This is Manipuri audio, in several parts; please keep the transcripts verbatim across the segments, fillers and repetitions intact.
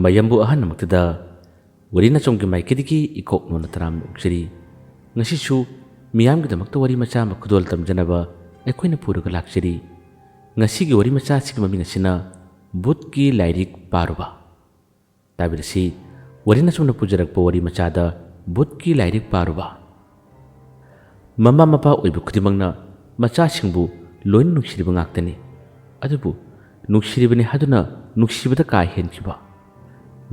ꯃꯌꯥꯝꯕꯨ ꯑꯍꯟꯃꯛꯇꯗ ꯋꯥꯔꯤ ꯅꯆꯨꯝꯒꯤ ꯃꯥꯏꯀꯩꯗꯒꯤ ꯏꯀꯣꯛ ꯅꯣꯟꯅ ꯇꯔꯥꯝꯅ ꯑꯣꯛꯆꯔꯤ꯫ ꯉꯁꯤꯁꯨ ꯃꯤꯌꯥꯝꯒꯤꯗꯃꯛꯇ ꯋꯥꯔꯤ ꯃꯆꯥ ꯑꯃ ꯈꯨꯗꯣꯜ ꯇꯝꯖꯅꯕ ꯑꯩꯈꯣꯏꯅ ꯄꯨꯔꯒ ꯂꯥꯛꯆꯔꯤ꯫ ꯉꯁꯤꯒꯤ ꯋꯥꯔꯤ ꯃꯆꯥ ꯑꯁꯤꯒꯤ ꯃꯃꯤꯡ ꯑꯁꯤꯅ ꯚꯨꯠꯀꯤ ꯂꯥꯏꯔꯤꯛ ꯄꯥꯔꯨꯕ꯫ ꯇꯥꯕꯤꯔꯁꯤ, ꯋꯥꯔꯤ ꯅꯆꯨꯝꯅ ꯄꯨꯖꯔꯛꯄ ꯋꯥꯔꯤ ꯃꯆꯥꯗ ꯚꯨꯠꯀꯤ ꯂꯥꯏꯔꯤꯛ ꯄꯥꯔꯨꯕ꯫ ꯃꯃꯥ ꯃꯄꯥ ꯑꯣꯏꯕ ꯈꯨꯗꯤꯡꯃꯛꯅ ꯃꯆꯥꯁꯤꯡꯕꯨ ꯂꯣꯏꯅ ꯅꯨꯡꯁꯤꯔꯤꯕ ꯉꯥꯛꯇꯅꯤ꯫ ꯑꯗꯨꯕꯨ ꯅꯨꯡꯁꯤꯔꯤꯕꯅꯤ ꯍꯥꯏꯗꯨꯅ ꯅꯨꯡꯁꯤꯕꯗ ꯀꯥ ꯍꯦꯟꯈꯤꯕ,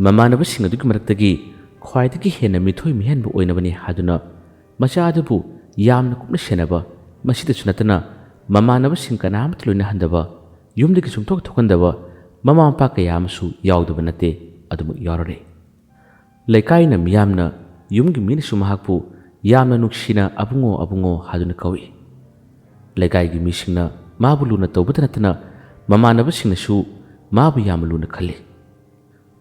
ꯃꯃꯥꯟꯅꯕꯁꯤꯡ ꯑꯗꯨꯒꯤ ꯃꯔꯛꯇꯒꯤ ꯈ꯭ꯋꯥꯏꯗꯒꯤ ꯍꯦꯟꯅ ꯃꯤꯊꯣꯏ ꯃꯤꯍꯦꯟꯕ ꯑꯣꯏꯅꯕꯅꯤ ꯍꯥꯏꯗꯨꯅ ꯃꯆꯥ ꯑꯗꯨꯕꯨ ꯌꯥꯝꯅ ꯀꯨꯞꯅ ꯁꯦꯟꯅꯕ, ꯃꯁꯤꯗꯁꯨ ꯅꯠꯇꯅ ꯃꯃꯥꯟꯅꯕꯁꯤꯡ ꯀꯅꯥ ꯑꯃꯠꯇ ꯂꯣꯏꯅꯍꯟꯗꯕ, ꯌꯨꯝꯗꯒꯤ ꯁꯨꯡꯊꯣꯛ ꯊꯣꯛꯍꯟꯗꯕ ꯃꯃꯥ ꯃꯄꯥ ꯀꯌꯥ ꯑꯃꯁꯨ ꯌꯥꯎꯗꯕ ꯅꯠꯇꯦ꯫ ꯑꯗꯨꯃꯛ ꯌꯥꯎꯔꯔꯦ꯫ ꯂꯩꯀꯥꯏꯅ ꯃꯤꯌꯥꯝꯅ, ꯌꯨꯝꯒꯤ ꯃꯤꯅꯁꯨ ꯃꯍꯥꯛꯄꯨ ꯌꯥꯝꯅ ꯅꯨꯡꯁꯤꯅ "ꯑꯕꯨꯡꯉꯣ, ꯑꯕꯨꯡꯉꯣ" ꯍꯥꯏꯗꯨꯅ ꯀꯧꯏ꯫ ꯂꯩꯀꯥꯏꯒꯤ ꯃꯤꯁꯤꯡꯅ ꯃꯥꯕꯨ ꯂꯨꯅ ꯇꯧꯕꯇ ꯅꯠꯇꯅ ꯃꯃꯥꯟꯅꯕꯁꯤꯡꯅꯁꯨ ꯃꯥꯕꯨ ꯌꯥꯝꯅ ꯂꯨꯅ ꯈꯜꯂꯤ꯫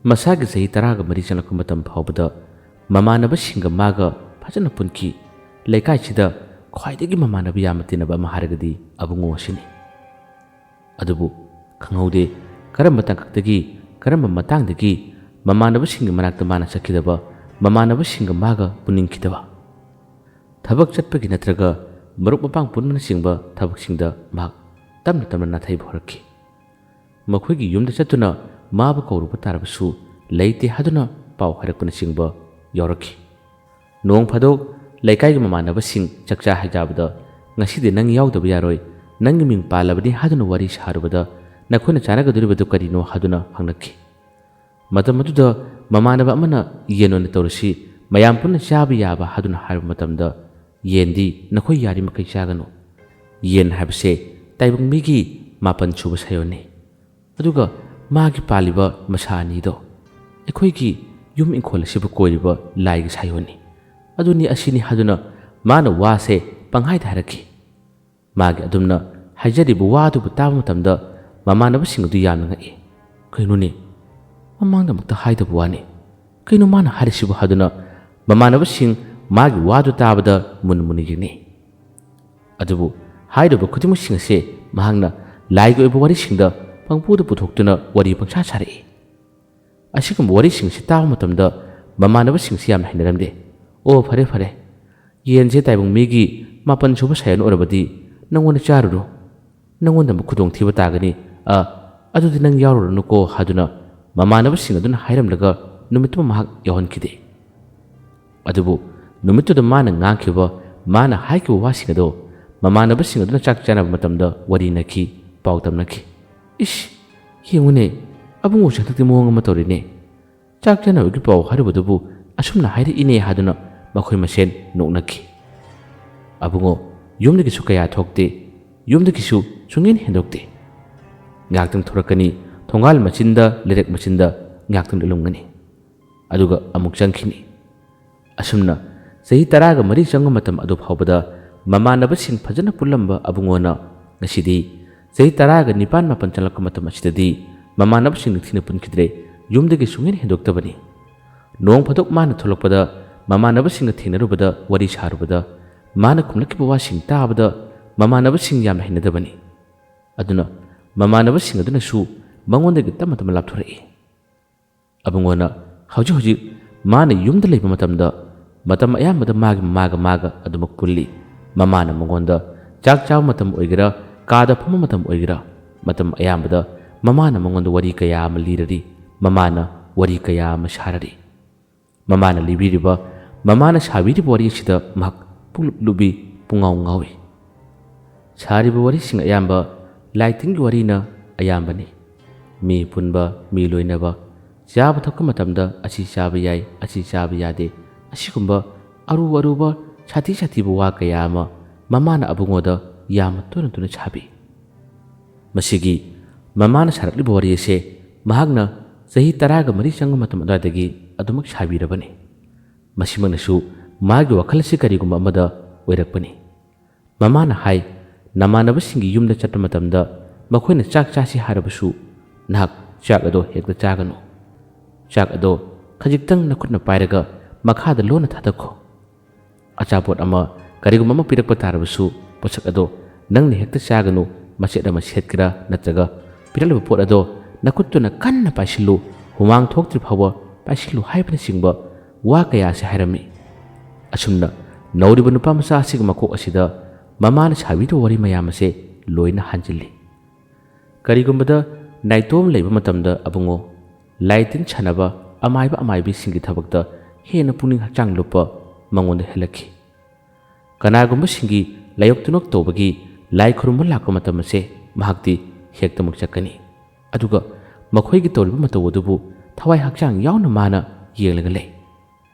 ꯃꯁꯥꯒꯤ ꯆꯍꯤ ꯇꯔꯥꯒ ꯃꯔꯤ ꯆꯪꯂꯛꯄ ꯃꯇꯝ ꯐꯥꯎꯕꯗ ꯃꯃꯥꯟꯅꯕꯁꯤꯡꯒ ꯃꯥꯒ ꯐꯖꯅ ꯄꯨꯟꯈꯤ꯫ ꯂꯩꯀꯥꯏꯁꯤꯗ ꯈ꯭ꯋꯥꯏꯗꯒꯤ ꯃꯃꯥꯟꯅꯕ ꯌꯥꯝꯅ ꯇꯤꯟꯅꯕ ꯑꯃ ꯍꯥꯏꯔꯒꯗꯤ ꯑꯕꯨꯡꯉꯣ ꯑꯁꯤꯅꯤ꯫ ꯑꯗꯨꯕꯨ ꯈꯪꯍꯧꯗꯦ, ꯀꯔꯝꯕ ꯇꯥꯡꯀꯛꯇꯒꯤ, ꯀꯔꯝꯕ ꯃꯇꯥꯡꯗꯒꯤ ꯃꯃꯥꯟꯅꯕꯁꯤꯡꯒꯤ ꯃꯅꯥꯛꯇ ꯃꯥꯅ ꯆꯠꯈꯤꯗꯕ, ꯃꯃꯥꯟꯅꯕꯁꯤꯡꯒ ꯃꯥꯒ ꯄꯨꯅꯤꯡꯈꯤꯗꯕ꯫ ꯊꯕꯛ ꯆꯠꯄꯒꯤ ꯅꯠꯇ꯭ꯔꯒ ꯃꯔꯨꯞ ꯃꯄꯥꯡ ꯄꯨꯟꯕꯅꯆꯤꯡꯕ ꯊꯕꯛꯁꯤꯡꯗ ꯃꯍꯥꯛ ꯇꯞꯅ ꯇꯞꯅ ꯅꯥꯊꯩꯕ ꯍꯧꯔꯛꯈꯤ꯫ ꯃꯈꯣꯏꯒꯤ ꯌꯨꯝꯗ ꯆꯠꯇꯨꯅ ꯃꯥꯕꯨ ꯀꯧꯔꯨꯕ ꯇꯥꯔꯕꯁꯨ ꯂꯩꯇꯦ ꯍꯥꯏꯗꯨꯅ ꯄꯥꯎ ꯍꯥꯏꯔꯛꯄꯅꯆꯤꯡꯕ ꯌꯥꯎꯔꯛꯈꯤ꯫ ꯅꯣꯡ ꯐꯥꯗꯣꯛ ꯂꯩꯀꯥꯏꯒꯤ ꯃꯃꯥꯟꯅꯕꯁꯤꯡ ꯆꯥꯛꯆꯥ ꯍꯩꯖꯥꯕꯗ "ꯉꯁꯤꯗꯤ ꯅꯪ ꯌꯥꯎꯗꯕ ꯌꯥꯔꯣꯏ, ꯅꯪꯒꯤ ꯃꯤꯡ ꯄꯥꯜꯂꯕꯅꯤ" ꯍꯥꯏꯗꯨꯅ ꯋꯥꯔꯤ ꯁꯥꯔꯨꯕꯗ "ꯅꯈꯣꯏꯅ ꯆꯥꯟꯅꯒꯗꯧꯔꯤꯕꯗꯨ ꯀꯔꯤꯅꯣ?" ꯍꯥꯏꯗꯨꯅ ꯍꯪꯂꯛꯈꯤ꯫ ꯃꯇꯝ ꯑꯗꯨꯗ ꯃꯃꯥꯟꯅꯕ ꯑꯃꯅ "ꯌꯦꯟ ꯑꯣꯏꯅ ꯇꯧꯔꯁꯤ, ꯃꯌꯥꯝ ꯄꯨꯟꯅ ꯆꯥꯕ ꯌꯥꯕ" ꯍꯥꯏꯗꯨꯅ ꯍꯥꯏꯕ ꯃꯇꯝꯗ, "ꯌꯦꯟꯗꯤ ꯅꯈꯣꯏ ꯌꯥꯔꯤꯃꯈꯩ ꯆꯥꯒꯅꯨ꯫ ꯌꯦꯟ ꯍꯥꯏꯕꯁꯦ ꯇꯥꯏꯕꯪ ꯃꯤꯒꯤ ꯃꯥꯄꯟ ꯁꯨꯕ ꯁꯥꯏꯑꯣꯟꯅꯤ꯫ ꯑꯗꯨꯒ ꯃꯥꯒꯤ ꯄꯥꯜꯂꯤꯕ ꯃꯁꯥ ꯑꯅꯤꯗꯣ ꯑꯩꯈꯣꯏꯒꯤ ꯌꯨꯝ ꯏꯪꯈꯣꯜ ꯑꯁꯤꯕꯨ ꯀꯣꯏꯔꯤꯕ ꯂꯥꯏꯒꯤ ꯁꯥꯏꯑꯣꯟꯅꯤ꯫ ꯑꯗꯨꯅꯤ ꯑꯁꯤꯅꯤ" ꯍꯥꯏꯗꯨꯅ ꯃꯥꯅ ꯋꯥꯁꯦ ꯄꯪꯍꯥꯏꯗ ꯍꯥꯏꯔꯛꯈꯤ꯫ ꯃꯥꯒꯤ ꯑꯗꯨꯝꯅ ꯍꯥꯏꯖꯔꯤꯕ ꯋꯥ ꯑꯗꯨꯕꯨ ꯇꯥꯕ ꯃꯇꯝꯗ ꯃꯃꯥꯟꯅꯕꯁꯤꯡ ꯑꯗꯨ ꯌꯥꯝꯅ ꯉꯛꯏ꯫ "ꯀꯩꯅꯣꯅꯦ? ꯃꯃꯥꯡꯗ ꯑꯃꯨꯛꯇ ꯍꯥꯏꯗꯕ ꯋꯥꯅꯤ꯫ ꯀꯩꯅꯣ ꯃꯥꯅ ꯍꯥꯏꯔꯤꯁꯤꯕꯨ?" ꯍꯥꯏꯗꯨꯅ ꯃꯃꯥꯟꯅꯕꯁꯤꯡ ꯃꯥꯒꯤ ꯋꯥꯗꯨ ꯇꯥꯕꯗ ꯃꯨꯟꯅ ꯃꯨꯟꯅ ꯌꯦꯡꯅꯩ꯫ ꯑꯗꯨꯕꯨ ꯍꯥꯏꯔꯤꯕ ꯈꯨꯗꯤꯡꯃꯛꯁꯤꯡ ꯑꯁꯦ ꯃꯍꯥꯛꯅ ꯂꯥꯏꯒꯤ ꯑꯣꯏꯕ ꯋꯥꯔꯤꯁꯤꯡꯗ ꯄꯪꯄꯨꯗ ꯄꯨꯊꯣꯛꯇꯨꯅ ꯋꯥꯔꯤ ꯄꯪꯁꯥ ꯁꯥꯔꯛꯏ꯫ ꯑꯁꯤꯒꯨꯝꯕ ꯋꯥꯔꯤꯁꯤꯡꯁꯤ ꯇꯥꯕ ꯃꯇꯝꯗ ꯃꯃꯥꯟꯅꯕꯁꯤꯡꯁꯤ ꯌꯥꯝꯅ ꯍꯩꯅꯔꯝꯗꯦ꯫ "ꯑꯣ, ꯐꯔꯦ ꯐꯔꯦ, ꯌꯦꯟꯁꯦ ꯇꯥꯏꯕꯪ ꯃꯤꯒꯤ ꯃꯥꯄꯟ ꯁꯨꯕ ꯁꯥꯏꯑꯣꯟ ꯑꯣꯏꯔꯕꯗꯤ ꯅꯪꯉꯣꯟꯗ ꯆꯥꯔꯨꯔꯣ, ꯅꯪꯉꯣꯟꯗ ꯑꯃꯨꯛ ꯈꯨꯗꯣꯡꯊꯤꯕ ꯇꯥꯒꯅꯤ, ꯑ, ꯑꯗꯨꯗꯤ ꯅꯪ ꯌꯥꯎꯔꯨꯔꯅꯨꯀꯣ" ꯍꯥꯏꯗꯨꯅ ꯃꯃꯥꯟꯅꯕꯁꯤꯡ ꯑꯗꯨꯅ ꯍꯥꯏꯔꯝꯂꯒ ꯅꯨꯃꯤꯠꯇꯨꯃ ꯃꯍꯥꯛ ꯌꯥꯎꯍꯟꯈꯤꯗꯦ꯫ ꯑꯗꯨꯕꯨ ꯅꯨꯃꯤꯠꯇꯨꯗ ꯃꯥꯅ ꯉꯥꯡꯈꯤꯕ, ꯃꯥꯅ ꯍꯥꯏꯈꯤꯕ ꯋꯥꯁꯤꯡ ꯑꯗꯣ ꯃꯃꯥꯟꯅꯕꯁꯤꯡ ꯑꯗꯨꯅ ꯆꯥꯛ ꯆꯥꯅꯕ ꯃꯇꯝꯗ ꯋꯥꯔꯤ ꯅꯈꯤ, ꯄꯥꯎ ꯇꯝꯅꯈꯤ꯫ "ꯏꯁ, ꯌꯦꯡꯉꯨꯅꯦ, ꯑꯕꯨꯡꯉꯣꯁꯦ ꯍꯟꯗꯛꯇꯤ ꯃꯑꯣꯡ ꯑꯃ ꯇꯧꯔꯤꯅꯦ꯫ ꯆꯥꯛ ꯆꯥꯅꯕꯒꯤ ꯄꯥꯎ ꯍꯥꯏꯔꯨꯕꯗꯨꯕꯨ ꯑꯁꯨꯝꯅ ꯍꯥꯏꯔꯛꯏꯅꯦ" ꯍꯥꯏꯗꯨꯅ ꯃꯈꯣꯏ ꯃꯁꯦꯟ ꯅꯣꯛꯅꯈꯤ꯫ "ꯑꯕꯨꯡꯉꯣ ꯌꯨꯝꯗꯒꯤꯁꯨ ꯀꯌꯥ ꯊꯣꯛꯇꯦ, ꯌꯨꯝꯗꯒꯤꯁꯨ ꯁꯨꯡꯍꯦꯟ ꯍꯦꯟꯗꯣꯛꯇꯦ꯫ ꯉꯥꯏꯍꯥꯛꯇꯪ ꯊꯣꯔꯛꯀꯅꯤ, ꯊꯣꯡꯒꯥꯜ ꯃꯆꯤꯟꯗ, ꯂꯩꯔꯛ ꯃꯆꯤꯟꯗ ꯉꯥꯏꯍꯥꯛꯇꯪ ꯂꯦꯞꯂꯝꯒꯅꯤ, ꯑꯗꯨꯒ ꯑꯃꯨꯛ ꯆꯪꯈꯤꯅꯤ꯫ ꯑꯁꯨꯝꯅ ꯆꯍꯤ ꯇꯔꯥꯒ ꯃꯔꯤ ꯆꯪꯕ ꯃꯇꯝ ꯑꯗꯨ ꯐꯥꯎꯕꯗ ꯃꯃꯥꯟꯅꯕꯁꯤꯡ ꯐꯖꯅ ꯄꯨꯜꯂꯝꯕ ꯑꯕꯨꯡꯉꯣꯅ ꯉꯁꯤꯗꯤ ꯆꯍꯤ ꯇꯔꯥꯒ ꯅꯤꯄꯥꯟ ꯃꯥꯄꯟ ꯆꯪꯂꯛꯄ ꯃꯇꯝ ꯑꯁꯤꯗꯗꯤ ꯃꯃꯥꯟꯅꯕꯁꯤꯡ ꯅꯤꯡꯊꯤꯅ ꯄꯨꯟꯈꯤꯗ꯭ꯔꯦ, ꯌꯨꯝꯗꯒꯤ ꯁꯨꯡꯍꯦꯟ ꯍꯦꯟꯗꯣꯛꯇꯕꯅꯤ꯫ ꯅꯣꯡ ꯐꯥꯗꯣꯛ ꯃꯥꯅ ꯊꯣꯛꯂꯛꯄꯗ ꯃꯃꯥꯟꯅꯕꯁꯤꯡꯒ ꯊꯦꯡꯅꯔꯨꯕꯗ, ꯋꯥꯔꯤ ꯁꯥꯔꯨꯕꯗ, ꯃꯥꯅ ꯈꯨꯝꯂꯛꯈꯤꯕ ꯋꯥꯁꯤꯡ ꯇꯥꯕꯗ ꯃꯃꯥꯟꯅꯕꯁꯤꯡ ꯌꯥꯝꯅ ꯍꯩꯅꯗꯕꯅꯤ꯫ ꯑꯗꯨꯅ ꯃꯃꯥꯟꯅꯕꯁꯤꯡ ꯑꯗꯨꯅꯁꯨ ꯃꯉꯣꯟꯗꯒꯤ ꯇꯞꯅ ꯇꯞꯅ ꯂꯥꯞꯊꯣꯔꯛꯏ꯫ ꯑꯕꯨꯡꯉꯣꯅ ꯍꯧꯖꯤꯛ ꯍꯧꯖꯤꯛ ꯃꯥꯅ ꯌꯨꯝꯗ ꯂꯩꯕ ꯃꯇꯝꯗ ꯃꯇꯝ ꯑꯌꯥꯝꯕꯗ ꯃꯥꯒꯤ ꯃꯃꯥꯒ ꯃꯥꯒ ꯑꯗꯨꯃꯛ ꯄꯨꯜꯂꯤ꯫ ꯃꯃꯥꯅ ꯃꯉꯣꯟꯗ ꯆꯥꯛ ꯆꯥꯕ ꯃꯇꯝ ꯑꯣꯏꯒꯦꯔꯥ, ꯀꯥꯗ ꯐꯝꯕ ꯃꯇꯝ ꯑꯣꯏꯒꯦꯔꯥ, ꯃꯇꯝ ꯑꯌꯥꯝꯕꯗ ꯃꯃꯥꯅ ꯃꯉꯣꯟꯗ ꯋꯥꯔꯤ ꯀꯌꯥ ꯑꯃ ꯂꯤꯔꯔꯤ, ꯃꯃꯥꯅ ꯋꯥꯔꯤ ꯀꯌꯥ ꯑꯃ ꯁꯥꯔꯔꯤ꯫ ꯃꯃꯥꯅ ꯂꯤꯕꯤꯔꯤꯕ, ꯃꯃꯥꯅ ꯁꯥꯕꯤꯔꯤꯕ ꯋꯥꯔꯤ ꯑꯁꯤꯗ ꯃꯍꯥꯛ ꯄꯨꯡꯂꯨꯞ ꯂꯨꯞꯏ, ꯄꯨꯡꯉꯥꯎ ꯉꯥꯎꯏ꯫ ꯁꯥꯔꯤꯕ ꯋꯥꯔꯤꯁꯤꯡ ꯑꯌꯥꯝꯕ ꯂꯥꯏꯇꯤꯟꯒꯤ ꯋꯥꯔꯤꯅ ꯑꯌꯥꯝꯕꯅꯤ꯫ ꯃꯤ ꯄꯨꯟꯕ, ꯃꯤ ꯂꯣꯏꯅꯕ, ꯆꯥꯕ ꯊꯛꯄ ꯃꯇꯝꯗ ꯑꯁꯤ ꯆꯥꯕ ꯌꯥꯏ, ꯑꯁꯤ ꯆꯥꯕ ꯌꯥꯗꯦ, ꯑꯁꯤꯒꯨꯝꯕ ꯑꯔꯨ ꯑꯔꯨꯕ ꯁꯥꯊꯤ ꯁꯥꯊꯤꯕ ꯋꯥ ꯀꯌꯥ ꯑꯃ ꯃꯃꯥꯅ ꯑꯕꯨꯡꯉꯣꯗ ꯌꯥꯝꯅ ꯇꯣꯏꯅ ꯇꯣꯏꯅ ꯁꯥꯕꯤ꯫ ꯃꯁꯤꯒꯤ ꯃꯃꯥꯅ ꯁꯥꯔꯛꯂꯤꯕ ꯋꯥꯔꯤ ꯑꯁꯦ ꯃꯍꯥꯛꯅ ꯆꯍꯤ ꯇꯔꯥꯒ ꯃꯔꯤ ꯆꯪꯕ ꯃꯇꯝ ꯑꯗꯨꯋꯥꯏꯗꯒꯤ ꯑꯗꯨꯃꯛ ꯁꯥꯕꯤꯔꯕꯅꯤ꯫ ꯃꯁꯤꯃꯛꯅꯁꯨ ꯃꯥꯒꯤ ꯋꯥꯈꯜ ꯑꯁꯤ ꯀꯔꯤꯒꯨꯝꯕ ꯑꯃꯗ ꯑꯣꯏꯔꯛꯄꯅꯤ꯫ ꯃꯃꯥꯅ ꯍꯥꯏ, "ꯅꯃꯥꯟꯅꯕꯁꯤꯡꯒꯤ ꯌꯨꯝꯗ ꯆꯠꯄ ꯃꯇꯝꯗ ꯃꯈꯣꯏꯅ ꯆꯥꯛ ꯆꯥꯁꯤ ꯍꯥꯏꯔꯕꯁꯨ ꯅꯍꯥꯛ ꯆꯥꯛ ꯑꯗꯣ ꯍꯦꯛꯇ ꯆꯥꯒꯅꯨ꯫ ꯆꯥꯛ ꯑꯗꯣ ꯈꯖꯤꯛꯇꯪ ꯅꯈꯨꯠꯅ ꯄꯥꯏꯔꯒ ꯃꯈꯥꯗ ꯂꯣꯟꯅ ꯊꯥꯗꯈꯣ꯫ ꯑꯆꯥꯄꯣꯠ ꯑꯃ, ꯀꯔꯤꯒꯨꯝꯕ ꯑꯃ ꯄꯤꯔꯛꯄ ꯇꯥꯔꯕꯁꯨ ꯄꯣꯠꯁꯛ ꯑꯗꯣ ꯅꯪꯅ ꯍꯦꯛꯇ ꯆꯥꯒꯅꯨ, ꯃꯆꯦꯠ ꯑꯃ ꯁꯦꯠꯀꯦꯔꯥ ꯅꯠꯇ꯭ꯔꯒ ꯄꯤꯔꯛꯂꯤꯕ ꯄꯣꯠ ꯑꯗꯣ ꯅꯈꯨꯠꯇꯨꯅ ꯀꯟꯅ ꯄꯥꯏꯁꯤꯜꯂꯨ, ꯍꯨꯃꯥꯡ ꯊꯣꯛꯇ꯭ꯔꯤ ꯐꯥꯎꯕ ꯄꯥꯏꯁꯤꯜꯂꯨ ꯍꯥꯏꯕꯅꯆꯤꯡꯕ ꯋꯥ ꯀꯌꯥ ꯑꯁꯤ ꯍꯥꯏꯔꯝꯃꯤ꯫ ꯑꯁꯨꯝꯅ ꯅꯧꯔꯤꯕ ꯅꯨꯄꯥ ꯃꯆꯥ ꯑꯁꯤꯒꯤ ꯃꯀꯣꯛ ꯑꯁꯤꯗ ꯃꯃꯥꯅ ꯁꯥꯕꯤꯔꯤꯕ ꯋꯥꯔꯤ ꯃꯌꯥꯝ ꯑꯁꯦ ꯂꯣꯏꯅ ꯍꯟꯖꯤꯜꯂꯤ꯫ ꯀꯔꯤꯒꯨꯝꯕꯗ ꯅꯥꯏꯇꯣꯝ ꯂꯩꯕ ꯃꯇꯝꯗ ꯑꯕꯨꯡꯉꯣ ꯂꯥꯏ ꯇꯤꯟ ꯁꯥꯟꯅꯕ, ꯑꯃꯥꯏꯕ ꯑꯃꯥꯏꯕꯤꯁꯤꯡꯒꯤ ꯊꯕꯛꯇ ꯍꯦꯟꯅ ꯄꯨꯛꯅꯤꯡ ꯍꯛꯆꯥꯡ ꯂꯨꯞꯄ ꯃꯉꯣꯟꯗ ꯍꯦꯜꯂꯛꯈꯤ꯫ ꯀꯅꯥꯒꯨꯝꯕꯁꯤꯡꯒꯤ ꯂꯥꯏꯌꯣꯛ ꯇꯨꯅꯣꯛ ꯇꯧꯕꯒꯤ ꯂꯥꯏ ꯈꯨꯔꯨꯝꯕ ꯂꯥꯛꯄ ꯃꯇꯝ ꯑꯁꯦ ꯃꯍꯥꯛꯇꯤ ꯍꯦꯛꯇꯃꯛ ꯆꯠꯀꯅꯤ꯫ ꯑꯗꯨꯒ ꯃꯈꯣꯏꯒꯤ ꯇꯧꯔꯤꯕ ꯃꯇꯧ ꯑꯗꯨꯕꯨ ꯊꯋꯥꯏ ꯍꯛꯆꯥꯡ ꯌꯥꯎꯅ ꯃꯥꯅ ꯌꯦꯡꯂꯒ ꯂꯩ꯫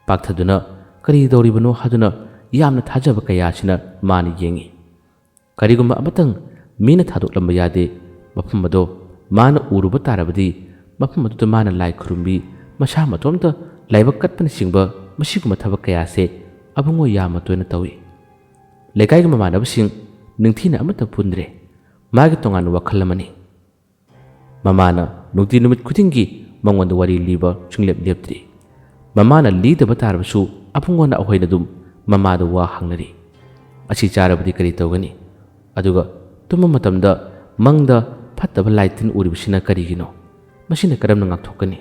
ꯄꯥꯛꯊꯗꯨꯅ ꯀꯔꯤ ꯇꯧꯔꯤꯕꯅꯣ ꯍꯥꯏꯗꯨꯅ ꯌꯥꯝꯅ ꯊꯥꯖꯕ ꯀꯌꯥ ꯑꯁꯤꯅ ꯃꯥꯅ ꯌꯦꯡꯏ꯫ ꯀꯔꯤꯒꯨꯝꯕ ꯑꯃꯇꯪ ꯃꯤꯅ ꯊꯥꯗꯣꯛꯂꯝꯕ ꯌꯥꯗꯦ꯫ ꯃꯐꯝ ꯑꯗꯣ ꯃꯥꯅ ꯎꯔꯨꯕ ꯇꯥꯔꯕꯗꯤ ꯃꯐꯝ ꯑꯗꯨꯗ ꯃꯥꯅ ꯂꯥꯏ ꯈꯨꯔꯨꯝꯕꯤ, ꯃꯁꯥ ꯃꯇꯣꯝꯇ ꯂꯥꯏꯕꯛ ꯀꯠꯄꯅꯆꯤꯡꯕ ꯃꯁꯤꯒꯨꯝꯕ ꯊꯕꯛ ꯀꯌꯥꯁꯦ ꯑꯕꯨꯡꯉꯣ ꯌꯥꯝꯅ ꯇꯣꯏꯅ ꯇꯧꯏ꯫ ꯂꯩꯀꯥꯏꯒꯤ ꯃꯃꯥꯟꯅꯕꯁꯤꯡ ꯅꯤꯡꯊꯤꯅ ꯑꯃꯠꯇ ꯄꯨꯟꯗ꯭ꯔꯦ꯫ ꯃꯥꯒꯤ ꯇꯣꯉꯥꯟꯕ ꯋꯥꯈꯜ ꯑꯃꯅꯤ꯫ ꯃꯃꯥꯅ ꯅꯨꯡꯇꯤ ꯅꯨꯃꯤꯠ ꯈꯨꯗꯤꯡꯒꯤ ꯃꯉꯣꯟꯗ ꯋꯥꯔꯤ ꯂꯤꯕ ꯁꯨꯡꯂꯦꯞ ꯂꯦꯞꯇ꯭ꯔꯤ꯫ ꯃꯃꯥꯅ ꯂꯤꯗꯕ ꯇꯥꯔꯕꯁꯨ ꯑꯕꯨꯡꯉꯣꯅ ꯑꯩꯈꯣꯏꯅ ꯑꯗꯨꯝ ꯃꯃꯥꯗ ꯋꯥ ꯍꯪꯅꯔꯤ꯫ ꯑꯁꯤ ꯆꯥꯔꯕꯗꯤ ꯀꯔꯤ ꯇꯧꯒꯅꯤ? ꯑꯗꯨꯒ ꯇꯨꯝꯕ ꯃꯇꯝꯗ ꯃꯪꯗ ꯐꯠꯇꯕ ꯂꯥꯏ ꯇꯤꯟ ꯎꯔꯤꯕꯁꯤꯅ ꯀꯔꯤꯒꯤꯅꯣ? ꯃꯁꯤꯅ ꯀꯔꯝꯅ ꯉꯥꯛꯊꯣꯛꯀꯅꯤ?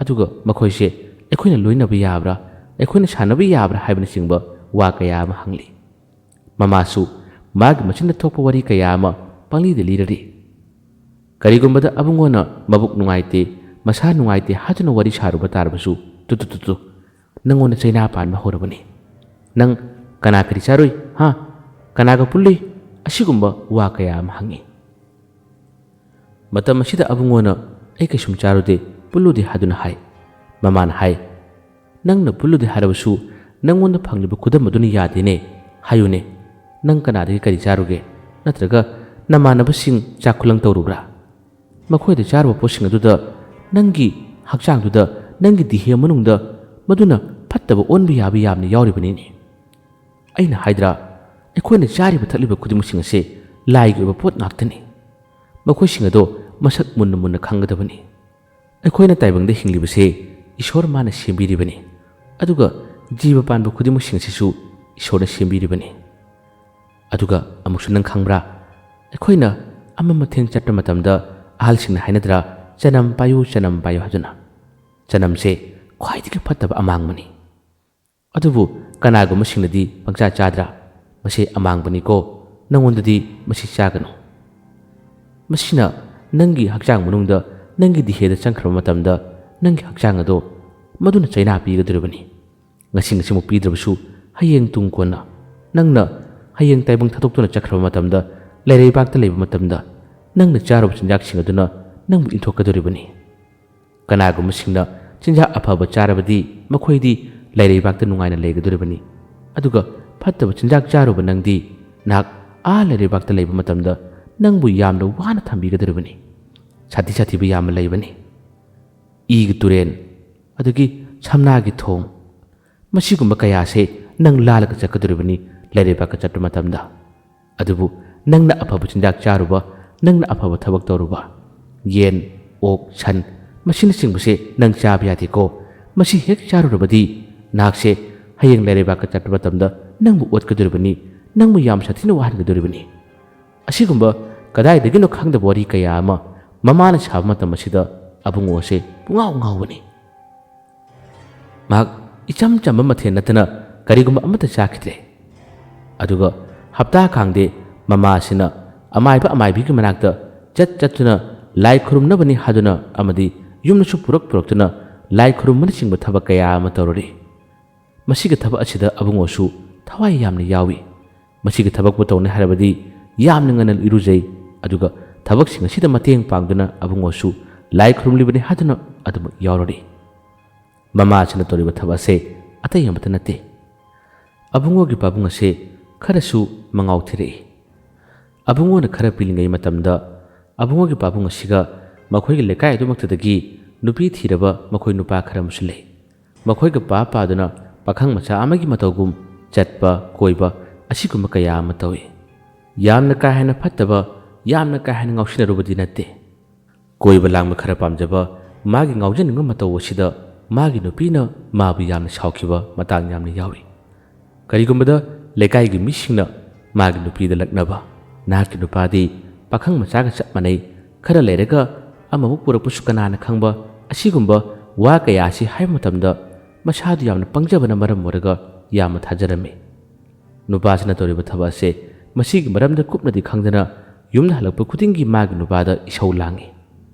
ꯑꯗꯨꯒ ꯃꯈꯣꯏꯁꯦ ꯑꯩꯈꯣꯏꯅ ꯂꯣꯏꯅꯕ ꯌꯥꯕ꯭ꯔꯥ, ꯑꯩꯈꯣꯏꯅ ꯁꯥꯟꯅꯕ ꯌꯥꯕ꯭ꯔꯥ ꯍꯥꯏꯕꯅꯆꯤꯡꯕ ꯋꯥ ꯀꯌꯥ ꯑꯃ ꯍꯪꯂꯤ꯫ ꯃꯃꯥꯁꯨ ꯃꯥꯒꯤ ꯃꯆꯤꯟꯗ ꯊꯣꯛꯄ ꯋꯥꯔꯤ ꯀꯌꯥ ꯑꯃ ꯄꯪꯂꯤꯗ ꯂꯤꯔꯔꯤ꯫ ꯀꯔꯤꯒꯨꯝꯕꯗ ꯑꯕꯨꯡꯉꯣꯅ ꯃꯕꯨꯛ ꯅꯨꯡꯉꯥꯏꯇꯦ, ꯃꯁꯥ ꯅꯨꯡꯉꯥꯏꯇꯦ ꯍꯥꯏꯗꯨꯅ ꯋꯥꯔꯤ ꯁꯥꯔꯨꯕ ꯇꯥꯔꯕꯁꯨ, "ꯇꯨ, ꯇꯨ, ꯇꯨ, ꯇꯨ, ꯅꯪꯉꯣꯟꯗ ꯆꯩꯅꯥ ꯄꯥꯟꯕ ꯍꯧꯔꯕꯅꯤ꯫ ꯅꯪ ꯀꯅꯥ ꯀꯔꯤ ꯆꯥꯔꯨꯏ? ꯍꯥ? ꯀꯅꯥꯒ ꯄꯨꯜꯂꯨꯏ?" ꯑꯁꯤꯒꯨꯝꯕ ꯋꯥ ꯀꯌꯥ ꯑꯃ ꯍꯪꯉꯤ꯫ ꯃꯇꯝ ꯑꯁꯤꯗ ꯑꯕꯨꯡꯉꯣꯅ, "ꯑꯩ ꯀꯩꯁꯨꯝ ꯆꯥꯔꯨꯗꯦ, ꯄꯨꯜꯂꯨꯗꯦ" ꯍꯥꯏꯗꯨꯅ ꯍꯥꯏ꯫ ꯃꯃꯥꯅ ꯍꯥꯏ, "ꯅꯪꯅ ꯄꯨꯜꯂꯨꯗꯦ ꯍꯥꯏꯔꯕꯁꯨ ꯅꯪꯉꯣꯟꯗ ꯐꯪꯂꯤꯕ ꯈꯨꯗꯝ ꯑꯗꯨꯅ ꯌꯥꯗꯦꯅꯦ꯫ ꯍꯥꯏꯌꯨꯅꯦ, ꯅꯪ ꯀꯅꯥꯗꯒꯤ ꯀꯔꯤ ꯆꯥꯔꯨꯒꯦ? ꯅꯠꯇ꯭ꯔꯒ ꯅꯃꯥꯟꯅꯕꯁꯤꯡ ꯆꯥꯛ ꯈꯨꯂꯪ ꯇꯧꯔꯨꯕ꯭ꯔꯥ? ꯃꯈꯣꯏꯗ ꯆꯥꯔꯨꯕ ꯄꯣꯠꯁꯤꯡ ꯑꯗꯨꯗ ꯅꯪꯒꯤ ꯍꯛꯆꯥꯡꯗꯨꯗ, ꯅꯪꯒꯤ ꯗꯤꯍꯦ ꯃꯅꯨꯡꯗ ꯃꯗꯨꯅ ꯐꯠꯇꯕ ꯑꯣꯟꯕ ꯌꯥꯕ ꯌꯥꯝꯅ ꯌꯥꯎꯔꯤꯕꯅꯤꯅꯦ꯫ ꯑꯩꯅ ꯍꯥꯏꯗ꯭ꯔꯥ, ꯑꯩꯈꯣꯏꯅ ꯆꯥꯔꯤꯕ ꯊꯛꯂꯤꯕ ꯈꯨꯗꯤꯡꯃꯛꯁꯤꯡ ꯑꯁꯤ ꯂꯥꯏꯒꯤ ꯑꯣꯏꯕ ꯄꯣꯠ ꯉꯥꯛꯇꯅꯤ꯫ ꯃꯈꯣꯏꯁꯤꯡ ꯑꯗꯣ ꯃꯁꯛ ꯃꯨꯟꯅ ꯃꯨꯟꯅ ꯈꯪꯒꯗꯕꯅꯤ꯫ ꯑꯩꯈꯣꯏꯅ ꯇꯥꯏꯕꯪꯗ ꯍꯤꯡꯂꯤꯕꯁꯤ ꯏꯁꯣꯔ ꯃꯥꯅ ꯁꯦꯝꯕꯤꯔꯤꯕꯅꯤ꯫ ꯑꯗꯨꯒ ꯖꯤꯕ ꯄꯥꯟꯕ ꯈꯨꯗꯤꯡꯃꯛꯁꯤꯡ ꯑꯁꯤꯁꯨ ꯏꯁꯣꯔꯅ ꯁꯦꯝꯕꯤꯔꯤꯕꯅꯤ꯫" ꯑꯗꯨꯒ ꯑꯃꯨꯛꯁꯨ ꯅꯪ ꯈꯪꯕ꯭ꯔꯥ? ꯑꯩꯈꯣꯏꯅ ꯑꯃ ꯃꯊꯦꯡ ꯆꯠꯄ ꯃꯇꯝꯗ ꯑꯍꯜꯁꯤꯡꯅ ꯍꯥꯏꯅꯗ꯭ꯔꯥ, "ꯆꯅꯝ ꯄꯥꯏꯌꯨ, ꯆꯅꯝ ꯄꯥꯏꯌꯨ" ꯍꯥꯏꯗꯨꯅ꯫ ꯆꯅꯝꯁꯦ ꯈ꯭ꯋꯥꯏꯗꯒꯤ ꯐꯠꯇꯕ ꯑꯃꯥꯡꯕꯅꯤ꯫ ꯑꯗꯨꯕꯨ ꯀꯅꯥꯒꯨꯝꯕꯁꯤꯡꯅꯗꯤ ꯄꯪꯆꯥ ꯆꯥꯗ꯭ꯔꯥ? "ꯃꯁꯤ ꯑꯃꯥꯡꯕꯅꯤꯀꯣ, ꯅꯉꯣꯟꯗꯗꯤ ꯃꯁꯤ ꯆꯥꯒꯅꯨ꯫ ꯃꯁꯤꯅ ꯅꯪꯒꯤ ꯍꯛꯆꯥꯡ ꯃꯅꯨꯡꯗ, ꯅꯪꯒꯤ ꯗꯤꯍꯦꯗ ꯆꯪꯈ꯭ꯔꯕ ꯃꯇꯝꯗ, ꯅꯪꯒꯤ ꯍꯛꯆꯥꯡ ꯑꯗꯣ ꯃꯗꯨꯅ ꯆꯩꯅꯥ ꯄꯤꯒꯗꯧꯔꯤꯕꯅꯤ꯫ ꯉꯁꯤ ꯉꯁꯤꯃꯨꯛ ꯄꯤꯗ꯭ꯔꯕꯁꯨ, ꯍꯌꯦꯡ ꯇꯨꯡ ꯀꯣꯟꯅ, ꯅꯪꯅ ꯍꯌꯦꯡ ꯇꯥꯏꯕꯪ ꯊꯥꯗꯣꯛꯇꯨꯅ ꯆꯠꯈ꯭ꯔꯕ ꯃꯇꯝꯗ, ꯂꯩꯔꯩꯕꯥꯛꯇ ꯂꯩꯕ ꯃꯇꯝꯗ, ꯅꯪꯅ ꯆꯥꯔꯨꯕ ꯆꯤꯟꯖꯥꯛꯁꯤꯡ ꯑꯗꯨꯅ ꯅꯪꯕꯨ ꯏꯟꯊꯣꯛꯀꯗꯧꯔꯤꯕꯅꯤ"꯫ ꯀꯅꯥꯒꯨꯝꯕꯁꯤꯡꯅ ꯆꯤꯟꯖꯥꯛ ꯑꯐꯕ ꯆꯥꯔꯕꯗꯤ ꯃꯈꯣꯏꯗꯤ ꯂꯩꯔꯩꯕꯥꯛꯇ ꯅꯨꯡꯉꯥꯏꯅ ꯂꯩꯒꯗꯧꯔꯤꯕꯅꯤ꯫ ꯑꯗꯨꯒ ꯐꯠꯇꯕ ꯆꯤꯟꯖꯥꯛ ꯆꯥꯔꯨꯕ ꯅꯪꯗꯤ ꯅꯍꯥꯛ ꯑꯥ ꯂꯩꯔꯩꯕꯥꯛꯇ ꯂꯩꯕ ꯃꯇꯝꯗ ꯅꯪꯕꯨ ꯌꯥꯝꯅ ꯋꯥꯅ ꯊꯝꯕꯤꯒꯗꯧꯔꯤꯕꯅꯤ꯫ ꯁꯥꯊꯤ ꯁꯥꯊꯤꯕ ꯌꯥꯝꯅ ꯂꯩꯕꯅꯤ꯫ ꯏꯒꯤ ꯇꯨꯔꯦꯟ, ꯑꯗꯒꯤ ꯁꯝꯅꯥꯒꯤ ꯊꯣꯡ, ꯃꯁꯤꯒꯨꯝꯕ ꯀꯌꯥꯁꯦ ꯅꯪ ꯂꯥꯜꯂꯒ ꯆꯠꯀꯗꯧꯔꯤꯕꯅꯤ ꯂꯩꯔꯩꯕꯥꯛꯀ ꯆꯠꯄ ꯃꯇꯝꯗ꯫ ꯑꯗꯨꯕꯨ ꯅꯪꯅ ꯑꯐꯕ ꯆꯤꯟꯖꯥꯛ ꯆꯥꯔꯨꯕ, ꯅꯪꯅ ꯑꯐꯕ ꯊꯕꯛ ꯇꯧꯔꯨꯕ, ꯌꯦꯟ, ꯑꯣꯛ, ꯁꯟ, ꯃꯁꯤꯅꯆꯤꯡꯕꯁꯦ ꯅꯪ ꯆꯥꯕ ꯌꯥꯗꯦꯀꯣ꯫ ꯃꯁꯤ ꯍꯦꯛ ꯆꯥꯔꯨꯔꯕꯗꯤ ꯅꯍꯥꯛꯁꯦ ꯍꯌꯦꯡ ꯂꯩꯔꯩꯕꯥꯛꯀ ꯆꯠꯄ ꯃꯇꯝꯗ ꯅꯪꯕꯨ ꯑꯣꯠꯀꯗꯧꯔꯤꯕꯅꯤ, ꯅꯪꯕꯨ ꯌꯥꯝ ꯁꯥꯊꯤꯅ ꯋꯥꯍꯟꯒꯗꯧꯔꯤꯕꯅꯤ꯫ ꯑꯁꯤꯒꯨꯝꯕ ꯀꯗꯥꯏꯗꯒꯤꯅꯣ ꯈꯪꯗꯕ ꯋꯥꯔꯤ ꯀꯌꯥ ꯑꯃ ꯃꯃꯥꯅ ꯁꯥꯕ ꯃꯇꯝ ꯑꯁꯤꯗ ꯑꯕꯨꯡꯉꯣ ꯑꯁꯦ ꯄꯨꯡꯉꯥꯎ ꯉꯥꯎꯕꯅꯤ꯫ ꯃꯍꯥꯛ ꯏꯆꯝ ꯆꯝꯕ ꯃꯊꯦꯜ ꯅꯠꯇꯅ ꯀꯔꯤꯒꯨꯝꯕ ꯑꯃꯠꯇ ꯆꯥꯈꯤꯗ꯭ꯔꯦ꯫ ꯑꯗꯨꯒ ꯍꯞꯇꯥ ꯈꯥꯡꯗꯦ ꯃꯃꯥ ꯑꯁꯤꯅ ꯑꯃꯥꯏꯕ ꯑꯃꯥꯏꯕꯤꯒꯤ ꯃꯅꯥꯛꯇ ꯆꯠ ꯆꯠꯇꯨꯅ ꯂꯥꯏ ꯈꯨꯔꯨꯝꯅꯕꯅꯤ ꯍꯥꯏꯗꯨꯅ ꯑꯃꯗꯤ ꯌꯨꯝꯗꯁꯨ ꯄꯨꯔꯛ ꯄꯨꯔꯛꯇꯨꯅ ꯂꯥꯏ ꯈꯨꯔꯨꯝꯕꯅꯆꯤꯡꯕ ꯊꯕꯛ ꯀꯌꯥ ꯑꯃ ꯇꯧꯔꯔꯤ꯫ ꯃꯁꯤꯒꯤ ꯊꯕꯛ ꯑꯁꯤꯗ ꯑꯕꯨꯡꯉꯣꯁꯨ ꯊꯋꯥꯏ ꯌꯥꯝꯅ ꯌꯥꯎꯏ꯫ ꯃꯁꯤꯒꯤ ꯊꯕꯛꯄꯨ ꯇꯧꯅꯤ ꯍꯥꯏꯔꯕꯗꯤ ꯌꯥꯝꯅ ꯉꯟꯅ ꯏꯔꯨꯖꯩ, ꯑꯗꯨꯒ ꯊꯕꯛꯁꯤꯡ ꯑꯁꯤꯗ ꯃꯇꯦꯡ ꯄꯥꯡꯗꯨꯅ ꯑꯕꯨꯡꯉꯣꯁꯨ ꯂꯥꯏ ꯈꯨꯔꯨꯝꯂꯤꯕꯅꯤ ꯍꯥꯏꯗꯨꯅ ꯑꯗꯨꯃꯛ ꯌꯥꯎꯔꯔꯤ꯫ ꯃꯃꯥ ꯑꯁꯤꯅ ꯇꯧꯔꯤꯕ ꯊꯕꯛ ꯑꯁꯦ ꯑꯇꯩ ꯑꯃꯠꯇ ꯅꯠꯇꯦ꯫ ꯑꯕꯨꯡꯉꯣꯒꯤ ꯄꯥꯕꯨꯡ ꯑꯁꯦ ꯈꯔꯁꯨ ꯃꯉꯥꯎ ꯊꯤꯔꯛꯏ꯫ ꯑꯕꯨꯡꯉꯣꯅ ꯈꯔ ꯄꯤꯛꯂꯤꯉꯩ ꯃꯇꯝꯗ ꯑꯕꯨꯡꯉꯣꯒꯤ ꯄꯥꯕꯨꯡ ꯑꯁꯤꯒ ꯃꯈꯣꯏꯒꯤ ꯂꯩꯀꯥꯏ ꯑꯗꯨꯃꯛꯇꯗꯒꯤ ꯅꯨꯄꯤ ꯊꯤꯔꯕ ꯃꯈꯣꯏ ꯅꯨꯄꯥ ꯈꯔ ꯑꯃꯁꯨ ꯂꯩ꯫ ꯃꯈꯣꯏꯒ ꯄꯥ ꯄꯥꯗꯨꯅ ꯄꯥꯈꯪ ꯃꯆꯥ ꯑꯃꯒꯤ ꯃꯇꯧꯒꯨꯝ ꯆꯠꯄ, ꯀꯣꯏꯕ ꯑꯁꯤꯒꯨꯝꯕ ꯀꯌꯥ ꯑꯃ ꯇꯧꯏ꯫ ꯌꯥꯝꯅ ꯀꯥ ꯍꯦꯟꯅ ꯐꯠꯇꯕ, ꯌꯥꯝꯅ ꯀꯥ ꯍꯦꯟꯅ ꯉꯥꯎꯁꯤꯟꯅꯔꯨꯕꯗꯤ ꯅꯠꯇꯦ꯫ ꯀꯣꯏꯕ ꯂꯥꯡꯕ ꯈꯔ ꯄꯥꯝꯖꯕ ꯃꯥꯒꯤ ꯉꯥꯎꯖꯅꯤꯡꯕ ꯃꯇꯧ ꯑꯁꯤꯗ ꯃꯥꯒꯤ ꯅꯨꯄꯤꯅ ꯃꯥꯕꯨ ꯌꯥꯝꯅ ꯁꯥꯎꯈꯤꯕ ꯃꯇꯥꯡ ꯌꯥꯝꯅ ꯌꯥꯎꯏ꯫ ꯀꯔꯤꯒꯨꯝꯕꯗ ꯂꯩꯀꯥꯏꯒꯤ ꯃꯤꯁꯤꯡꯅ ꯃꯥꯒꯤ ꯅꯨꯄꯤꯗ ꯂꯛꯅꯕ, "ꯅꯍꯥꯛꯀꯤ ꯅꯨꯄꯥꯗꯤ ꯄꯥꯈꯪ ꯃꯆꯥꯒ ꯆꯞ ꯃꯥꯟꯅꯩ, ꯈꯔ ꯂꯩꯔꯒ ꯑꯃꯕꯨ ꯄꯨꯔꯛꯄꯁꯨ ꯀꯅꯥꯅ ꯈꯪꯕ꯫ ꯑꯁꯤꯒꯨꯝꯕ ꯋꯥ ꯀꯌꯥ ꯑꯁꯤ ꯍꯥꯏꯕ ꯃꯇꯝꯗ ꯃꯁꯥꯗꯨ ꯌꯥꯝꯅ ꯄꯪꯖꯕꯅ ꯃꯔꯝ ꯑꯣꯏꯔꯒ ꯌꯥꯝꯅ ꯊꯥꯖꯔꯝꯃꯤ꯫ ꯅꯨꯄꯥꯁꯤꯅ ꯇꯧꯔꯤꯕ ꯊꯕꯛ ꯑꯁꯦ ꯃꯁꯤꯒꯤ ꯃꯔꯝꯗ ꯀꯨꯞꯅꯗꯤ ꯈꯪꯗꯅ ꯌꯨꯝꯗ ꯍꯜꯂꯛꯄ ꯈꯨꯗꯤꯡꯒꯤ ꯃꯥꯒꯤ ꯅꯨꯄꯥꯗ ꯏꯁꯧ ꯂꯥꯡꯏ꯫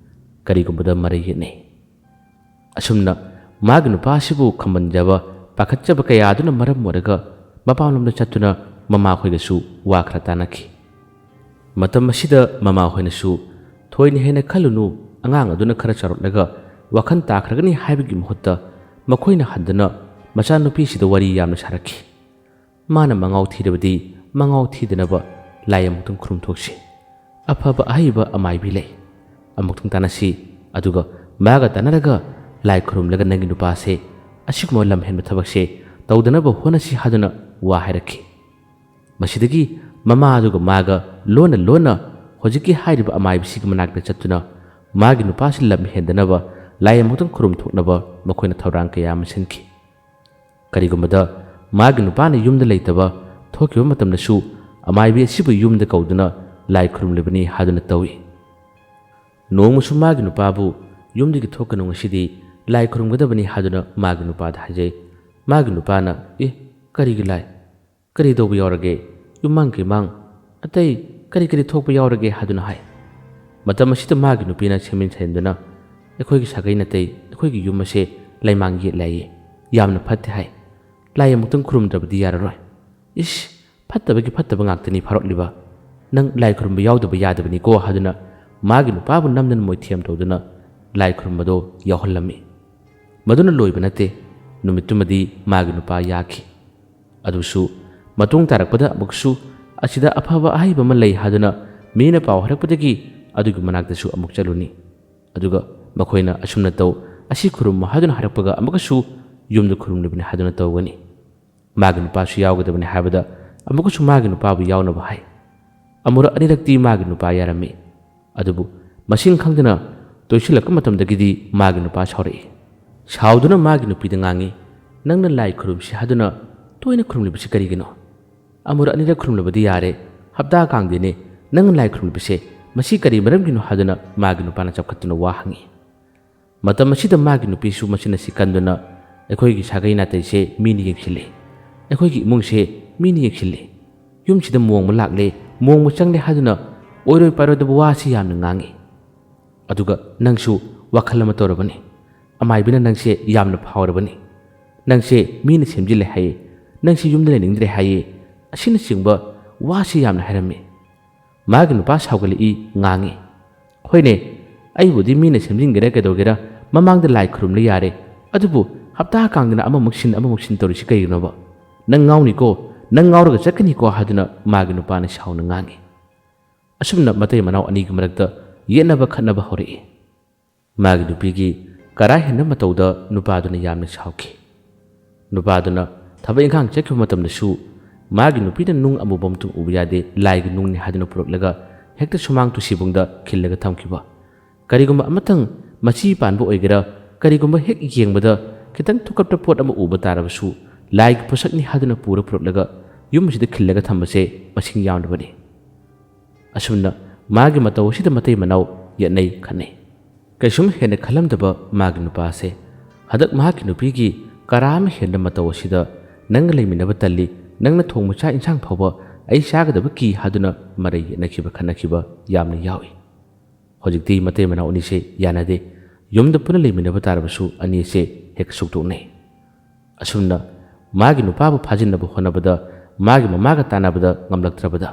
ꯀꯔꯤꯒꯨꯝꯕꯗ ꯃꯔꯩ ꯌꯦꯠꯅꯩ꯫ ꯑꯁꯨꯝꯅ ꯃꯥꯒꯤ ꯅꯨꯄꯥ ꯑꯁꯤꯕꯨ ꯈꯝꯕꯟꯖꯕ, ꯄꯥꯈꯠꯆꯕ ꯀꯌꯥ ꯑꯗꯨꯅ ꯃꯔꯝ ꯑꯣꯏꯔꯒ ꯃꯄꯥꯟꯂꯣꯝꯗ ꯆꯠꯇꯨꯅ ꯃꯃꯥꯈꯣꯏꯒꯁꯨ ꯋꯥ ꯈꯔ ꯇꯥꯅꯈꯤ꯫ ꯃꯇꯝ ꯑꯁꯤꯗ ꯃꯃꯥꯍꯣꯏꯅꯁꯨ "ꯊꯣꯏꯅ ꯍꯦꯟꯅ ꯈꯜꯂꯨꯅꯨ, ꯑꯉꯥꯡ ꯑꯗꯨꯅ ꯈꯔ ꯆꯥꯎꯔꯛꯂꯒ ꯋꯥꯈꯜ ꯇꯥꯈ꯭ꯔꯒꯅꯤ" ꯍꯥꯏꯕꯒꯤ ꯃꯍꯨꯠꯇ ꯃꯈꯣꯏꯅ ꯍꯟꯗꯨꯅ ꯃꯆꯥꯅꯨꯄꯤꯁꯤꯗ ꯋꯥꯔꯤ ꯌꯥꯝꯅ ꯁꯥꯔꯛꯈꯤ꯫ ꯃꯥꯅ ꯃꯉꯥꯎ ꯊꯤꯔꯕꯗꯤ ꯃꯉꯥꯎ ꯊꯤꯗꯅꯕ ꯂꯥꯏ ꯑꯃꯨꯛꯇꯪ ꯈꯨꯔꯨꯝꯊꯣꯛꯁꯤ꯫ ꯑꯐꯕ ꯑꯍꯩꯕ ꯑꯃꯥꯏꯕꯤ ꯂꯩ, ꯑꯃꯨꯛꯇꯪ ꯇꯥꯟꯅꯁꯤ꯫ ꯑꯗꯨꯒ ꯃꯥꯒ ꯇꯥꯟꯅꯔꯒ ꯂꯥꯏ ꯈꯨꯔꯨꯝꯂꯒ ꯅꯪꯒꯤ ꯅꯨꯄꯥꯁꯦ ꯑꯁꯤꯒꯨꯝꯕ ꯂꯝꯍꯦꯟꯕ ꯊꯕꯛꯁꯦ ꯇꯧꯗꯅꯕ ꯍꯣꯠꯅꯁꯤ ꯍꯥꯏꯗꯨꯅ ꯋꯥ ꯍꯥꯏꯔꯛꯈꯤ꯫ ꯃꯁꯤꯗꯒꯤ ꯃꯃꯥ ꯑꯗꯨꯒ ꯃꯥꯒ ꯂꯣꯟꯅ ꯂꯣꯟꯅ ꯍꯧꯖꯤꯛꯀꯤ ꯍꯥꯏꯔꯤꯕ ꯑꯃꯥꯏꯕꯤꯁꯤꯒꯤ ꯃꯅꯥꯛꯇ ꯆꯠꯇꯨꯅ ꯃꯥꯒꯤ ꯅꯨꯄꯥꯁꯤ ꯂꯝ ꯍꯦꯟꯗꯅꯕ ꯂꯥꯏ ꯑꯃꯨꯛꯇꯪ ꯈꯨꯔꯨꯝ ꯊꯣꯛꯅꯕ ꯃꯈꯣꯏꯅ ꯊꯧꯔꯥꯡ ꯀꯌꯥ ꯑꯃ ꯁꯤꯟꯈꯤ꯫ ꯀꯔꯤꯒꯨꯝꯕꯗ ꯃꯥꯒꯤ ꯅꯨꯄꯥꯅ ꯌꯨꯝꯗ ꯂꯩꯇꯕ ꯊꯣꯛꯈꯤꯕ ꯃꯇꯝꯗꯁꯨ ꯑꯃꯥꯏꯕꯤ ꯑꯁꯤꯕꯨ ꯌꯨꯝꯗ ꯀꯧꯗꯨꯅ ꯂꯥꯏ ꯈꯨꯔꯨꯝꯂꯤꯕꯅꯤ ꯍꯥꯏꯗꯨꯅ ꯇꯧꯏ꯫ ꯅꯣꯡꯃꯁꯨ ꯃꯥꯒꯤ ꯅꯨꯄꯥꯕꯨ "ꯌꯨꯝꯗꯒꯤ ꯊꯣꯛꯀꯅꯨ, ꯉꯁꯤꯗꯤ ꯂꯥꯏ ꯈꯨꯔꯨꯝꯒꯗꯕꯅꯤ" ꯍꯥꯏꯗꯨꯅ ꯃꯥꯒꯤ ꯅꯨꯄꯥꯗ ꯍꯥꯏꯖꯩ꯫ ꯃꯥꯒꯤ ꯅꯨꯄꯥꯅ "ꯑꯦ, ꯀꯔꯤꯒꯤ ꯂꯥꯏ? ꯀꯔꯤ ꯇꯧꯕ ꯌꯥꯎꯔꯒꯦ? ꯌꯨꯝꯃꯥꯡ ꯀꯩꯃꯥꯡ ꯑꯇꯩ ꯀꯔꯤ ꯀꯔꯤ ꯊꯣꯛꯄ ꯌꯥꯎꯔꯒꯦ?" ꯍꯥꯏꯗꯨꯅ ꯍꯥꯏ꯫ ꯃꯇꯝ ꯑꯁꯤꯗ ꯃꯥꯒꯤ ꯅꯨꯄꯤꯅ ꯁꯦꯝꯖꯤꯟ ꯁꯥꯖꯤꯟꯗꯨꯅ "ꯑꯩꯈꯣꯏꯒꯤ ꯁꯥꯒꯩ ꯅꯥꯇꯩ, ꯑꯩꯈꯣꯏꯒꯤ ꯌꯨꯝ ꯑꯁꯦ ꯂꯩꯃꯥꯡ ꯌꯦꯠꯂꯦ ꯍꯥꯏꯌꯦ, ꯌꯥꯝꯅ ꯐꯠꯇꯦ ꯍꯥꯏ, ꯂꯥꯏ ꯑꯃꯨꯛꯇꯪ ꯈꯨꯔꯨꯝꯗ꯭ꯔꯕꯗꯤ ꯌꯥꯔꯔꯣꯏ꯫ ꯏꯁ, ꯐꯠꯇꯕꯒꯤ ꯐꯠꯇꯕ ꯉꯥꯛꯇꯅꯤ ꯐꯥꯎꯔꯛꯂꯤꯕ, ꯅꯪ ꯂꯥꯏ ꯈꯨꯔꯨꯝꯕ ꯌꯥꯎꯗꯕ ꯌꯥꯗꯕꯅꯤꯀꯣ" ꯍꯥꯏꯗꯨꯅ ꯃꯥꯒꯤ ꯅꯨꯄꯥꯕꯨ ꯅꯝꯗꯅ ꯃꯣꯏꯊꯦꯝ ꯇꯧꯗꯨꯅ ꯂꯥꯏ ꯈꯨꯔꯨꯝꯕꯗꯣ ꯌꯥꯎꯍꯜꯂꯝꯃꯤ꯫ ꯃꯗꯨꯅ ꯂꯣꯏꯕ ꯅꯠꯇꯦ, ꯅꯨꯃꯤꯠꯇꯨꯃꯗꯤ ꯃꯥꯒꯤ ꯅꯨꯄꯥ ꯌꯥꯈꯤ꯫ ꯑꯗꯨꯁꯨ ꯃꯇꯨꯡ ꯇꯥꯔꯛꯄꯗ ꯑꯃꯨꯛꯁꯨ ꯑꯁꯤꯗ ꯑꯐꯕ ꯑꯍꯩꯕ ꯑꯃ ꯂꯩ ꯍꯥꯏꯗꯨꯅ ꯃꯤꯅ ꯄꯥꯎ ꯍꯥꯏꯔꯛꯄꯗꯒꯤ ꯑꯗꯨꯒꯤ ꯃꯅꯥꯛꯇꯁꯨ ꯑꯃꯨꯛ ꯆꯠꯂꯨꯅꯤ꯫ ꯑꯗꯨꯒ ꯃꯈꯣꯏꯅ "ꯑꯁꯨꯝꯅ ꯇꯧ, ꯑꯁꯤ ꯈꯨꯔꯨꯝꯃꯨ" ꯍꯥꯏꯗꯨꯅ ꯍꯥꯏꯔꯛꯄꯒ ꯑꯃꯨꯛꯀꯁꯨ "ꯌꯨꯝꯗ ꯈꯨꯔꯨꯝꯂꯤꯕꯅꯤ" ꯍꯥꯏꯗꯨꯅ ꯇꯧꯒꯅꯤ꯫ ꯃꯥꯒꯤ ꯅꯨꯄꯥꯁꯨ ꯌꯥꯎꯒꯗꯕꯅꯤ ꯍꯥꯏꯕꯗ ꯑꯃꯨꯛꯀꯁꯨ ꯃꯥꯒꯤ ꯅꯨꯄꯥꯕꯨ ꯌꯥꯎꯅꯕ ꯍꯥꯏ꯫ ꯑꯃꯨꯔꯛ ꯑꯅꯤꯔꯛꯇꯤ ꯃꯥꯒꯤ ꯅꯨꯄꯥ ꯌꯥꯔꯝꯃꯤ꯫ ꯑꯗꯨꯕꯨ ꯃꯁꯤꯡ ꯈꯪꯗꯅ ꯇꯣꯏꯁꯤꯜꯂꯛꯄ ꯃꯇꯝꯗꯒꯤꯗꯤ ꯃꯥꯒꯤ ꯅꯨꯄꯥ ꯁꯥꯎꯔꯛꯏ꯫ ꯁꯥꯎꯗꯨꯅ ꯃꯥꯒꯤ ꯅꯨꯄꯤꯗ ꯉꯥꯡꯉꯤ, "ꯅꯪꯅ ꯂꯥꯏ ꯈꯨꯔꯨꯝꯁꯤ ꯍꯥꯏꯗꯨꯅ ꯇꯣꯏꯅ ꯈꯨꯔꯨꯝꯂꯤꯕꯁꯤ ꯀꯔꯤꯒꯤꯅꯣ? ꯑꯃꯨꯔꯛ ꯑꯅꯤꯔꯛ ꯈꯨꯔꯨꯝꯂꯕꯗꯤ ꯌꯥꯔꯦ, ꯍꯞꯇꯥ ꯀꯥꯡꯗꯦꯅꯦ ꯅꯪꯅ ꯂꯥꯏ ꯈꯨꯔꯨꯝꯂꯤꯕꯁꯦ꯫ "ꯃꯁꯤ ꯀꯔꯤ ꯃꯔꯝꯒꯤꯅꯣ?" ꯍꯥꯏꯗꯨꯅ ꯃꯥꯒꯤ ꯅꯨꯄꯥꯅ ꯆꯥꯎꯈꯠꯇꯨꯅ ꯋꯥ ꯍꯪꯉꯤ꯫ ꯃꯇꯝ ꯑꯁꯤꯗ ꯃꯥꯒꯤ ꯅꯨꯄꯤꯁꯨ ꯃꯆꯤꯟ ꯑꯁꯤ ꯀꯟꯗꯨꯅ, "ꯑꯩꯈꯣꯏꯒꯤ ꯁꯥꯒꯩ ꯅꯥꯇꯩꯁꯦ ꯃꯤꯅ ꯌꯦꯡꯁꯤꯜꯂꯤ, ꯑꯩꯈꯣꯏꯒꯤ ꯏꯃꯨꯡꯁꯦ ꯃꯤꯅ ꯌꯦꯡꯁꯤꯜꯂꯤ, ꯌꯨꯝꯁꯤꯗ ꯃꯣꯡꯕ ꯂꯥꯛꯂꯦ, ꯃꯣꯡꯕ ꯆꯪꯂꯦ" ꯍꯥꯏꯗꯨꯅ ꯑꯣꯏꯔꯣꯏ ꯄꯥꯔꯣꯏꯗꯕ ꯋꯥꯁꯤ ꯌꯥꯝꯅ ꯉꯥꯡꯉꯤ꯫ ꯑꯗꯨꯒ ꯅꯪꯁꯨ ꯋꯥꯈꯜ ꯑꯃ ꯇꯧꯔꯕꯅꯤ, ꯑꯃꯥꯏꯕꯤꯅ ꯅꯪꯁꯦ ꯌꯥꯝꯅ ꯐꯥꯎꯔꯕꯅꯤ, ꯅꯪꯁꯦ ꯃꯤꯅ ꯁꯦꯝꯖꯤꯜꯂꯦ ꯍꯥꯏꯌꯦ, ꯅꯪꯁꯦ ꯌꯨꯝꯗ ꯂꯩꯅꯤꯡꯗ꯭ꯔꯦ ꯍꯥꯏꯌꯦ, ꯑꯁꯤꯅꯆꯤꯡꯕ ꯋꯥꯁꯤ ꯌꯥꯝꯅ ꯍꯥꯏꯔꯝꯃꯤ꯫ ꯃꯥꯒꯤ ꯅꯨꯄꯥ ꯁꯥꯎꯒꯠꯂꯛꯏ, ꯉꯥꯡꯉꯤ, "ꯍꯣꯏꯅꯦ, ꯑꯩꯕꯨꯗꯤ ꯃꯤꯅ ꯁꯦꯝꯖꯤꯟꯒꯦꯔꯥ ꯀꯩꯗꯧꯒꯦꯔꯥ, ꯃꯃꯥꯡꯗ ꯂꯥꯏ ꯈꯨꯔꯨꯝꯂ ꯌꯥꯔꯦ, ꯑꯗꯨꯕꯨ ꯍꯞꯇꯥ ꯀꯥꯡꯗꯅ ꯑꯃꯃꯨꯛ ꯁꯤꯟ ꯑꯃꯃꯨꯛ ꯁꯤꯟ ꯇꯧꯔꯤꯁꯤ ꯀꯩꯒꯤꯅꯣꯕ? ꯅꯪ ꯉꯥꯎꯅꯤꯀꯣ, ꯅꯪ ꯉꯥꯎꯔꯒ ꯆꯠꯀꯅꯤꯀꯣ" ꯍꯥꯏꯗꯨꯅ ꯃꯥꯒꯤ ꯅꯨꯄꯥꯅ ꯁꯥꯎꯅ ꯉꯥꯡꯉꯤ꯫ ꯑꯁꯨꯝꯅ ꯃꯇꯩ ꯃꯅꯥꯎ ꯑꯅꯤꯒꯤ ꯃꯔꯛꯇ ꯌꯦꯠꯅꯕ ꯈꯠꯅꯕ ꯍꯧꯔꯛꯏ꯫ ꯃꯥꯒꯤ ꯅꯨꯄꯤꯒꯤ ꯀꯔꯥ ꯍꯦꯟꯕ ꯃꯇꯧꯗ ꯅꯨꯄꯥꯗꯨꯅ ꯌꯥꯝꯅ ꯁꯥꯎꯈꯤ꯫ ꯅꯨꯄꯥꯗꯨꯅ ꯊꯕꯛ ꯏꯪꯈꯥꯡ ꯆꯠꯈꯤꯕ ꯃꯇꯝꯗꯁꯨ ꯃꯥꯒꯤ ꯅꯨꯄꯤꯅ ꯅꯨꯡ ꯑꯃꯨꯕ ꯑꯃꯇꯪ ꯎꯕ ꯌꯥꯗꯦ, ꯂꯥꯏꯒꯤ ꯅꯨꯡꯅꯤ ꯍꯥꯏꯗꯨꯅ ꯄꯨꯔꯛꯂꯒ ꯍꯦꯛꯇ ꯁꯨꯃꯥꯡ ꯇꯨꯁꯤꯕꯨꯡꯗ ꯈꯤꯜꯂꯒ ꯊꯝꯈꯤꯕ꯫ ꯀꯔꯤꯒꯨꯝꯕ ꯑꯃꯇꯪ ꯃꯆꯤ ꯄꯥꯟꯕ ꯑꯣꯏꯒꯦꯔꯥ, ꯀꯔꯤꯒꯨꯝꯕ ꯍꯦꯛ ꯌꯦꯡꯕꯗ ꯈꯤꯇꯪ ꯊꯨꯀꯞꯇ ꯄꯣꯠ ꯑꯃ ꯎꯕ ꯇꯥꯔꯕꯁꯨ, ꯂꯥꯏꯒꯤ ꯄꯣꯠꯁꯛꯅꯤ ꯍꯥꯏꯗꯨꯅ ꯄꯨꯔ ꯄꯨꯔꯛꯂꯒ ꯌꯨꯝ ꯑꯁꯤꯗ ꯈꯤꯜꯂꯒ ꯊꯝꯕꯁꯦ ꯃꯁꯤꯡ ꯌꯥꯝꯂꯕꯅꯤ꯫ ꯑꯁꯨꯝꯅ ꯃꯥꯒꯤ ꯃꯇꯧ ꯑꯁꯤꯗ ꯃꯇꯩ ꯃꯅꯥꯎ ꯌꯦꯠꯅꯩ ꯈꯠꯅꯩ꯫ ꯀꯩꯁꯨꯝ ꯍꯦꯟꯅ ꯈꯜꯂꯝꯗꯕ ꯃꯥꯒꯤ ꯅꯨꯄꯥꯁꯦ ꯍꯟꯗꯛ ꯃꯍꯥꯛꯀꯤ ꯅꯨꯄꯤꯒꯤ ꯀꯔꯥ ꯑꯃ ꯍꯦꯟꯕ ꯃꯇꯧ ꯑꯁꯤꯗ "ꯅꯪꯒ ꯂꯩꯃꯤꯟꯅꯕ ꯇꯜꯂꯤ, ꯅꯪꯅ ꯊꯣꯡꯕ ꯆꯥꯛ ꯏꯟꯁꯥꯡ ꯐꯥꯎꯕ ꯑꯩ ꯆꯥꯒꯗꯕ ꯀꯤ" ꯍꯥꯏꯗꯨꯅ ꯃꯔꯩ ꯌꯦꯠꯅꯈꯤꯕ ꯈꯠꯅꯈꯤꯕ ꯌꯥꯝꯅ ꯌꯥꯎꯏ꯫ ꯍꯧꯖꯤꯛꯇꯤ ꯃꯇꯩ ꯃꯅꯥꯎ ꯑꯅꯤꯁꯦ ꯌꯥꯅꯗꯦ꯫ ꯌꯨꯝꯗ ꯄꯨꯟꯅ ꯂꯩꯃꯤꯟꯅꯕ ꯇꯥꯔꯕꯁꯨ ꯑꯅꯤꯁꯦ ꯍꯦꯛ ꯁꯨꯛꯇꯣꯛꯅꯩ꯫ ꯑꯁꯨꯝꯅ ꯃꯥꯒꯤ ꯅꯨꯄꯥꯕꯨ ꯐꯥꯖꯤꯟꯅꯕ ꯍꯣꯠꯅꯕꯗ ꯃꯥꯒꯤ ꯃꯃꯥꯒ ꯇꯥꯟꯅꯕꯗ ꯉꯝꯂꯛꯇ꯭ꯔꯕꯗ,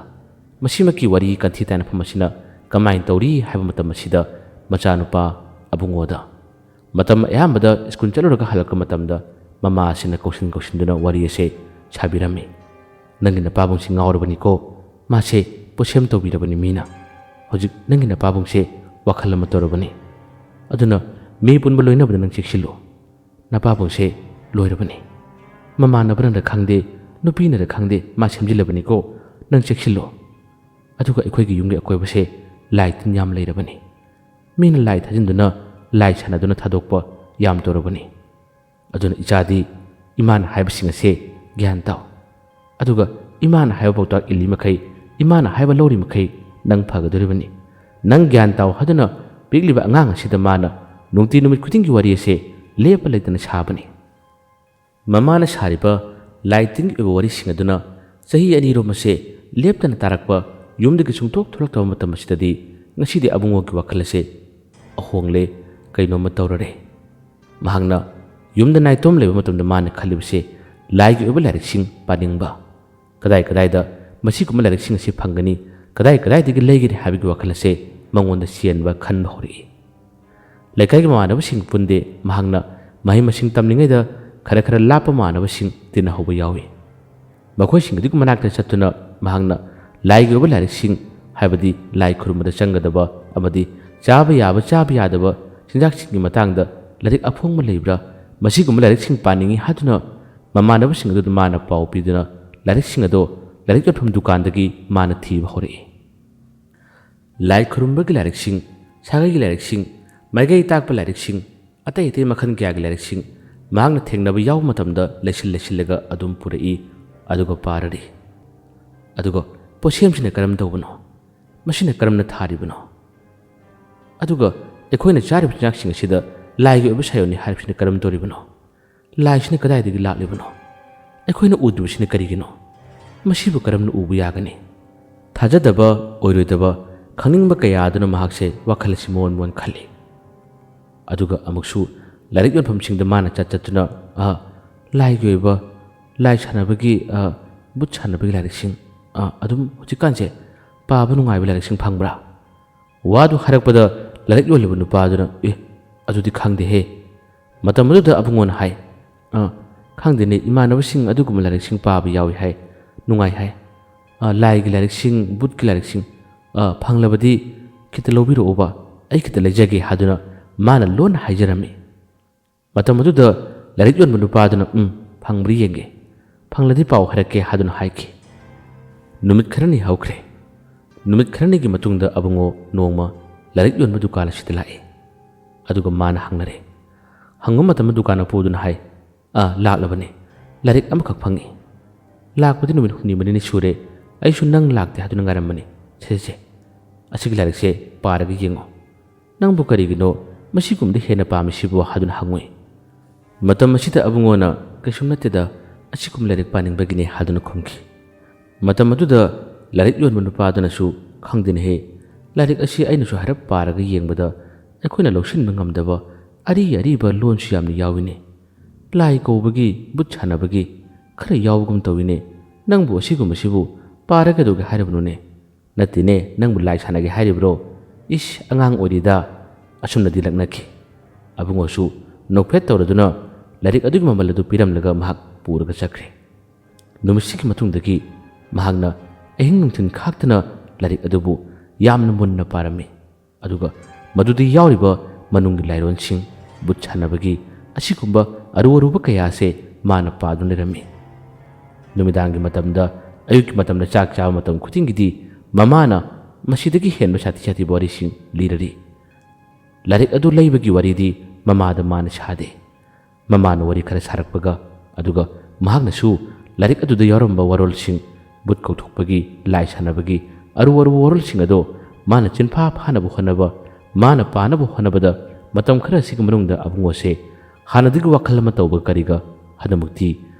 ꯃꯁꯤꯃꯛꯀꯤ ꯋꯥꯔꯤ ꯀꯟꯊꯤ ꯇꯥꯏꯅꯐꯝ ꯑꯁꯤꯅ ꯀꯃꯥꯏꯅ ꯇꯧꯔꯤ ꯍꯥꯏꯕ ꯃꯇꯝ ꯑꯁꯤꯗ ꯃꯆꯥꯅꯨꯄꯥ ꯑꯕꯨꯡꯉꯣꯗ꯫ ꯃꯇꯝ ꯑꯌꯥꯝꯕꯗ ꯁ꯭ꯀꯨꯜ ꯆꯠꯂꯨꯔꯒ ꯍꯜꯂꯛꯄ ꯃꯇꯝꯗ ꯃꯃꯥ ꯑꯁꯤꯅ ꯀꯧꯁꯤꯟ ꯀꯧꯁꯤꯟꯗꯨꯅ ꯋꯥꯔꯤ ꯑꯁꯦ ꯁꯥꯕꯤꯔꯝꯃꯤ꯫ "ꯅꯪꯒꯤ ꯅꯄꯥꯕꯨꯡꯁꯤ ꯉꯥꯎꯔꯕꯅꯤꯀꯣ, ꯃꯥꯁꯦ ꯄꯣꯠꯁꯦꯝ ꯇꯧꯕꯤꯔꯕꯅꯤ ꯃꯤꯅ꯫ ꯍꯧꯖꯤꯛ ꯅꯪꯒꯤ ꯅꯄꯥꯕꯨꯡꯁꯦ ꯋꯥꯈꯜ ꯑꯃ ꯇꯧꯔꯕꯅꯤ꯫ ꯑꯗꯨꯅ ꯃꯤ ꯄꯨꯟꯕ ꯂꯣꯏꯅꯕꯗ ꯅꯪ ꯆꯦꯛꯁꯤꯜꯂꯨ꯫ ꯅꯄꯥꯕꯨꯡꯁꯦ ꯂꯣꯏꯔꯕꯅꯤ꯫ ꯃꯃꯥꯟꯅꯕꯅꯔ ꯈꯪꯗꯦ, ꯅꯨꯄꯤꯅꯔ ꯈꯪꯗꯦ, ꯃꯥ ꯁꯦꯝꯖꯤꯜꯂꯕꯅꯤꯀꯣ, ꯅꯪ ꯆꯦꯛꯁꯤꯜꯂꯣ꯫ ꯑꯗꯨꯒ ꯑꯩꯈꯣꯏꯒꯤ ꯌꯨꯝꯒꯤ ꯑꯀꯣꯏꯕꯁꯦ ꯂꯥꯏ ꯇꯤꯟ ꯌꯥꯝ ꯂꯩꯔꯕꯅꯤ꯫ ꯃꯤꯅ ꯂꯥꯏ ꯊꯥꯖꯤꯟꯗꯨꯅ, ꯂꯥꯏ ꯁꯥꯟꯅꯗꯨꯅ ꯊꯥꯗꯣꯛꯄ ꯌꯥꯝ ꯇꯧꯔꯕꯅꯤ꯫ ꯑꯗꯨꯅ ꯏꯆꯥꯗꯤ ꯏꯃꯥꯅ ꯍꯥꯏꯕꯁꯤꯡ ꯑꯁꯦ ꯒ꯭ꯌꯥꯟ ꯇꯥꯎ꯫ ꯑꯗꯨꯒ ꯏꯃꯥꯅ ꯍꯥꯏꯕ ꯄꯥꯎꯇꯥꯛ ꯏꯜꯂꯤ ꯃꯈꯩ, ꯏꯃꯥꯅ ꯍꯥꯏꯕ ꯂꯧꯔꯤ ꯃꯈꯩ ꯅꯪ ꯐꯒꯗꯧꯔꯤꯕꯅꯤ꯫ "ꯅꯪ ꯒ꯭ꯌꯥꯟ ꯇꯥꯎ" ꯍꯥꯏꯗꯨꯅ ꯄꯤꯛꯂꯤꯕ ꯑꯉꯥꯡ ꯑꯁꯤꯗ ꯃꯥꯅ ꯅꯨꯡꯇꯤ ꯅꯨꯃꯤꯠ ꯈꯨꯗꯤꯡꯒꯤ ꯋꯥꯔꯤ ꯑꯁꯦ ꯂꯦꯞꯄ ꯂꯩꯇꯅ ꯁꯥꯕꯅꯤ꯫ ꯃꯃꯥꯅ ꯁꯥꯔꯤꯕ ꯂꯥꯏ ꯇꯤꯟꯒꯤ ꯑꯣꯏꯕ ꯋꯥꯔꯤꯁꯤꯡ ꯑꯗꯨꯅ ꯆꯍꯤ ꯑꯅꯤꯔꯣꯝ ꯑꯁꯦ ꯂꯦꯞꯇꯅ ꯇꯥꯔꯛꯄ ꯌꯨꯝꯗꯒꯤ ꯁꯨꯡꯊꯣꯛ ꯊꯣꯛꯂꯛꯇꯕ ꯃꯇꯝ ꯑꯁꯤꯗꯗꯤ ꯉꯁꯤꯗꯤ ꯑꯕꯨꯡꯉꯣꯒꯤ ꯋꯥꯈꯜ ꯑꯁꯦ ꯑꯍꯣꯡꯂꯦ, ꯀꯩꯅꯣꯝꯃ ꯇꯧꯔꯔꯦ꯫ ꯃꯍꯥꯛꯅ ꯌꯨꯝꯗ ꯅꯥꯏꯇꯣꯝ ꯂꯩꯕ ꯃꯇꯝꯗ ꯃꯥꯅ ꯈꯜꯂꯤꯕꯁꯦ ꯂꯥꯏꯒꯤ ꯑꯣꯏꯕ ꯂꯥꯏꯔꯤꯛꯁꯤꯡ ꯄꯥꯅꯤꯡꯕ, ꯀꯗꯥꯏ ꯀꯗꯥꯏꯗ ꯃꯁꯤꯒꯨꯝꯕ ꯂꯥꯏꯔꯤꯛꯁꯤꯡ ꯑꯁꯤ ꯐꯪꯒꯅꯤ, ꯀꯗꯥꯏ ꯀꯗꯥꯏꯗꯒꯤ ꯂꯩꯒꯅꯤ ꯍꯥꯏꯕꯒꯤ ꯋꯥꯈꯜ ꯑꯁꯦ ꯃꯉꯣꯟꯗ ꯆꯦꯟꯕ ꯈꯟꯕ ꯍꯧꯔꯛꯏ꯫ ꯂꯩꯀꯥꯏꯒꯤ ꯃꯃꯥꯟꯅꯕꯁꯤꯡ ꯄꯨꯟꯗꯦ꯫ ꯃꯍꯥꯛꯅ ꯃꯍꯩ ꯃꯁꯤꯡ ꯇꯝꯂꯤꯉꯩꯗ ꯈꯔ ꯈꯔ ꯂꯥꯞꯄ ꯃꯃꯥꯟꯅꯕꯁꯤꯡ ꯇꯤꯟꯅꯍꯧꯕ ꯌꯥꯎꯏ꯫ ꯃꯈꯣꯏꯁꯤꯡ ꯑꯗꯨꯒꯤ ꯃꯅꯥꯛꯇ ꯆꯠꯇꯨꯅ ꯃꯍꯥꯛꯅ ꯂꯥꯏꯒꯤ ꯑꯣꯏꯕ ꯂꯥꯏꯔꯤꯛꯁꯤꯡ, ꯍꯥꯏꯕꯗꯤ ꯂꯥꯏ ꯈꯨꯔꯨꯝꯕꯗ ꯆꯪꯒꯗꯕ ꯑꯃꯗꯤ ꯆꯥꯕ ꯌꯥꯕ, ꯆꯥꯕ ꯌꯥꯗꯕ ꯆꯤꯟꯖꯥꯛꯁꯤꯡꯒꯤ ꯃꯇꯥꯡꯗ ꯂꯥꯏꯔꯤꯛ ꯑꯐꯣꯡꯕ ꯂꯩꯕ꯭ꯔꯥ, ꯃꯁꯤꯒꯨꯝꯕ ꯂꯥꯏꯔꯤꯛꯁꯤꯡ ꯄꯥꯅꯤꯡꯏ ꯍꯥꯏꯗꯨꯅ ꯃꯃꯥꯟꯅꯕꯁꯤꯡ ꯑꯗꯨꯗ ꯃꯥꯅ ꯄꯥꯎ ꯄꯤꯗꯨꯅ ꯂꯥꯏꯔꯤꯛꯁꯤꯡ ꯑꯗꯣ ꯂꯥꯏꯔꯤꯛ ꯌꯣꯟꯐꯝ ꯗꯨꯀꯥꯟꯗꯒꯤ ꯃꯥꯅ ꯊꯤꯕ ꯍꯧꯔꯛꯏ꯫ ꯂꯥꯏ ꯈꯨꯔꯨꯝꯕꯒꯤ ꯂꯥꯏꯔꯤꯛꯁꯤꯡ, ꯁꯥꯒꯩꯒꯤ ꯂꯥꯏꯔꯤꯛꯁꯤꯡ, ꯃꯥꯏꯀꯩ ꯇꯥꯛꯄ ꯂꯥꯏꯔꯤꯛꯁꯤꯡ, ꯑꯇꯩ ꯑꯇꯩ ꯃꯈꯜ ꯀꯌꯥꯒꯤ ꯂꯥꯏꯔꯤꯛꯁꯤꯡ ꯃꯍꯥꯛꯅ ꯊꯦꯡꯅꯕ ꯌꯥꯎꯕ ꯃꯇꯝꯗ ꯂꯩꯁꯤꯜ ꯂꯩꯁꯤꯜꯂꯒ ꯑꯗꯨꯝ ꯄꯨꯔꯛꯏ, ꯑꯗꯨꯒ ꯄꯥꯔꯔꯤ꯫ ꯑꯗꯨꯒ ꯄꯣꯠꯁꯦꯝꯁꯤꯅ ꯀꯔꯝ ꯇꯧꯕꯅꯣ? ꯃꯁꯤꯅ ꯀꯔꯝꯅ ꯊꯥꯔꯤꯕꯅꯣ? ꯑꯗꯨꯒ ꯑꯩꯈꯣꯏꯅ ꯆꯥꯔꯤꯕ ꯆꯤꯟꯖꯥꯛꯁꯤꯡ ꯑꯁꯤꯗ ꯂꯥꯏꯒꯤ ꯑꯣꯏꯕ ꯁꯥꯏꯑꯣꯟꯅꯤ ꯍꯥꯏꯔꯤꯕꯁꯤꯅ ꯀꯔꯝ ꯇꯧꯔꯤꯕꯅꯣ? ꯂꯥꯏꯁꯤꯅ ꯀꯗꯥꯏꯗꯒꯤ ꯂꯥꯛꯂꯤꯕꯅꯣ? ꯑꯩꯈꯣꯏꯅ ꯎꯗ꯭ꯔꯤꯕꯁꯤꯅ ꯀꯔꯤꯒꯤꯅꯣ? ꯃꯁꯤꯕꯨ ꯀꯔꯝꯅ ꯎꯕ ꯌꯥꯒꯅꯤ? ꯊꯥꯖꯗꯕ, ꯑꯣꯏꯔꯣꯏꯗꯕ, ꯈꯪꯅꯤꯡꯕ ꯀꯌꯥ ꯑꯗꯨꯅ ꯃꯍꯥꯛꯁꯦ ꯋꯥꯈꯜ ꯑꯁꯤ ꯃꯑꯣꯟ ꯃꯑꯣꯟ ꯈꯜꯂꯤ꯫ ꯑꯗꯨꯒ ꯑꯃꯨꯛꯁꯨ ꯂꯥꯏꯔꯤꯛ ꯌꯣꯟꯐꯝꯁꯤꯡꯗ ꯃꯥꯅ ꯆꯠ ꯆꯠꯇꯨꯅ, "ꯑ, ꯂꯥꯏꯒꯤ ꯑꯣꯏꯕ, ꯂꯥꯏ ꯁꯥꯟꯅꯕꯒꯤ, ꯑ, ꯕꯨꯠ ꯁꯥꯟꯅꯕꯒꯤ ꯂꯥꯏꯔꯤꯛꯁꯤꯡ, ꯑ, ꯑꯗꯨꯝ ꯍꯧꯖꯤꯛꯀꯥꯟꯁꯦ ꯄꯥꯕ ꯅꯨꯡꯉꯥꯏꯕ ꯂꯥꯏꯔꯤꯛꯁꯤꯡ ꯐꯪꯕ꯭ꯔꯥ?" ꯋꯥꯗꯨ ꯍꯥꯏꯔꯛꯄꯗ ꯂꯥꯏꯔꯤꯛ ꯌꯣꯜꯂꯤꯕ ꯅꯨꯄꯥꯗꯨꯅ, "ꯑꯦ, ꯑꯗꯨꯗꯤ ꯈꯪꯗꯦꯍꯦ꯫ ꯃꯇꯝ ꯑꯗꯨꯗ ꯑꯕꯨꯡꯉꯣꯅ ꯍꯥꯏ, 'ꯑ, ꯈꯪꯗꯦꯅꯦ, ꯏꯃꯥꯟꯅꯕꯁꯤꯡ ꯑꯗꯨꯒꯨꯝꯕ ꯂꯥꯏꯔꯤꯛꯁꯤꯡ ꯄꯥꯕ ꯌꯥꯎꯏ ꯍꯥꯏ, ꯅꯨꯡꯉꯥꯏ ꯍꯥꯏ꯫ ꯑ, ꯂꯥꯏꯒꯤ ꯂꯥꯏꯔꯤꯛꯁꯤꯡ, ꯕꯨꯠꯀꯤ ꯂꯥꯏꯔꯤꯛꯁꯤꯡ, ꯑ, ꯐꯪꯂꯕꯗꯤ ꯈꯤꯇ ꯂꯧꯕꯤꯔꯛꯎꯕ, ꯑꯩ ꯈꯤꯇ ꯂꯩꯖꯒꯦ' ꯍꯥꯏꯗꯨꯅ ꯃꯥꯅ ꯂꯣꯟꯅ ꯍꯥꯏꯖꯔꯝꯃꯤ꯫ ꯃꯇꯝ ꯑꯗꯨꯗ ꯂꯥꯏꯔꯤꯛ ꯌꯣꯟꯕ ꯅꯨꯄꯥꯗꯨꯅ, 'ꯎꯝ, ꯐꯪꯕ꯭ꯔꯥ ꯌꯦꯡꯒꯦ, ꯐꯪꯂꯗꯤ ꯄꯥꯎ ꯍꯥꯏꯔꯛꯀꯦ' ꯍꯥꯏꯗꯨꯅ ꯍꯥꯏꯈꯤ꯫ ꯅꯨꯃꯤꯠ ꯈꯔꯅꯤ ꯍꯧꯈ꯭ꯔꯦ꯫ ꯅꯨꯃꯤꯠ ꯈꯔꯅꯤꯒꯤ ꯃꯇꯨꯡꯗ ꯑꯕꯨꯡꯉꯣ ꯅꯣꯡꯃ ꯂꯥꯏꯔꯤꯛ ꯌꯣꯟꯕ ꯗꯨꯀꯥꯟ ꯑꯁꯤꯗ ꯂꯥꯛꯏ꯫ ꯑꯗꯨꯒ ꯃꯥꯅ ꯍꯪꯅꯔꯦ꯫ ꯍꯪꯕ ꯃꯇꯝꯗ ꯗꯨꯀꯥꯟ ꯃꯄꯨꯗꯨꯅ ꯍꯥꯏ, "ꯑꯥ, ꯂꯥꯛꯂꯕꯅꯤ꯫ ꯂꯥꯏꯔꯤꯛ ꯑꯃꯈꯛ ꯐꯪꯉꯤ꯫ ꯂꯥꯛꯄꯗꯤ ꯅꯨꯃꯤꯠ ꯍꯨꯝꯅꯤ ꯃꯔꯤꯅꯤ ꯁꯨꯔꯦ꯫ ꯑꯩꯁꯨ ꯅꯪ ꯂꯥꯛꯇꯦ ꯍꯥꯏꯗꯨꯅ ꯉꯥꯏꯔꯝꯕꯅꯤ꯫ ꯁꯦ, ꯁꯦ, ꯁꯦ꯫ "ꯑꯁꯤꯒꯤ ꯂꯥꯏꯔꯤꯛꯁꯦ ꯄꯥꯔꯒ ꯌꯦꯡꯉꯨ꯫ ꯅꯪꯕꯨ ꯀꯔꯤꯒꯤꯅꯣ ꯃꯁꯤꯒꯨꯝꯕꯗ ꯍꯦꯟꯅ ꯄꯥꯝꯃꯤꯁꯤꯕꯣ?" ꯍꯥꯏꯗꯨꯅ ꯍꯪꯉꯨꯏ꯫ ꯃꯇꯝ ꯑꯁꯤꯗ ꯑꯕꯨꯡꯉꯣꯅ, "ꯀꯩꯁꯨꯝ ꯅꯠꯇꯦꯗ, ꯑꯁꯤꯒꯨꯝꯕ ꯂꯥꯏꯔꯤꯛ ꯄꯥꯅꯤꯡꯕꯒꯤꯅꯤ" ꯍꯥꯏꯗꯨꯅ ꯈꯨꯝꯈꯤ꯫ ꯃꯇꯝ ꯑꯗꯨꯗ ꯂꯥꯏꯔꯤꯛ ꯌꯣꯟꯕ ꯅꯨꯄꯥꯗꯨꯅꯁꯨ, "ꯈꯪꯗꯦꯅꯦꯍꯦ, ꯂꯥꯏꯔꯤꯛ ꯑꯁꯤ ꯑꯩꯅꯁꯨ ꯍꯥꯏꯔꯞ ꯄꯥꯔꯒ ꯌꯦꯡꯕꯗ ꯑꯩꯈꯣꯏꯅ ꯂꯧꯁꯤꯟꯕ ꯉꯝꯗꯕ ꯑꯔꯤ ꯑꯔꯤꯕ ꯂꯣꯟꯁꯨ ꯌꯥꯝꯅ ꯌꯥꯎꯏꯅꯦ꯫ ꯂꯥꯏ ꯀꯧꯕꯒꯤ, ꯚꯨꯠ ꯁꯥꯟꯅꯕꯒꯤ ꯈꯔ ꯌꯥꯎꯕꯒꯨꯝ ꯇꯧꯏꯅꯦ꯫ ꯅꯪꯕꯨ ꯑꯁꯤꯒꯨꯝꯕꯁꯤꯕꯨ ꯄꯥꯔꯒ ꯀꯩꯗꯧꯒꯦ ꯍꯥꯏꯔꯕꯅꯣꯅꯦ?" "ꯅꯠꯇꯦꯅꯦ, ꯅꯪꯕꯨ ꯂꯥꯏ ꯁꯥꯟꯅꯒꯦ ꯍꯥꯏꯔꯤꯕ꯭ꯔꯣ? ꯏꯁ, ꯑꯉꯥꯡ ꯑꯣꯏꯔꯤꯗ!" ꯑꯁꯨꯝꯅꯗꯤ ꯂꯛꯅꯈꯤ꯫ ꯑꯕꯨꯡꯉꯣꯁꯨ ꯅꯣꯛꯐꯦꯠ ꯇꯧꯔꯗꯨꯅ ꯂꯥꯏꯔꯤꯛ ꯑꯗꯨꯒꯤ ꯃꯃꯜ ꯑꯗꯨ ꯄꯤꯔꯝꯂꯒ ꯃꯍꯥꯛ ꯄꯨꯔꯒ ꯆꯠꯈ꯭ꯔꯦ꯫ ꯅꯨꯃꯤꯠꯁꯤꯒꯤ ꯃꯇꯨꯡꯗꯒꯤ ꯃꯍꯥꯛꯅ ꯑꯍꯤꯡ ꯅꯨꯡꯊꯤꯜ ꯈꯥꯛꯇꯅ ꯂꯥꯏꯔꯤꯛ ꯑꯗꯨꯕꯨ ꯌꯥꯝꯅ ꯃꯨꯟꯅ ꯄꯥꯔꯝꯃꯤ꯫ ꯑꯗꯨꯒ ꯃꯗꯨꯗ ꯌꯥꯎꯔꯤꯕ ꯃꯅꯨꯡꯒꯤ ꯂꯥꯏꯔꯣꯟꯁꯤꯡ, ꯚꯨꯠ ꯁꯥꯟꯅꯕꯒꯤ, ꯑꯁꯤꯒꯨꯝꯕ ꯑꯔꯨ ꯑꯔꯨꯕ ꯀꯌꯥ ꯑꯁꯦ ꯃꯥꯅ ꯄꯥꯗꯨꯅ ꯂꯩꯔꯝꯃꯤ꯫ ꯅꯨꯃꯤꯗꯥꯡꯒꯤ ꯃꯇꯝꯗ, ꯑꯌꯨꯛꯀꯤ ꯃꯇꯝꯗ ꯆꯥꯛ ꯆꯥꯕ ꯃꯇꯝ ꯈꯨꯗꯤꯡꯒꯤꯗꯤ ꯃꯃꯥꯅ ꯃꯁꯤꯗꯒꯤ ꯍꯦꯟꯕ ꯁꯥꯊꯤ ꯁꯥꯊꯤꯕ ꯋꯥꯔꯤꯁꯤꯡ ꯂꯤꯔꯔꯤ꯫ ꯂꯥꯏꯔꯤꯛ ꯑꯗꯨ ꯂꯩꯕꯒꯤ ꯋꯥꯔꯤꯗꯤ ꯃꯃꯥꯗ ꯃꯥꯅ ꯁꯥꯗꯦ꯫ ꯃꯃꯥꯅ ꯋꯥꯔꯤ ꯈꯔ ꯁꯥꯔꯛꯄꯒ, ꯑꯗꯨꯒ ꯃꯍꯥꯛꯅꯁꯨ ꯂꯥꯏꯔꯤꯛ ꯑꯗꯨꯗ ꯌꯥꯎꯔꯝꯕ ꯋꯥꯔꯣꯜꯁꯤꯡ, ꯚꯨꯠ ꯀꯧꯊꯣꯛꯄꯒꯤ, ꯂꯥꯏ ꯁꯥꯟꯅꯕꯒꯤ ꯑꯔꯨ ꯑꯔꯨꯕ ꯋꯥꯔꯣꯜꯁꯤꯡ ꯑꯗꯣ ꯃꯥꯅ ꯆꯤꯟꯐꯥ ꯐꯥꯅꯕ ꯍꯣꯠꯅꯕ, ꯃꯥꯅ ꯄꯥꯅꯕ ꯍꯣꯠꯅꯕꯗ ꯃꯇꯝ ꯈꯔ ꯑꯁꯤꯒꯤ ꯃꯅꯨꯡꯗ ꯑꯕꯨꯡꯉꯣꯁꯦ ꯍꯥꯟꯅꯗꯒꯤ ꯋꯥꯈꯜ ꯑꯃ ꯇꯧꯕ ꯀꯔꯤꯒ ꯍꯟꯗꯛꯃꯛꯇꯤ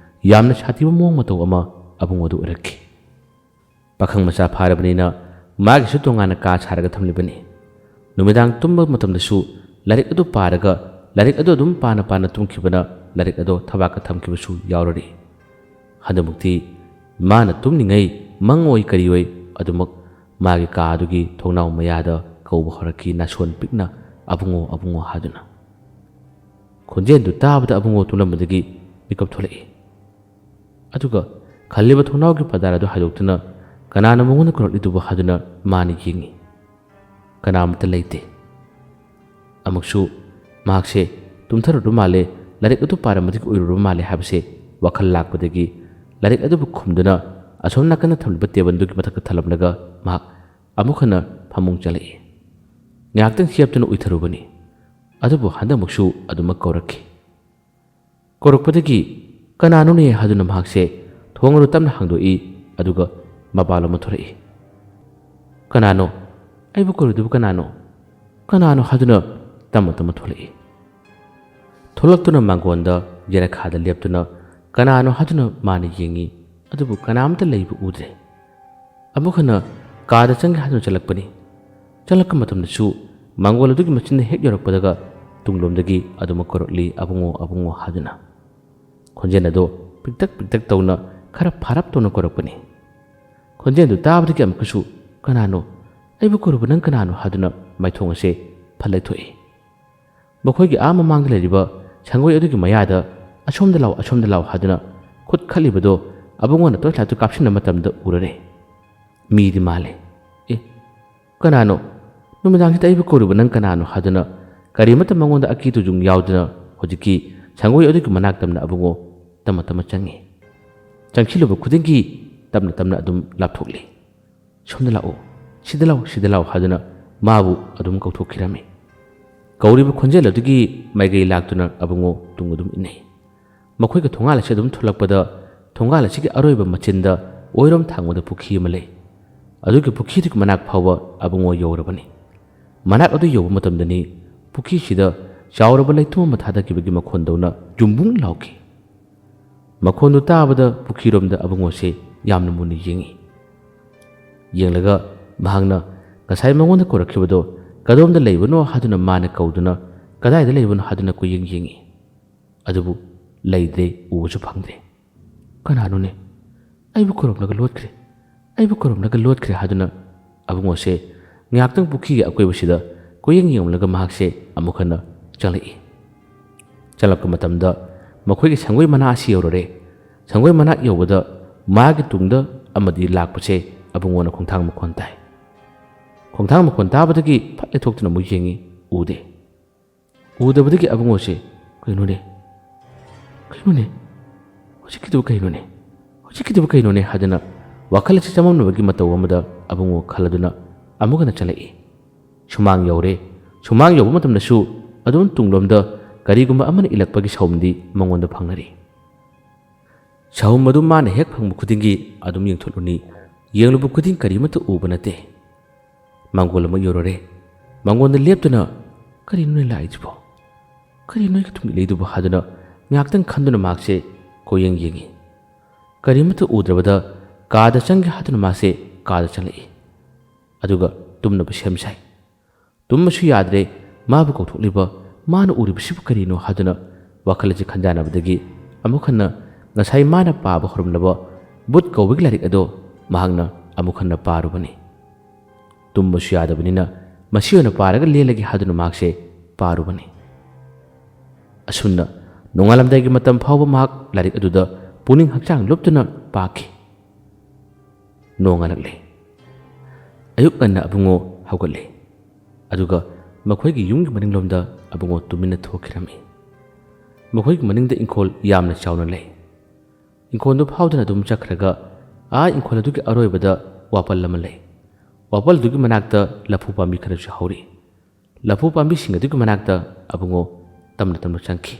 ꯌꯥꯝꯅ ꯁꯥꯊꯤꯕ ꯃꯑꯣꯡ ꯃꯇꯧ ꯑꯃ ꯑꯕꯨꯡꯉꯣꯗ ꯑꯣꯏꯔꯛꯈꯤ꯫ ꯄꯥꯈꯪ ꯃꯆꯥ ꯐꯥꯔꯕꯅꯤꯅ ꯃꯥꯒꯤꯁꯨ ꯇꯣꯉꯥꯟꯅ ꯀꯥ ꯁꯥꯔꯒ ꯊꯝꯂꯤꯕꯅꯤ꯫ ꯅꯨꯃꯤꯗꯥꯡ ꯇꯨꯝꯕ ꯃꯇꯝꯗꯁꯨ ꯂꯥꯏꯔꯤꯛ ꯑꯗꯨ ꯄꯥꯔꯒ, ꯂꯥꯏꯔꯤꯛ ꯑꯗꯨ ꯑꯗꯨꯝ ꯄꯥꯅ ꯄꯥꯅ ꯇꯨꯝꯈꯤꯕꯅ ꯂꯥꯏꯔꯤꯛ ꯑꯗꯨ ꯊꯕꯥꯛꯇ ꯊꯝꯈꯤꯕꯁꯨ ꯌꯥꯎꯔꯔꯤ꯫ ꯍꯟꯗꯛꯃꯛꯇꯤ ꯃꯥꯅ ꯇꯨꯝꯂꯤꯉꯩ ꯃꯪ ꯑꯣꯏ ꯀꯔꯤ ꯑꯣꯏ ꯑꯗꯨꯃꯛ ꯃꯥꯒꯤ ꯀꯥ ꯑꯗꯨꯒꯤ ꯊꯣꯡꯅꯥꯎ ꯃꯌꯥꯗ ꯀꯧꯕ ꯍꯧꯔꯛꯈꯤ, ꯅꯥꯁꯣꯟ ꯄꯤꯛꯅ, "ꯑꯕꯨꯡꯉꯣ, ꯑꯕꯨꯡꯉꯣ" ꯍꯥꯏꯗꯨꯅ꯫ ꯈꯣꯟꯖꯦꯜꯗꯨ ꯇꯥꯕꯗ ꯑꯕꯨꯡꯉꯣ ꯇꯨꯝꯂꯝꯕꯗꯒꯤ ꯃꯤꯀꯞ ꯊꯣꯛꯂꯛꯏ꯫ ꯑꯗꯨꯒ ꯈꯜꯂꯤꯕ ꯊꯣꯡꯅꯥꯎꯒꯤ ꯄꯔꯗꯥ ꯑꯗꯨ ꯍꯥꯏꯗꯣꯛꯇꯨꯅ ꯀꯅꯥꯅ ꯃꯉꯣꯟꯗ ꯀꯧꯔꯛꯂꯤꯗꯨꯕꯨ ꯍꯥꯏꯗꯨꯅ ꯃꯥꯅ ꯌꯦꯡꯉꯤ꯫ ꯀꯅꯥ ꯑꯃꯠꯇ ꯂꯩꯇꯦ꯫ ꯑꯃꯨꯛꯁꯨ ꯃꯍꯥꯛꯁꯦ ꯇꯨꯝꯊꯔꯨꯔꯕ ꯃꯥꯜꯂꯦ, ꯂꯥꯏꯔꯤꯛ ꯑꯗꯨ ꯄꯥꯔꯝꯕꯗꯒꯤ ꯑꯣꯏꯔꯨꯔꯕ ꯃꯥꯜꯂꯦ ꯍꯥꯏꯕꯁꯦ ꯋꯥꯈꯜ ꯂꯥꯛꯄꯗꯒꯤ ꯂꯥꯏꯔꯤꯛ ꯑꯗꯨꯕꯨ ꯈꯨꯝꯗꯨꯅ ꯑꯁꯣꯝ ꯅꯥꯀꯟꯗ ꯊꯝꯂꯤꯕ ꯇꯦꯕꯜꯗꯨꯒꯤ ꯃꯊꯛꯇ ꯊꯝꯂꯝꯂꯒ ꯃꯍꯥꯛ ꯑꯃꯨꯛ ꯍꯟꯅ ꯐꯃꯨꯡ ꯆꯠꯂꯛꯏ꯫ ꯉꯥꯏꯍꯥꯛꯇꯪ ꯆꯦꯞꯇꯨꯅ ꯎꯏꯊꯔꯨꯕꯅꯤ꯫ ꯑꯗꯨꯕꯨ ꯍꯟꯗꯛꯃꯨꯛꯁꯨ ꯑꯗꯨꯃꯛ ꯀꯧꯔꯛꯈꯤ꯫ ꯀꯧꯔꯛꯄꯗꯒꯤ "ꯀꯅꯥꯅꯣꯅꯦ?" ꯍꯥꯏꯗꯨꯅ ꯃꯍꯥꯛꯁꯦ ꯊꯣꯡ ꯑꯗꯨ ꯇꯞꯅ ꯍꯥꯡꯗꯣꯛꯏ, ꯑꯗꯨꯒ ꯃꯄꯥꯟꯂꯣꯝꯗ ꯊꯣꯔꯛꯏ꯫ "ꯀꯅꯥꯅꯣ? "ꯑꯩꯕꯨ ꯀꯧꯔꯤꯗꯨꯕꯨ ꯀꯅꯥꯅꯣ? ꯀꯅꯥꯅꯣ?" ꯍꯥꯏꯗꯨꯅ ꯇꯞꯅ ꯇꯞꯅ ꯊꯣꯛꯂꯛꯏ꯫ ꯊꯣꯛꯂꯛꯇꯨꯅ ꯃꯥꯡꯒꯣꯟꯗ ꯌꯦꯅꯈꯥꯗ ꯂꯦꯞꯇꯨꯅ ꯀꯅꯥꯅꯣ ꯍꯥꯏꯗꯨꯅ ꯃꯥꯅ ꯌꯦꯡꯉꯤ, ꯑꯗꯨꯕꯨ ꯀꯅꯥꯝꯇ ꯂꯩꯕ ꯎꯗ꯭ꯔꯦ꯫ ꯑꯃꯨꯛ ꯍꯟꯅ ꯀꯥꯗ ꯆꯪꯒꯦ ꯍꯥꯏꯗꯨꯅ ꯆꯠꯂꯛꯄꯅꯤ꯫ ꯆꯪꯂꯛꯄ ꯃꯇꯝꯗꯁꯨ ꯃꯥꯡꯒꯣꯜ ꯑꯗꯨꯒꯤ ꯃꯆꯤꯟꯗ ꯍꯦꯛ ꯌꯧꯔꯛꯄꯗꯒ ꯇꯨꯡꯂꯣꯝꯗꯒꯤ ꯑꯗꯨꯃꯛ ꯀꯧꯔꯛꯂꯤ, "ꯑꯕꯨꯡꯉꯣ, ꯑꯕꯨꯡꯉꯣ" ꯍꯥꯏꯗꯨꯅ꯫ ꯈꯣꯟꯖꯦꯜ ꯑꯗꯣ ꯄꯤꯛꯇꯛ ꯄꯤꯛꯇꯛ ꯇꯧꯅ ꯈꯔ ꯐꯥꯔꯞ ꯇꯧꯅ ꯀꯧꯔꯛꯄꯅꯤ꯫ ꯈꯣꯟꯖꯦꯜꯗꯨ ꯇꯥꯕꯗꯒꯤ ꯑꯃꯨꯛꯀꯁꯨ, "ꯀꯅꯥꯅꯣ? ꯑꯩꯕꯨ ꯀꯧꯔꯨꯕ ꯅꯪ ꯀꯅꯥꯅꯣ?" ꯍꯥꯏꯗꯨꯅ ꯃꯥꯏꯊꯣꯡ ꯑꯁꯦ ꯐꯠ ꯂꯩꯊꯣꯛꯏ꯫ ꯃꯈꯣꯏꯒꯤ ꯑꯥ ꯃꯃꯥꯡꯗ ꯂꯩꯔꯤꯕ ꯁꯪꯒꯣꯏ ꯑꯗꯨꯒꯤ ꯃꯌꯥꯗ "ꯑꯁꯣꯝꯗ ꯂꯥꯎ, ꯑꯁꯣꯝꯗ ꯂꯥꯎ" ꯍꯥꯏꯗꯨꯅ ꯈꯨꯠ ꯈꯠꯂꯤꯕꯗꯣ ꯑꯕꯨꯡꯉꯣꯅ ꯇꯣꯔꯆ ꯂꯥꯏꯠꯇꯨ ꯀꯥꯞꯁꯤꯟꯕ ꯃꯇꯝꯗ ꯎꯔꯔꯦ꯫ ꯃꯤꯗꯤ ꯃꯥꯜꯂꯦ꯫ "ꯑꯦ, ꯀꯅꯥꯅꯣ? ꯅꯨꯃꯤꯗꯥꯡꯁꯤꯗ ꯑꯩꯕꯨ ꯀꯧꯔꯤꯕ ꯅꯪ ꯀꯅꯥꯅꯣ?" ꯍꯥꯏꯗꯨꯅ ꯀꯔꯤꯃꯠꯇ ꯃꯉꯣꯟꯗ ꯑꯀꯤ ꯇꯨꯖꯨꯡ ꯌꯥꯎꯗꯅ ꯍꯧꯖꯤꯛꯀꯤ ꯁꯪꯒꯣꯏ ꯑꯗꯨꯒꯤ ꯃꯅꯥꯛ ꯇꯝꯅ ꯑꯕꯨꯡꯉꯣ ꯇꯞꯅ ꯇꯞꯅ ꯆꯪꯉꯤ꯫ ꯆꯪꯁꯤꯜꯂꯨꯕ ꯈꯨꯗꯤꯡꯒꯤ ꯇꯞꯅ ꯇꯞꯅ ꯑꯗꯨꯝ ꯂꯥꯞꯊꯣꯛꯂꯤ꯫ "ꯁꯣꯝꯗ ꯂꯥꯛꯑꯣ, ꯁꯤꯗ ꯂꯥꯛꯑꯣ, ꯁꯤꯗ ꯂꯥꯛꯑꯣ" ꯍꯥꯏꯗꯨꯅ ꯃꯥꯕꯨ ꯑꯗꯨꯝ ꯀꯧꯊꯣꯛꯈꯤꯔꯝꯃꯤ꯫ ꯀꯧꯔꯤꯕ ꯈꯣꯟꯖꯦꯜ ꯑꯗꯨꯒꯤ ꯃꯥꯏꯀꯩ ꯂꯥꯛꯇꯨꯅ ꯑꯕꯨꯡꯉꯣ ꯇꯨꯡ ꯑꯗꯨꯝ ꯏꯟꯅꯩ꯫ ꯃꯈꯣꯏꯒ ꯊꯣꯡꯒꯥꯜ ꯑꯁꯤ ꯑꯗꯨꯝ ꯊꯣꯛꯂꯛꯄꯗ ꯊꯣꯡꯒꯥꯜ ꯑꯁꯤꯒꯤ ꯑꯔꯣꯏꯕ ꯃꯆꯤꯟꯗ ꯑꯣꯏꯔꯣꯝ ꯊꯥꯡꯕꯗ ꯄꯨꯈ꯭ꯔꯤ ꯑꯃ ꯂꯩ꯫ ꯑꯗꯨꯒꯤ ꯄꯨꯈ꯭ꯔꯤꯗꯨꯒꯤ ꯃꯅꯥꯛ ꯐꯥꯎꯕ ꯑꯕꯨꯡꯉꯣ ꯌꯧꯔꯕꯅꯤ꯫ ꯃꯅꯥꯛ ꯑꯗꯨ ꯌꯧꯕ ꯃꯇꯝꯗꯅꯤ ꯄꯨꯈ꯭ꯔꯤꯁꯤꯗ ꯆꯥꯎꯔꯕ ꯂꯩꯇꯨꯝ ꯑꯃ ꯊꯥꯗꯈꯤꯕꯒꯤ ꯃꯈꯣꯟꯗꯧꯅ ꯌꯨꯝꯕꯨꯡ ꯂꯥꯎꯈꯤ꯫ ꯃꯈꯣꯟꯗꯨ ꯇꯥꯕꯗ ꯄꯨꯈ꯭ꯔꯤꯔꯣꯝꯗ ꯑꯕꯨꯡꯉꯣꯁꯦ ꯌꯥꯝꯅ ꯃꯨꯟꯅ ꯌꯦꯡꯉꯤ꯫ ꯌꯦꯡꯂꯒ ꯃꯍꯥꯛꯅ ꯉꯁꯥꯏ ꯃꯉꯣꯟꯗ ꯀꯧꯔꯛꯈꯤꯕꯗꯣ ꯀꯗꯣꯝꯗ ꯂꯩꯕꯅꯣ ꯍꯥꯏꯗꯨꯅ ꯃꯥꯅ ꯀꯧꯗꯨꯅ ꯀꯗꯥꯏꯗ ꯂꯩꯕꯅꯣ ꯍꯥꯏꯗꯨꯅ ꯀꯣꯏꯌꯦꯡ ꯌꯦꯡꯉꯤ꯫ ꯑꯗꯨꯕꯨ ꯂꯩꯇ꯭ꯔꯦ, ꯎꯕꯁꯨ ꯐꯪꯗ꯭ꯔꯦ꯫ "ꯀꯅꯥꯅꯣꯅꯦ? ꯑꯩꯕꯨ ꯀꯧꯔꯝꯂꯒ ꯂꯣꯠꯈ꯭ꯔꯦ, ꯑꯩꯕꯨ ꯀꯧꯔꯝꯂꯒ ꯂꯣꯠꯈ꯭ꯔꯦ" ꯍꯥꯏꯗꯨꯅ ꯑꯕꯨꯡꯉꯣꯁꯦ ꯉꯥꯏꯍꯥꯛꯇꯪ ꯄꯨꯈ꯭ꯔꯤꯒꯤ ꯑꯀꯣꯏꯕꯁꯤꯗ ꯀꯣꯏꯌꯦꯡ ꯌꯦꯡꯂꯒ ꯃꯍꯥꯛꯁꯦ ꯑꯃꯨꯛ ꯍꯟꯅ ꯆꯪꯂꯛꯏ꯫ ꯆꯪꯂꯛꯄ ꯃꯇꯝꯗ ꯃꯈꯣꯏꯒꯤ ꯁꯪꯒꯣꯏ ꯃꯅꯥ ꯑꯁꯤ ꯌꯧꯔꯔꯦ꯫ ꯁꯪꯒꯣꯏ ꯃꯅꯥꯛ ꯌꯧꯕꯗ ꯃꯥꯒꯤ ꯇꯨꯡꯗ ꯑꯃꯗꯤ ꯂꯥꯛꯄꯁꯦ ꯑꯕꯨꯡꯉꯣꯅ ꯈꯣꯡꯊꯥꯡ ꯃꯈꯣꯟ ꯇꯥꯏ꯫ ꯈꯣꯡꯊꯥꯡ ꯃꯈꯣꯟ ꯇꯥꯕꯗꯒꯤ ꯐꯠ ꯂꯩꯊꯣꯛꯇꯨꯅ ꯑꯃꯨꯛ ꯌꯦꯡꯉꯤ, ꯎꯗꯦ꯫ ꯎꯗꯕꯗꯒꯤ ꯑꯕꯨꯡꯉꯣꯁꯦ, "ꯀꯩꯅꯣꯅꯦ? ꯀꯩꯅꯣꯅꯦ? ꯍꯧꯖꯤꯛꯀꯤꯗꯨꯕꯨ ꯀꯩꯅꯣꯅꯦ? ꯍꯧꯖꯤꯛꯀꯤꯗꯨꯕꯨ ꯀꯩꯅꯣꯅꯦ?" ꯍꯥꯏꯗꯨꯅ ꯋꯥꯈꯜ ꯑꯁꯤ ꯆꯃꯝꯅꯕꯒꯤ ꯃꯇꯧ ꯑꯃꯗ ꯑꯕꯨꯡꯉꯣ ꯈꯜꯂꯗꯨꯅ ꯑꯃꯨꯛ ꯍꯟꯅ ꯆꯠꯂꯛꯏ꯫ ꯁꯨꯃꯥꯡ ꯌꯧꯔꯦ꯫ ꯁꯨꯃꯥꯡ ꯌꯧꯕ ꯃꯇꯝꯗꯁꯨ ꯑꯗꯨꯝ ꯇꯨꯡꯂꯣꯝꯗ ꯀꯔꯤꯒꯨꯝꯕ ꯑꯃꯅ ꯏꯜꯂꯛꯄꯒꯤ ꯁꯥꯎꯝꯗꯤ ꯃꯉꯣꯟꯗ ꯐꯪꯅꯔꯤ꯫ ꯁꯥꯎꯝ ꯑꯗꯨ ꯃꯥꯅ ꯍꯦꯛ ꯐꯪꯕ ꯈꯨꯗꯤꯡꯒꯤ ꯑꯗꯨꯝ ꯌꯦꯡꯊꯣꯛꯂꯨꯅꯤ꯫ ꯌꯦꯡꯂꯨꯕ ꯈꯨꯗꯤꯡ ꯀꯔꯤꯃꯠꯇ ꯎꯕ ꯅꯠꯇꯦ꯫ ꯃꯥꯡꯒꯣꯜ ꯑꯃꯨꯛ ꯌꯧꯔꯨꯔꯦ꯫ ꯃꯥꯡꯒꯣꯜꯗ ꯂꯦꯞꯇꯨꯅ, "ꯀꯔꯤꯅꯣꯅꯦ ꯂꯥꯛꯏꯁꯤꯕꯣ? ꯀꯔꯤꯅꯣ ꯑꯩꯒ ꯊꯨꯝꯂꯛꯏꯗꯨꯕꯨ?" ꯍꯥꯏꯗꯨꯅ ꯉꯥꯏꯍꯥꯛꯇꯪ ꯈꯟꯗꯨꯅ ꯃꯍꯥꯛꯁꯦ ꯀꯣꯏꯌꯦꯡ ꯌꯦꯡꯉꯤ꯫ ꯀꯔꯤꯃꯠꯇ ꯎꯗ꯭ꯔꯕꯗ ꯀꯥꯗ ꯆꯪꯒꯦ ꯍꯥꯏꯗꯨꯅ ꯃꯥꯁꯦ ꯀꯥꯗ ꯆꯪꯂꯛꯏ꯫ ꯑꯗꯨꯒ ꯇꯨꯝꯅꯕ ꯁꯦꯝ ꯁꯥꯏ꯫ ꯇꯨꯝꯕꯁꯨ ꯌꯥꯗ꯭ꯔꯦ꯫ ꯃꯥꯕꯨ ꯀꯧꯊꯣꯛꯂꯤꯕ, ꯃꯥꯅ ꯎꯔꯤꯕꯁꯤꯕꯨ ꯀꯔꯤꯅꯣ ꯍꯥꯏꯗꯨꯅ ꯋꯥꯈꯜ ꯑꯁꯤ ꯈꯟꯖꯥꯟꯅꯕꯗꯒꯤ ꯑꯃꯨꯛ ꯍꯟꯅ ꯉꯁꯥꯏ ꯃꯥꯅ ꯄꯥꯕ ꯍꯧꯔꯝꯂꯕ ꯕꯨꯠ ꯀꯧꯕꯒꯤ ꯂꯥꯏꯔꯤꯛ ꯑꯗꯣ ꯃꯍꯥꯛꯅ ꯑꯃꯨꯛ ꯍꯟꯅ ꯄꯥꯔꯨꯕꯅꯤ꯫ ꯇꯨꯝꯕꯁꯨ ꯌꯥꯗꯕꯅꯤꯅ ꯃꯁꯤ ꯑꯣꯏꯅ ꯄꯥꯔꯒ ꯂꯦꯜꯂꯒꯦ ꯍꯥꯏꯗꯨꯅ ꯃꯍꯥꯛꯁꯦ ꯄꯥꯔꯨꯕꯅꯤ꯫ ꯑꯁꯨꯝꯅ ꯅꯣꯡꯉꯥꯜꯂꯝꯗꯥꯏꯒꯤ ꯃꯇꯝ ꯐꯥꯎꯕ ꯃꯍꯥꯛ ꯂꯥꯏꯔꯤꯛ ꯑꯗꯨꯗ ꯄꯨꯛꯅꯤꯡ ꯍꯛꯆꯥꯡ ꯂꯨꯞꯇꯨꯅ ꯄꯥꯈꯤ꯫ ꯅꯣꯡꯉꯥꯜꯂꯛꯂꯦ꯫ ꯑꯌꯨꯛ ꯉꯟꯅ ꯑꯕꯨꯡꯉꯣ ꯍꯧꯒꯠꯂꯦ꯫ ꯑꯗꯨꯒ ꯃꯈꯣꯏꯒꯤ ꯌꯨꯝꯒꯤ ꯃꯅꯤꯡꯂꯣꯝꯗ ꯑꯕꯨꯡꯉꯣ ꯇꯨꯃꯤꯟꯅ ꯊꯣꯛꯈꯤꯔꯝꯃꯤ꯫ ꯃꯈꯣꯏꯒꯤ ꯃꯅꯤꯡꯗ ꯏꯪꯈꯣꯜ ꯌꯥꯝꯅ ꯆꯥꯎꯅ ꯂꯩ꯫ ꯏꯪꯈꯣꯜꯗꯨ ꯐꯥꯎꯗꯨꯅ ꯑꯗꯨꯝ ꯆꯠꯈ꯭ꯔꯒ ꯑꯥ ꯏꯪꯈꯣꯜ ꯑꯗꯨꯒꯤ ꯑꯔꯣꯏꯕꯗ ꯋꯥꯄꯜ ꯑꯃ ꯂꯩ꯫ ꯋꯥꯄꯜꯗꯨꯒꯤ ꯃꯅꯥꯛꯇ ꯂꯐꯨ ꯄꯥꯝꯕꯤ ꯈꯔꯁꯨ ꯍꯧꯔꯤ꯫ ꯂꯐꯨ ꯄꯥꯝꯕꯤꯁꯤꯡ ꯑꯗꯨꯒꯤ ꯃꯅꯥꯛꯇ ꯑꯕꯨꯡꯉꯣ ꯇꯝꯅ ꯇꯝꯅ ꯆꯪꯈꯤ꯫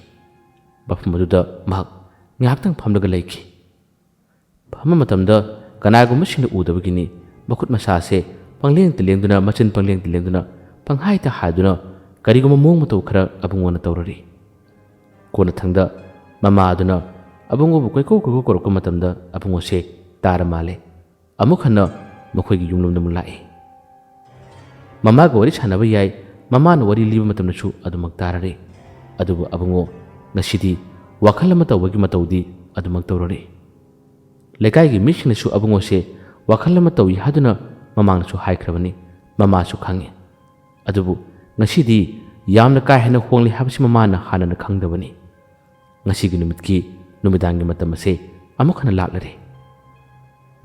ꯃꯐꯝ ꯑꯗꯨꯗ ꯃꯍꯥꯛ ꯉꯥꯏꯍꯥꯛꯇꯪ ꯐꯝꯂꯒ ꯂꯩꯈꯤ꯫ ꯐꯝꯕ ꯃꯇꯝꯗ ꯀꯅꯥꯒꯨꯝꯕꯁꯤꯡꯅ ꯎꯗꯕꯒꯤꯅꯤ, ꯃꯈꯨꯠ ꯃꯁꯥꯁꯦ ꯄꯪꯂꯦꯡꯇ ꯂꯦꯡꯗꯨꯅ, ꯃꯆꯤꯟ ꯄꯪꯂꯦꯡꯇ ꯂꯦꯡꯗꯨꯅ, ꯄꯪꯍꯥꯏꯇ ꯍꯥꯏꯗꯨꯅ ꯀꯔꯤꯒꯨꯝꯕ ꯃꯑꯣꯡ ꯃꯇꯧ ꯈꯔ ꯑꯕꯨꯡꯉꯣꯅ ꯇꯧꯔꯔꯤ꯫ ꯀꯣꯟꯅꯊꯪꯗ ꯃꯃꯥ ꯑꯗꯨꯅ ꯑꯕꯨꯡꯉꯣꯕꯨ ꯀꯣꯏꯀꯧ ꯀꯣꯏꯀꯧ ꯀꯧꯔꯛꯄ ꯃꯇꯝꯗ ꯑꯕꯨꯡꯉꯣꯁꯦ ꯇꯥꯔ ꯃꯥꯜꯂꯦ꯫ ꯑꯃꯨꯛ ꯍꯟꯅ ꯃꯈꯣꯏꯒꯤ ꯌꯨꯝꯂꯣꯝꯗ ꯑꯃꯨꯛ ꯂꯥꯛꯏ꯫ ꯃꯃꯥꯒ ꯋꯥꯔꯤ ꯁꯥꯟꯅꯕ ꯌꯥꯏ, ꯃꯃꯥꯅ ꯋꯥꯔꯤ ꯂꯤꯕ ꯃꯇꯝꯗꯁꯨ ꯑꯗꯨꯃꯛ ꯇꯥꯔꯔꯦ꯫ ꯑꯗꯨꯕꯨ ꯑꯕꯨꯡꯉꯣ ꯉꯁꯤꯗꯤ ꯋꯥꯈꯜ ꯑꯃ ꯇꯧꯕꯒꯤ ꯃꯇꯧꯗꯤ ꯑꯗꯨꯃꯛ ꯇꯧꯔꯔꯦ꯫ ꯂꯩꯀꯥꯏꯒꯤ ꯃꯤꯁꯤꯡꯅꯁꯨ ꯑꯕꯨꯡꯉꯣꯁꯦ ꯋꯥꯈꯜ ꯑꯃ ꯇꯧꯏ ꯍꯥꯏꯗꯨꯅ ꯃꯃꯥꯡꯗꯁꯨ ꯍꯥꯏꯈ꯭ꯔꯕꯅꯤ, ꯃꯃꯥꯁꯨ ꯈꯪꯉꯤ꯫ ꯑꯗꯨꯕꯨ ꯉꯁꯤꯗꯤ ꯌꯥꯝꯅ ꯀꯥ ꯍꯦꯟꯅ ꯍꯣꯡꯂꯦ ꯍꯥꯏꯕꯁꯤ ꯃꯃꯥꯅ ꯍꯥꯟꯅꯅ ꯈꯪꯗꯕꯅꯤ꯫ ꯉꯁꯤꯒꯤ ꯅꯨꯃꯤꯠꯀꯤ ꯅꯨꯃꯤꯗꯥꯡꯒꯤ ꯃꯇꯝ ꯑꯁꯦ ꯑꯃꯨꯛ ꯍꯟꯅ ꯂꯥꯛꯂꯔꯦ꯫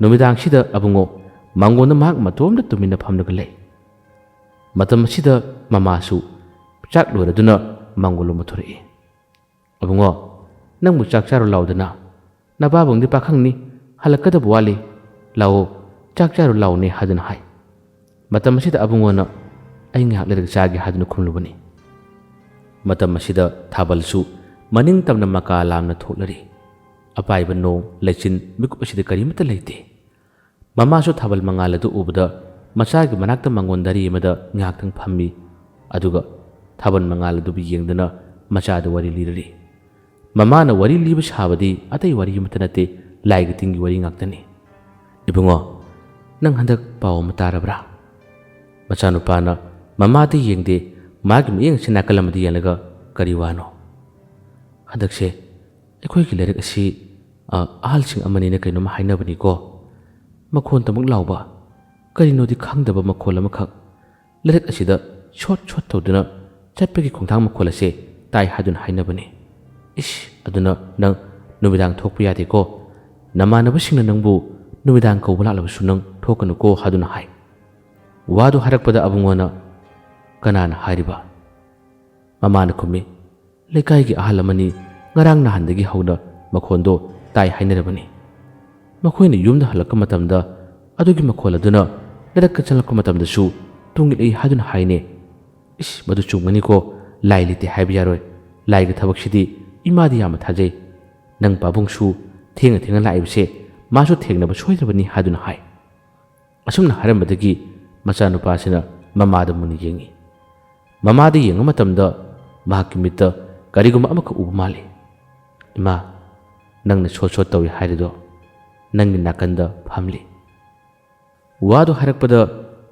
ꯅꯨꯃꯤꯗꯥꯡꯁꯤꯗ ꯑꯕꯨꯡꯉꯣ ꯃꯥꯡꯒꯣꯟꯗ ꯃꯍꯥꯛ ꯃꯇꯣꯝꯇ ꯇꯨꯃꯤꯟꯅ ꯐꯝꯂꯒ ꯂꯩ꯫ ꯃꯇꯝ ꯑꯁꯤꯗ ꯃꯃꯥꯁꯨ ꯆꯥꯛ ꯂꯣꯏꯔꯗꯨꯅ ꯃꯥꯡꯒꯣꯜꯂꯣꯝꯗ ꯊꯣꯔꯛꯏ꯫ "ꯑꯕꯨꯡꯉꯣ, ꯅꯪꯕꯨ ꯆꯥꯛ ꯆꯥꯔꯨ ꯂꯥꯎꯗꯅ꯫ ꯅꯄꯥꯕꯨꯡꯗꯤ ꯄꯥꯈꯪꯅꯤ, ꯍꯜꯂꯛꯀꯗꯕ ꯋꯥꯠꯂꯤ꯫ ꯂꯥꯛꯑꯣ, ꯆꯥꯛ ꯆꯥꯔꯨ ꯂꯥꯎꯅꯦ" ꯍꯥꯏꯗꯨꯅ ꯍꯥꯏ꯫ ꯃꯇꯝ ꯑꯁꯤꯗ ꯑꯕꯨꯡꯉꯣꯅ "ꯑꯩ ꯉꯥꯏꯍꯥꯛ ꯂꯩꯔꯒ ꯆꯥꯒꯦ" ꯍꯥꯏꯗꯨꯅ ꯈꯨꯝꯂꯨꯕꯅꯤ꯫ ꯃꯇꯝ ꯑꯁꯤꯗ ꯊꯥꯕꯜꯁꯨ ꯃꯅꯤꯡ ꯇꯝꯅ ꯃꯀꯥ ꯂꯥꯝꯅ ꯊꯣꯛꯂꯔꯤ꯫ ꯑꯄꯥꯏꯕ ꯅꯣꯡ, ꯂꯩꯆꯤꯟ, ꯃꯤꯀꯨꯞ ꯑꯁꯤꯗ ꯀꯔꯤꯃꯠꯇ ꯂꯩꯇꯦ꯫ ꯃꯃꯥꯁꯨ ꯊꯥꯕꯜ ꯃꯉꯥꯜ ꯑꯗꯨ ꯎꯕꯗ ꯃꯆꯥꯒꯤ ꯃꯅꯥꯛꯇ ꯃꯉꯣꯟꯗꯔꯤ ꯑꯃꯗ ꯉꯥꯏꯍꯥꯛꯇꯪ ꯐꯝꯃꯤ꯫ ꯑꯗꯨꯒ ꯊꯥꯕꯜ ꯃꯉꯥꯜ ꯑꯗꯨꯕꯨ ꯌꯦꯡꯗꯨꯅ ꯃꯆꯥꯗ ꯋꯥꯔꯤ ꯂꯤꯔꯔꯤ꯫ ꯃꯃꯥꯅ ꯋꯥꯔꯤ ꯂꯤꯕ ꯁꯥꯕꯗꯤ ꯑꯇꯩ ꯋꯥꯔꯤ ꯑꯃꯠꯇ ꯅꯠꯇꯦ, ꯂꯥꯏꯒꯤ ꯇꯤꯟꯒꯤ ꯋꯥꯔꯤ ꯉꯥꯛꯇꯅꯤ꯫ "ꯏꯕꯨꯡꯉꯣ, ꯅꯪ ꯍꯟꯗꯛ ꯄꯥꯎ ꯑꯃ ꯇꯥꯔꯕ꯭ꯔꯥ?" ꯃꯆꯥꯅꯨꯄꯥꯅ ꯃꯃꯥꯗ ꯌꯦꯡꯗꯦ, ꯃꯥꯒꯤ ꯃꯤꯠꯌꯦꯡ ꯑꯁꯤ ꯅꯥꯀꯜ ꯑꯃꯗ ꯌꯦꯡꯂꯒ, "ꯀꯔꯤ ꯋꯥꯅꯣ?" "ꯍꯟꯗꯛꯁꯦ ꯑꯩꯈꯣꯏꯒꯤ ꯂꯥꯏꯔꯤꯛ ꯑꯁꯤ, ꯑ, ꯑꯍꯜꯁꯤꯡ ꯑꯃꯅꯤꯅ ꯀꯩꯅꯣꯝ ꯍꯥꯏꯅꯕꯅꯤꯀꯣ꯫ ꯃꯈꯣꯟ ꯇꯃꯛ ꯂꯥꯎꯕ, ꯀꯔꯤꯅꯣꯗꯤ ꯈꯪꯗꯕ ꯃꯈꯣꯜ ꯑꯃꯈꯛ ꯂꯥꯏꯔꯤꯛ ꯑꯁꯤꯗ ꯁꯣꯠ ꯁꯣꯠ ꯇꯧꯗꯨꯅ ꯆꯠꯄꯒꯤ ꯈꯣꯡꯊꯥꯡ ꯃꯈꯣꯜ ꯑꯁꯦ ꯇꯥꯏ ꯍꯥꯏꯗꯨꯅ ꯍꯥꯏꯅꯕꯅꯤ꯫ ꯏꯁ, ꯑꯗꯨꯅ ꯅꯪ ꯅꯨꯃꯤꯗꯥꯡ ꯊꯣꯛꯄ ꯌꯥꯗꯦꯀꯣ꯫ ꯅꯃꯥꯟꯅꯕꯁꯤꯡꯅ ꯅꯪꯕꯨ ꯅꯨꯃꯤꯗꯥꯡ ꯀꯧꯕ ꯂꯥꯛꯂꯕꯁꯨ ꯅꯪ ꯊꯣꯛꯀꯅꯨꯀꯣ" ꯍꯥꯏꯗꯨꯅ ꯍꯥꯏ꯫ ꯋꯥꯗꯨ ꯍꯥꯏꯔꯛꯄꯗ ꯑꯕꯨꯡꯉꯣꯅ, "ꯀꯅꯥꯅ ꯍꯥꯏꯔꯤꯕ?" ꯃꯃꯥꯅ ꯈꯨꯝꯃꯤ, "ꯂꯩꯀꯥꯏꯒꯤ ꯑꯍꯜ ꯑꯃꯅꯤ, ꯉꯔꯥꯡ ꯅꯍꯥꯟꯗꯒꯤ ꯍꯧꯅ ꯃꯈꯣꯟꯗꯣ ꯇꯥꯏ ꯍꯥꯏꯅꯔꯕꯅꯤ꯫ ꯃꯈꯣꯏꯅ ꯌꯨꯝꯗ ꯍꯜꯂꯛꯄ ꯃꯇꯝꯗ ꯑꯗꯨꯒꯤ ꯃꯈꯣꯜ ꯑꯗꯨꯅ ꯂꯩꯔꯛꯇ ꯆꯪꯂꯛꯄ ꯃꯇꯝꯗꯁꯨ ꯇꯨꯡ ꯏꯜꯂꯛꯏ ꯍꯥꯏꯗꯨꯅ ꯍꯥꯏꯅꯦ꯫" "ꯏꯁ, ꯃꯗꯨ ꯆꯨꯝꯒꯅꯤꯀꯣ, ꯂꯥꯏ ꯂꯩꯇꯦ ꯍꯥꯏꯕ ꯌꯥꯔꯣꯏ꯫ ꯂꯥꯏꯒꯤ ꯊꯕꯛꯁꯤꯗꯤ ꯏꯃꯥꯗꯤ ꯌꯥꯝꯅ ꯊꯥꯖꯩ꯫ ꯅꯪ ꯄꯥꯕꯨꯡꯁꯨ ꯊꯦꯡꯅ ꯊꯦꯡꯅ ꯂꯥꯛꯏꯕꯁꯦ ꯃꯥꯁꯨ ꯊꯦꯡꯅꯕ ꯁꯣꯏꯗ꯭ꯔꯕꯅꯤ" ꯍꯥꯏꯗꯨꯅ ꯍꯥꯏ꯫ ꯑꯁꯨꯝꯅ ꯍꯥꯏꯔꯝꯕꯗꯒꯤ ꯃꯆꯥꯅꯨꯄꯥꯁꯤꯅ ꯃꯃꯥꯗ ꯃꯨꯟꯅ ꯌꯦꯡꯉꯤ꯫ ꯃꯃꯥꯗ ꯌꯦꯡꯕ ꯃꯇꯝꯗ ꯃꯍꯥꯛꯀꯤ ꯃꯤꯠꯇ ꯀꯔꯤꯒꯨꯝꯕ ꯑꯃꯈꯛ ꯎꯕ ꯃꯥꯜꯂꯤ꯫ "ꯏꯃꯥ, ꯅꯪꯅ ꯁꯣꯠ ꯁꯣꯠ ꯇꯧꯏ ꯍꯥꯏꯔꯤꯗꯣ ꯅꯪꯒꯤ ꯅꯥꯀꯟꯗ ꯐꯝꯂꯤ꯫" ꯋꯥꯗꯨ ꯍꯥꯏꯔꯛꯄꯗ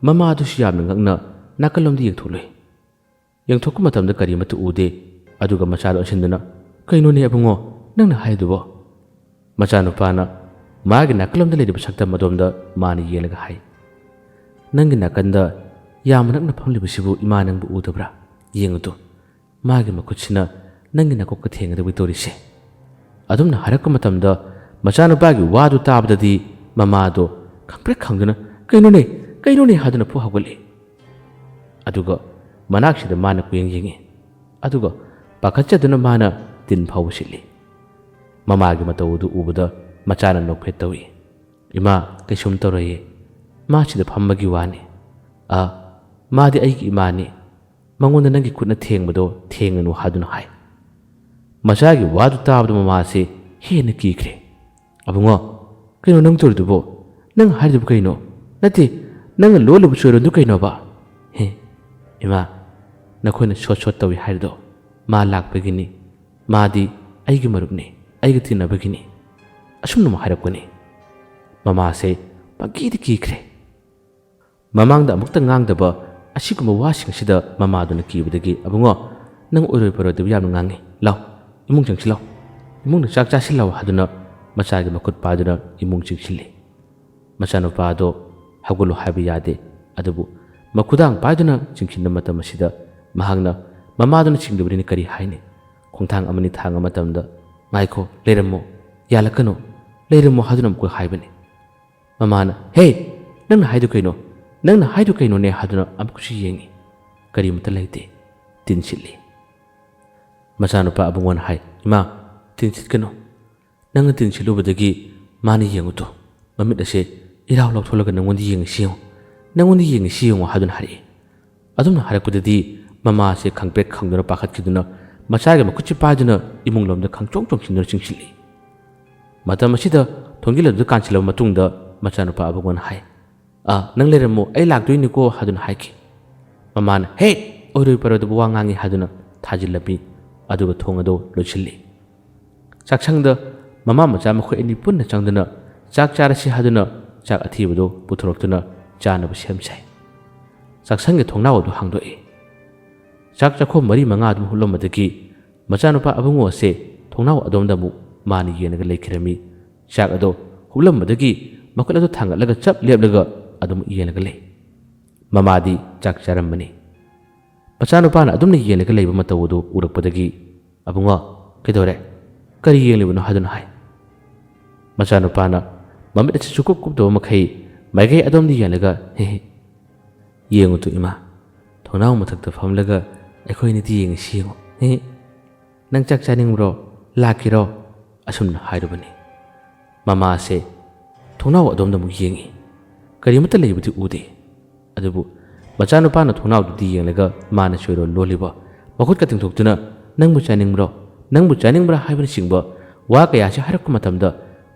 ꯃꯃꯥꯗꯨꯁꯨ ꯌꯥꯝꯅ ꯉꯛꯅ ꯅꯥꯀꯜꯂꯣꯝꯗ ꯌꯦꯡꯊꯣꯛꯂꯨꯏ꯫ ꯌꯦꯡꯊꯣꯛꯄ ꯃꯇꯝꯗ ꯀꯔꯤꯃꯠꯇ ꯎꯗꯦ꯫ ꯑꯗꯨꯒ ꯃꯆꯥꯗꯨ ꯑꯣꯟꯁꯤꯟꯗꯨꯅ, "ꯀꯩꯅꯣꯅꯦ ꯑꯕꯨꯡꯉꯣ, ꯅꯪꯅ ꯍꯥꯏꯗꯨꯕꯣ?" ꯃꯆꯥꯅꯨꯄꯥꯅ ꯃꯥꯒꯤ ꯅꯥꯀꯜꯂꯣꯝꯗ ꯂꯩꯔꯤꯕ ꯁꯛꯇꯝ ꯑꯗꯣꯝꯗ ꯃꯥꯅ ꯌꯦꯡꯂꯒ ꯍꯥꯏ, "ꯅꯪꯒꯤ ꯅꯥꯀꯟꯗ ꯌꯥꯝꯅ ꯅꯛꯅ ꯐꯝꯂꯤꯕꯁꯤꯕꯨ ꯏꯃꯥ ꯅꯪꯕꯨ ꯎꯗꯕ꯭ꯔꯥ? ꯌꯦꯡꯉꯨ ꯇꯨ, ꯃꯥꯒꯤ ꯃꯈꯨꯠꯁꯤꯅ ꯅꯪꯒꯤ ꯅꯀꯣꯛꯇ ꯊꯦꯡꯒꯗꯧꯕꯤ ꯇꯧꯔꯤꯁꯦ꯫" ꯑꯗꯨꯝꯅ ꯍꯥꯏꯔꯛꯄ ꯃꯇꯝꯗ ꯃꯆꯥꯅꯨꯄꯥꯒꯤ ꯋꯥꯗꯨ ꯇꯥꯕꯗꯗꯤ ꯃꯃꯥꯗꯣ ꯈꯪꯄ꯭ꯔꯦꯛ ꯈꯪꯗꯨꯅ, "ꯀꯩꯅꯣꯅꯦ, ꯀꯩꯅꯣꯅꯦ?" ꯍꯥꯏꯗꯨꯅ ꯐꯨ ꯍꯧꯒꯠꯂꯤ꯫ ꯑꯗꯨꯒ ꯃꯅꯥꯛꯁꯤꯗ ꯃꯥꯅ ꯀꯨꯌꯦꯡ ꯌꯦꯡꯉꯤ꯫ ꯑꯗꯨꯒ ꯄꯥꯈꯠꯆꯗꯨꯅ ꯃꯥꯅ ꯇꯤꯟ ꯐꯥꯎꯕ ꯁꯤꯠꯂꯤ꯫ ꯃꯃꯥꯒꯤ ꯃꯇꯧ ꯑꯗꯨ ꯎꯕꯗ ꯃꯆꯥꯅ ꯅꯣꯛꯐꯦꯠ ꯇꯧꯏ꯫ "ꯏꯃꯥ, ꯀꯩꯁꯨꯝ ꯇꯧꯔꯣꯏꯌꯦ꯫ ꯃꯥ ꯁꯤꯗ ꯐꯝꯕꯒꯤ ꯋꯥꯅꯤ꯫ ꯑ, ꯃꯥꯗꯤ ꯑꯩꯒꯤ ꯏꯃꯥꯅꯤ꯫ ꯃꯉꯣꯟꯗ ꯅꯪꯒꯤ ꯈꯨꯠꯅ ꯊꯦꯡꯕꯗꯣ ꯊꯦꯡꯒꯅꯨ" ꯍꯥꯏꯗꯨꯅ ꯍꯥꯏ꯫ ꯃꯆꯥꯒꯤ ꯋꯥꯗꯨ ꯇꯥꯕꯗ ꯃꯃꯥꯁꯦ ꯍꯦꯟꯅ ꯀꯤꯈ꯭ꯔꯦ꯫ "ꯑꯕꯨꯡꯉꯣ, ꯀꯩꯅꯣ ꯅꯪ ꯇꯧꯔꯤꯗꯨꯕꯣ? ꯅꯪ ꯍꯥꯏꯔꯤꯗꯨꯕꯨ ꯀꯩꯅꯣ? ꯅꯠꯇꯦ, "ꯅꯪꯅ ꯂꯣꯜꯂꯤꯕ ꯆꯣꯏꯔꯣꯟꯗꯨ ꯀꯩꯅꯣꯕ?" "ꯍꯦ, ꯏꯃꯥ, ꯅꯈꯣꯏꯅ ꯁꯣꯠ ꯁꯣꯠ ꯇꯧꯏ ꯍꯥꯏꯔꯤꯗꯣ ꯃꯥ ꯂꯥꯛꯄꯒꯤꯅꯤ꯫ ꯃꯥꯗꯤ ꯑꯩꯒꯤ ꯃꯔꯨꯞꯅꯤ, ꯑꯩꯒ ꯇꯤꯟꯅꯕꯒꯤꯅꯤ"꯫ ꯑꯁꯨꯝꯅ ꯑꯃꯨꯛ ꯍꯥꯏꯔꯛꯄꯅꯤ꯫ ꯃꯃꯥꯁꯦ ꯄꯪꯀꯤꯗ ꯀꯤꯈ꯭ꯔꯦ꯫ ꯃꯃꯥꯡꯗ ꯑꯃꯨꯛꯇ ꯉꯥꯡꯗꯕ ꯑꯁꯤꯒꯨꯝꯕ ꯋꯥꯁꯤꯡꯁꯤꯗ ꯃꯃꯥꯗꯨꯅ ꯀꯤꯕꯗꯒꯤ, "ꯑꯕꯨꯡꯉꯣ, ꯅꯪ ꯑꯣꯏꯔꯣꯏ ꯄꯔꯣꯏꯗꯕ ꯌꯥꯝꯅ ꯉꯥꯡꯉꯤ꯫ ꯂꯥꯎ, ꯏꯃꯨꯡ ꯆꯪꯁꯤꯜꯂꯥꯎ꯫ ꯏꯃꯨꯡꯗ ꯆꯥꯛ ꯆꯥꯁꯤꯜꯂꯥꯎ" ꯍꯥꯏꯗꯨꯅ ꯃꯆꯥꯒꯤ ꯃꯈꯨꯠ ꯄꯥꯏꯗꯨꯅ ꯏꯃꯨꯡ ꯆꯪꯁꯤꯜꯂꯤ꯫ ꯃꯆꯥꯅꯨꯄꯥꯗꯣ ꯍꯧꯒꯠꯂꯨ ꯍꯥꯏꯕ ꯌꯥꯗꯦ꯫ ꯑꯗꯨꯕꯨ ꯃꯈꯨꯗꯥꯡ ꯄꯥꯏꯗꯨꯅ ꯆꯤꯡꯁꯤꯟꯕ ꯃꯇꯝ ꯑꯁꯤꯗ ꯃꯍꯥꯛꯅ ꯃꯃꯥꯗꯨꯅ ꯆꯤꯡꯗꯕꯅꯤꯅ ꯀꯔꯤ ꯍꯥꯏꯅꯤ? ꯈꯣꯡꯊꯥꯡ ꯑꯃꯅꯤ ꯊꯥꯡꯕ ꯃꯇꯝꯗ, "ꯉꯥꯏꯈꯣ, ꯂꯩꯔꯝꯃꯣ, ꯌꯥꯜꯂꯛꯀꯅꯨ, ꯂꯩꯔꯝꯃꯣ" ꯍꯥꯏꯗꯨꯅ ꯑꯃꯨꯛꯀ ꯍꯥꯏꯕꯅꯤ꯫ ꯃꯃꯥꯅ, "ꯍꯦ, ꯅꯪꯅ ꯍꯥꯏꯗꯨ ꯀꯩꯅꯣ? ꯅꯪꯅ ꯍꯥꯏꯗꯨ ꯀꯩꯅꯣꯅꯦ?" ꯍꯥꯏꯗꯨꯅ ꯑꯃꯨꯛꯀꯁꯨ ꯌꯦꯡꯉꯤ꯫ ꯀꯔꯤꯃꯇ ꯂꯩꯇꯦ꯫ ꯇꯤꯟ ꯁꯤꯠꯂꯤ꯫ ꯃꯆꯥꯅꯨꯄꯥ ꯑꯕꯨꯡꯉꯣꯅ ꯍꯥꯏ, "ꯏꯃꯥ, ꯇꯤꯟ ꯁꯤꯠꯀꯅꯨ꯫ ꯅꯪꯅ ꯇꯤꯟ ꯁꯤꯠꯂꯨꯕꯗꯒꯤ ꯃꯥꯅ ꯌꯦꯡꯉꯨꯇꯣ꯫ ꯃꯃꯤꯠ ꯑꯁꯦ ꯏꯔꯥꯎ ꯂꯥꯎꯊꯣꯛꯂꯒ ꯅꯪꯉꯣꯟꯗ ꯌꯦꯡꯉꯤꯁꯤ ꯌꯦꯡꯉꯨ꯫ ꯅꯪꯉꯣꯟꯗ ꯌꯦꯡꯉꯤꯁꯤ ꯌꯦꯡꯉꯨ" ꯍꯥꯏꯗꯨꯅ ꯍꯥꯏꯔꯛꯏ꯫ ꯑꯗꯨꯝꯅ ꯍꯥꯏꯔꯛꯄꯗꯗꯤ ꯃꯃꯥꯁꯦ ꯈꯪꯄ꯭ꯔꯦꯛ ꯈꯪꯗꯨꯅ ꯄꯥꯈꯠꯈꯤꯗꯨꯅ ꯃꯆꯥꯒꯤ ꯃꯈꯨꯠꯁꯤ ꯄꯥꯏꯗꯨꯅ ꯏꯃꯨꯡ ꯂꯣꯝꯗ ꯈꯪꯆꯣꯡ ꯆꯣꯡꯁꯤꯟꯗꯨꯅ ꯆꯤꯡꯁꯤꯜꯂꯤ꯫ ꯃꯇꯝ ꯑꯁꯤꯗ ꯊꯣꯡꯖꯤꯜ ꯑꯗꯨ ꯀꯥꯟꯁꯤꯜꯂꯕ ꯃꯇꯨꯡꯗ ꯃꯆꯥꯅꯨꯄꯥ ꯑꯕꯨꯡꯉꯣꯅ ꯍꯥꯏ, "ꯑꯥ, ꯅꯪ ꯂꯩꯔꯝꯃꯣ, ꯑꯩ ꯂꯥꯛꯇꯣꯏꯅꯤꯀꯣ" ꯍꯥꯏꯗꯨꯅ ꯍꯥꯏꯈꯤ꯫ ꯃꯃꯥꯅ, "ꯍꯦ, ꯑꯣꯏꯔꯣꯏ ꯄꯥꯔꯣꯏꯗꯕ ꯋꯥ ꯉꯥꯡꯉꯤ" ꯍꯥꯏꯗꯨꯅ ꯊꯥꯖꯤꯜꯂꯝꯃꯤ꯫ ꯑꯗꯨꯒ ꯊꯣꯡ ꯑꯗꯨ ꯂꯣꯟꯁꯤꯜꯂꯤ꯫ ꯆꯥꯛꯁꯪꯗ ꯃꯃꯥ ꯃꯆꯥ ꯃꯈꯣꯏ ꯑꯅꯤ ꯄꯨꯟꯅ ꯆꯪꯗꯨꯅ ꯆꯥꯛ ꯆꯥꯔꯁꯤ ꯍꯥꯏꯗꯨꯅ ꯆꯥꯛ ꯑꯊꯤꯕꯗꯨ ꯄꯨꯊꯣꯔꯛꯇꯨꯅ ꯆꯥꯅꯕ ꯁꯦꯝ ꯁꯥꯏ꯫ ꯆꯥꯛꯁꯪꯒꯤ ꯊꯣꯡꯅꯥꯎ ꯑꯗꯨ ꯍꯥꯡꯗꯣꯛꯏ꯫ ꯆꯥꯛ ꯆꯥꯛꯈꯣꯝ ꯃꯔꯤ ꯃꯉꯥ ꯑꯗꯨꯝ ꯍꯨꯠꯂꯝꯕꯗꯒꯤ ꯃꯆꯥꯅꯨꯄꯥ ꯑꯕꯨꯡꯉꯣ ꯑꯁꯦ ꯊꯣꯡꯅꯥꯎ ꯑꯗꯣꯝꯗ ꯑꯃꯨꯛ ꯃꯥꯅ ꯌꯦꯡꯂꯒ ꯂꯩꯈꯤꯔꯝꯃꯤ꯫ ꯆꯥꯛ ꯑꯗꯣ ꯍꯨꯞꯂꯝꯕꯗꯒꯤ ꯃꯈꯨꯠ ꯑꯗꯨ ꯊꯥꯡꯒꯠꯂꯒ ꯆꯞ ꯂꯦꯞꯂꯒ ꯑꯗꯨꯝ ꯌꯦꯡꯂꯒ ꯂꯩ꯫ ꯃꯃꯥꯗꯤ ꯆꯥꯛ ꯆꯥꯔꯝꯕꯅꯤ꯫ ꯃꯆꯥꯅꯨꯄꯥꯅ ꯑꯗꯨꯝꯅ ꯌꯦꯡꯂꯒ ꯂꯩꯕ ꯃꯇꯧ ꯑꯗꯨ ꯎꯔꯛꯄꯗꯒꯤ, "ꯑꯕꯨꯡꯉꯣ, ꯀꯩꯗꯧꯔꯦ? ꯀꯔꯤ ꯌꯦꯡꯂꯤꯕꯅꯣ?" ꯍꯥꯏꯗꯨꯅ ꯍꯥꯏ꯫ ꯃꯆꯥꯅꯨꯄꯥꯅ ꯃꯃꯤꯠ ꯑꯁꯤ ꯁꯨꯛꯀꯨꯞ ꯀꯨꯞꯇꯕ ꯃꯈꯩ ꯃꯥꯏꯀꯩ ꯑꯗꯣꯝꯗ ꯌꯦꯡꯂꯒ, "ꯍꯦ ꯍꯦ, ꯌꯦꯡꯉꯨ ꯇꯨ ꯏꯃꯥ, ꯊꯣꯡꯅꯥꯎ ꯃꯊꯛꯇ ꯐꯝꯂꯒ ꯑꯩꯈꯣꯏ ꯑꯅꯤꯗꯤ ꯌꯦꯡꯉꯤꯁꯤ ꯌꯦꯡꯉꯨ꯫ ꯍꯦ ꯍꯦ, ꯅꯪ ꯆꯥꯛ ꯆꯥꯅꯤꯡꯕ꯭ꯔꯣ? ꯂꯥꯛꯀꯦꯔꯣ?" ꯑꯁꯨꯝꯅ ꯍꯥꯏꯔꯨꯕꯅꯤ꯫ ꯃꯃꯥꯁꯦ ꯊꯣꯡꯅꯥꯎ ꯑꯗꯣꯝꯗ ꯑꯃꯨꯛ ꯌꯦꯡꯉꯤ꯫ ꯀꯔꯤꯃꯠꯇ ꯂꯩꯕꯗꯤ ꯎꯗꯦ꯫ ꯑꯗꯨꯕꯨ ꯃꯆꯥꯅꯨꯄꯥꯅ ꯊꯣꯡꯅꯥꯎꯗꯨꯗꯤ ꯌꯦꯡꯂꯒ ꯃꯥꯅ ꯆꯣꯏꯔꯣꯜ ꯂꯣꯜꯂꯤꯕ, ꯃꯈꯨꯠꯀ ꯇꯤꯡꯊꯣꯛꯇꯨꯅ, "ꯅꯪꯕꯨ ꯆꯥꯅꯤꯡꯕ꯭ꯔꯣ? ꯅꯪꯕꯨ ꯆꯥꯅꯤꯡꯕ꯭ꯔꯥ?" ꯍꯥꯏꯕꯅꯆꯤꯡꯕ ꯋꯥ ꯀꯌꯥꯁꯤ ꯍꯥꯏꯔꯛꯄ ꯃꯇꯝꯗ,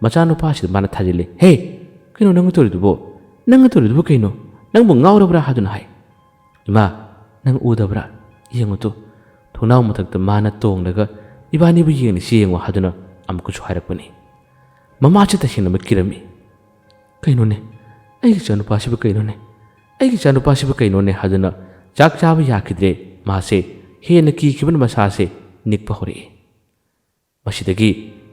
ꯃꯆꯥꯅꯨꯄꯥꯁꯤꯗ ꯃꯥꯅ ꯊꯥꯖꯤꯜꯂꯤ, "ꯍꯦ, ꯀꯩꯅꯣ ꯅꯪꯅ ꯇꯧꯔꯤꯗꯨꯕꯣ? ꯅꯪꯅ ꯇꯧꯔꯤꯗꯨꯕꯨ ꯀꯩꯅꯣ? "ꯅꯪꯕꯨ ꯉꯥꯎꯔꯕ꯭ꯔꯥ?" ꯍꯥꯏꯗꯨꯅ ꯍꯥꯏ꯫ "ꯏꯃꯥ, ꯅꯪ ꯎꯗꯕ꯭ꯔꯥ? ꯌꯦꯡꯉꯨ ꯇꯨ, ꯊꯣꯡꯅꯥꯎ ꯃꯊꯛꯇ ꯃꯥꯅ ꯇꯣꯡꯂꯒ ꯏꯕꯥꯅꯤꯕꯨ ꯌꯦꯡꯂꯤꯁꯤ ꯌꯦꯡꯉꯨ" ꯍꯥꯏꯗꯨꯅ ꯑꯃꯨꯛꯀꯁꯨ ꯍꯥꯏꯔꯛꯄꯅꯤ꯫ ꯃꯃꯥꯁꯦ ꯇꯁꯦꯡꯅꯃꯛ ꯀꯤꯔꯝꯃꯤ꯫ "ꯀꯩꯅꯣꯅꯦ? ꯑꯩꯒꯤ ꯏꯆꯥꯅꯨꯄꯥꯁꯤꯕꯨ ꯀꯩꯅꯣꯅꯦ? ꯑꯩꯒꯤ ꯏꯆꯥꯅꯨꯄꯥꯁꯤꯕꯨ ꯀꯩꯅꯣꯅꯦ?" ꯍꯥꯏꯗꯨꯅ ꯆꯥꯛ ꯆꯥꯕ ꯌꯥꯈꯤꯗ꯭ꯔꯦ꯫ ꯃꯥꯁꯦ ꯍꯦꯟꯅ ꯀꯤꯈꯤꯕꯅ ꯃꯁꯥꯁꯦ ꯅꯤꯛꯄ ꯍꯧꯔꯛꯏ꯫ ꯃꯁꯤꯗꯒꯤ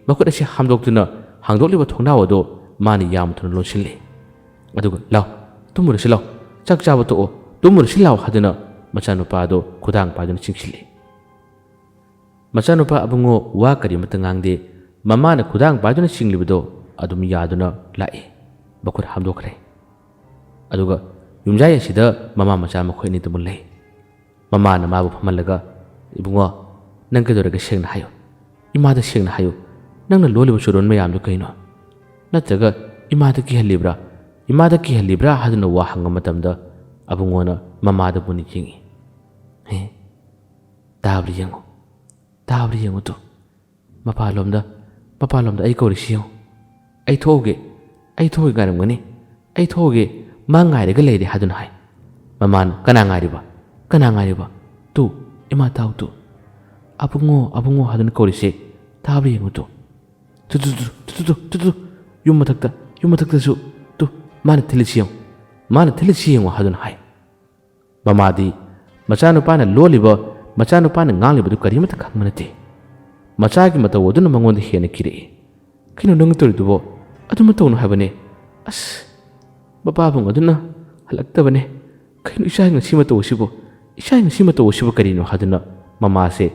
ꯃꯈꯨꯠ ꯑꯁꯤ ꯍꯥꯝꯗꯣꯛꯇꯨꯅ ꯍꯥꯡꯗꯣꯛꯂꯤꯕ ꯊꯣꯡꯅꯥꯎ ꯑꯗꯨ ꯃꯥꯅ ꯌꯥꯝ ꯊꯨꯅ ꯂꯣꯟꯁꯤꯜꯂꯤ꯫ ꯑꯗꯨꯒ, "ꯂꯥꯎ, ꯇꯨꯝꯃꯨꯔꯁꯤ ꯂꯥꯎ, ꯆꯥꯛ ꯆꯥꯕ ꯇꯣꯛꯑꯣ, ꯇꯨꯝꯃꯨꯔꯁꯤ ꯂꯥꯎ" ꯍꯥꯏꯗꯨꯅ ꯃꯆꯥꯅꯨꯄꯥ ꯑꯗꯨ ꯈꯨꯗꯥꯡ ꯄꯥꯏꯗꯨꯅ ꯆꯤꯡꯁꯤꯜꯂꯤ꯫ ꯃꯆꯥꯅꯨꯄꯥ ꯑꯕꯨꯡꯉꯣ ꯋꯥ ꯀꯔꯤꯃꯠꯇ ꯉꯥꯡꯗꯦ꯫ ꯃꯃꯥꯅ ꯈꯨꯗꯥꯡ ꯄꯥꯏꯗꯨꯅ ꯆꯤꯡꯂꯤꯕꯗꯣ ꯑꯗꯨꯝ ꯌꯥꯗꯨꯅ ꯂꯥꯛꯏ꯫ ꯃꯈꯨꯠ ꯍꯥꯝꯗꯣꯛꯈ꯭ꯔꯦ꯫ ꯑꯗꯨꯒ ꯌꯨꯝꯖꯥꯏ ꯑꯁꯤꯗ ꯃꯃꯥ ꯃꯆꯥ ꯃꯈꯣꯏ ꯑꯅꯤꯗꯨꯃꯛ ꯂꯩ꯫ ꯃꯃꯥꯅ ꯃꯥꯕꯨ ꯐꯝꯍꯜꯂꯒ, "ꯏꯕꯨꯡꯉꯣ, ꯅꯪ ꯀꯩꯗꯧꯔꯒꯦ? ꯁꯦꯡꯅ ꯍꯥꯏꯌꯨ꯫ ꯏꯃꯥꯗ ꯁꯦꯡꯅ ꯍꯥꯏꯌꯨ꯫ ꯅꯪꯅ ꯂꯣꯜꯂꯤꯕ ꯆꯨꯔꯣꯟ ꯃꯌꯥꯝꯗꯨ ꯀꯩꯅꯣ? ꯅꯠꯇ꯭ꯔꯒ ꯏꯃꯥꯗ ꯀꯤꯍꯜꯂꯤꯕ꯭ꯔꯥ? ꯏꯃꯥꯗ ꯀꯤꯍꯜꯂꯤꯕ꯭ꯔꯥ?" ꯍꯥꯏꯗꯨꯅ ꯋꯥ ꯍꯪꯕ ꯃꯇꯝꯗ ꯑꯕꯨꯡꯉꯣꯅ ꯃꯃꯥꯗ ꯃꯨꯟꯅ ꯌꯦꯡꯉꯤ꯫ "ꯍꯦ, ꯇꯥꯕ꯭ꯔꯥ ꯌꯦꯡꯉꯨ, ꯇꯥꯕ꯭ꯔꯥ ꯌꯦꯡꯉꯨ ꯇꯨ꯫ ꯃꯄꯥꯟꯂꯣꯝꯗ, ꯃꯄꯥꯟꯂꯣꯝꯗ ꯑꯩ ꯀꯧꯔꯤꯁꯤ ꯌꯦꯡꯉꯨ꯫ ꯑꯩ ꯊꯣꯛꯎꯒꯦ, ꯑꯩ ꯊꯣꯛꯎꯒꯦ, ꯉꯥꯏꯔꯝꯒꯅꯤ꯫ ꯑꯩ ꯊꯣꯛꯎꯒꯦ, ꯃꯥ ꯉꯥꯏꯔꯒ ꯂꯩꯔꯦ" ꯍꯥꯏꯗꯨꯅ ꯍꯥꯏ꯫ ꯃꯃꯥꯅ, "ꯀꯅꯥ ꯉꯥꯏꯔꯤꯕ? ꯀꯅꯥ ꯉꯥꯏꯔꯤꯕ? ꯇꯨ, ꯏꯃꯥ ꯇꯥꯎ ꯇꯨ꯫ ꯑꯕꯨꯡꯉꯣ, ꯑꯕꯨꯡꯉꯣ ꯍꯥꯏꯗꯨꯅ ꯀꯧꯔꯤꯁꯦ ꯇꯥꯕ꯭ꯔꯥ ꯌꯦꯡꯉꯨ ꯇꯨ꯫ ꯇꯨ, ꯇꯨ, ꯇꯨ, ꯇꯨ, ꯇꯨ, ꯇꯨ, ꯇꯨ, ꯇꯨ, ꯌꯨꯝ ꯃꯊꯛꯇ, ꯌꯨꯝ ꯃꯊꯛꯇꯁꯨ꯫ ꯇꯨ, ꯃꯥꯅ ꯊꯤꯜꯂꯤꯁꯤ ꯌꯦꯡꯉꯨ꯫ ꯃꯥꯅ ꯊꯤꯜꯂꯤꯁꯤ ꯌꯦꯡꯉꯨ" ꯍꯥꯏꯗꯨꯅ ꯍꯥꯏ꯫ ꯃꯃꯥꯗꯤ ꯃꯆꯥꯅꯨꯄꯥꯅ ꯂꯣꯜꯂꯤꯕ, ꯃꯆꯥꯅꯨꯄꯥꯅ ꯉꯥꯡꯂꯤꯕꯗꯨ ꯀꯔꯤꯃꯠꯇ ꯈꯪꯕ ꯅꯠꯇꯦ꯫ ꯃꯆꯥꯒꯤ ꯃꯇꯧ ꯑꯗꯨꯅ ꯃꯉꯣꯟꯗ ꯍꯦꯟꯅ ꯀꯤꯔꯛꯏ꯫ "ꯀꯩꯅꯣ ꯅꯪꯅ ꯇꯧꯔꯤꯗꯨꯕꯣ? ꯑꯗꯨꯃ ꯇꯧꯅꯨ ꯍꯥꯏꯕꯅꯦ꯫ ꯑꯁ, ꯃꯄꯥꯕꯨꯡ ꯑꯗꯨꯅ ꯍꯜꯂꯛꯇꯕꯅꯦ꯫ ꯀꯩꯅꯣ ꯏꯆꯥꯒꯤ ꯉꯁꯤ ꯃꯇꯧ ꯑꯁꯤꯕꯨ? ꯏꯆꯥꯒꯤ ꯉꯁꯤ ꯃꯇꯧ ꯑꯁꯤꯕꯨ ꯀꯔꯤꯅꯣ?" ꯍꯥꯏꯗꯨꯅ ꯃꯃꯥꯁꯦ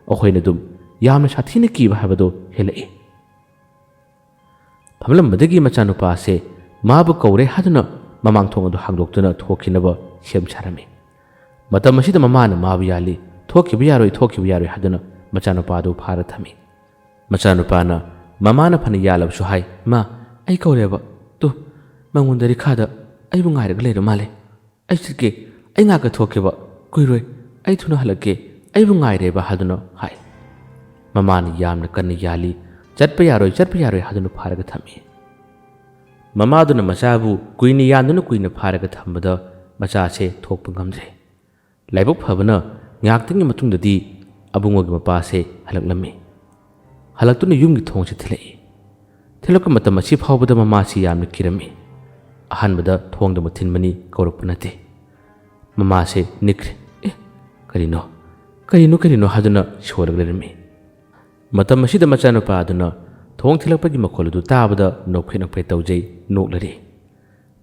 ꯑꯩꯈꯣꯏꯅ ꯑꯗꯨꯝ ꯌꯥꯝꯅ ꯁꯥꯊꯤꯅ ꯀꯤꯕ ꯍꯥꯏꯕꯗꯨ ꯍꯦꯜꯂꯛꯏ꯫ ꯐꯝꯂꯝꯕꯗꯒꯤ ꯃꯆꯥꯅꯨꯄꯥ ꯑꯁꯦ ꯃꯥꯕꯨ ꯀꯧꯔꯦ ꯍꯥꯏꯗꯨꯅ ꯃꯃꯥꯡ ꯊꯣꯡ ꯑꯗꯨ ꯍꯥꯡꯗꯣꯛꯇꯨꯅ ꯊꯣꯛꯈꯤꯅꯕ ꯁꯦꯝ ꯁꯥꯔꯝꯃꯤ꯫ ꯃꯇꯝ ꯑꯁꯤꯗ ꯃꯃꯥꯅ ꯃꯥꯕꯨ ꯌꯥꯜꯂꯤ꯫ "ꯊꯣꯛꯈꯤꯕ ꯌꯥꯔꯣꯏ, ꯊꯣꯛꯈꯤꯕ ꯌꯥꯔꯣꯏ" ꯍꯥꯏꯗꯨꯅ ꯃꯆꯥꯅꯨꯄꯥ ꯑꯗꯨ ꯐꯥꯔ ꯊꯝꯃꯤ꯫ ꯃꯆꯥꯅꯨꯄꯥꯅ ꯃꯃꯥꯅ ꯐꯅ ꯌꯥꯜꯂꯕꯁꯨ ꯍꯥꯏ, "ꯏꯃꯥ, ꯑꯩ ꯀꯧꯔꯦꯕ꯫ ꯇꯨ, ꯃꯉꯣꯟꯗ ꯔꯤꯈꯥꯗ ꯑꯩꯕꯨ ꯉꯥꯏꯔꯒ ꯂꯩꯔ ꯃꯥꯜꯂꯦ꯫ ꯑꯩ ꯆꯠꯀꯦ, ꯑꯩ ꯉꯥꯛꯀ ꯊꯣꯛꯀꯦꯕ, ꯀꯨꯏꯔꯣꯏ, ꯑꯩ ꯊꯨꯅ ꯍꯜꯂꯛꯀꯦ, ꯑꯩꯕꯨ ꯉꯥꯏꯔꯦꯕ" ꯍꯥꯏꯗꯨꯅ ꯍꯥꯏ꯫ ꯃꯃꯥꯅ ꯌꯥꯝꯅ ꯀꯟꯅ ꯌꯥꯜꯂꯤ꯫ "ꯆꯠꯄ ꯌꯥꯔꯣꯏ, ꯆꯠꯄ ꯌꯥꯔꯣꯏ" ꯍꯥꯏꯗꯨꯅ ꯐꯥꯔꯒ ꯊꯝꯃꯤ꯫ ꯃꯃꯥꯗꯨꯅ ꯃꯆꯥꯕꯨ ꯀꯨꯏꯅ ꯌꯥꯟꯗꯨꯅ ꯀꯨꯏꯅ ꯐꯥꯔꯒ ꯊꯝꯕꯗ ꯃꯆꯥꯁꯦ ꯊꯣꯛꯄ ꯉꯝꯗ꯭ꯔꯦ꯫ ꯂꯥꯏꯕꯛ ꯐꯕꯅ ꯉꯥꯏꯍꯥꯛꯇꯪꯒꯤ ꯃꯇꯨꯡꯗꯗꯤ ꯑꯕꯨꯡꯉꯣꯒꯤ ꯃꯄꯥꯁꯦ ꯍꯜꯂꯛꯂꯝꯃꯤ꯫ ꯍꯜꯂꯛꯇꯨꯅ ꯌꯨꯝꯒꯤ ꯊꯣꯡꯁꯦ ꯊꯤꯜꯂꯛꯏ꯫ ꯊꯤꯜꯂꯛꯄ ꯃꯇꯝ ꯑꯁꯤ ꯐꯥꯎꯕꯗ ꯃꯃꯥꯁꯤ ꯌꯥꯝꯅ ꯀꯤꯔꯝꯃꯤ꯫ ꯑꯍꯥꯟꯕꯗ ꯊꯣꯡꯗꯨ ꯊꯤꯟꯕꯅꯤ, ꯀꯧꯔꯛꯄ ꯅꯠꯇꯦ꯫ ꯃꯃꯥꯁꯦ ꯅꯤꯛꯈ꯭ꯔꯦ꯫ "ꯑꯦ, ꯀꯔꯤꯅꯣ? ꯀꯔꯤꯅꯣ, ꯀꯔꯤꯅꯣ?" ꯍꯥꯏꯗꯨꯅ ꯁꯣꯜꯂꯒ ꯂꯩꯔꯝꯃꯤ꯫ ꯃꯇꯝ ꯑꯁꯤꯗ ꯃꯆꯥꯅꯨꯄꯥ ꯑꯗꯨꯅ ꯊꯣꯡ ꯊꯤꯜꯂꯛꯄꯒꯤ ꯃꯈꯣꯜ ꯑꯗꯨ ꯇꯥꯕꯗ ꯅꯣꯛꯐꯦꯠ ꯅꯣꯛꯐꯦꯠ ꯇꯧꯖꯩ, ꯅꯣꯛꯂꯔꯤ꯫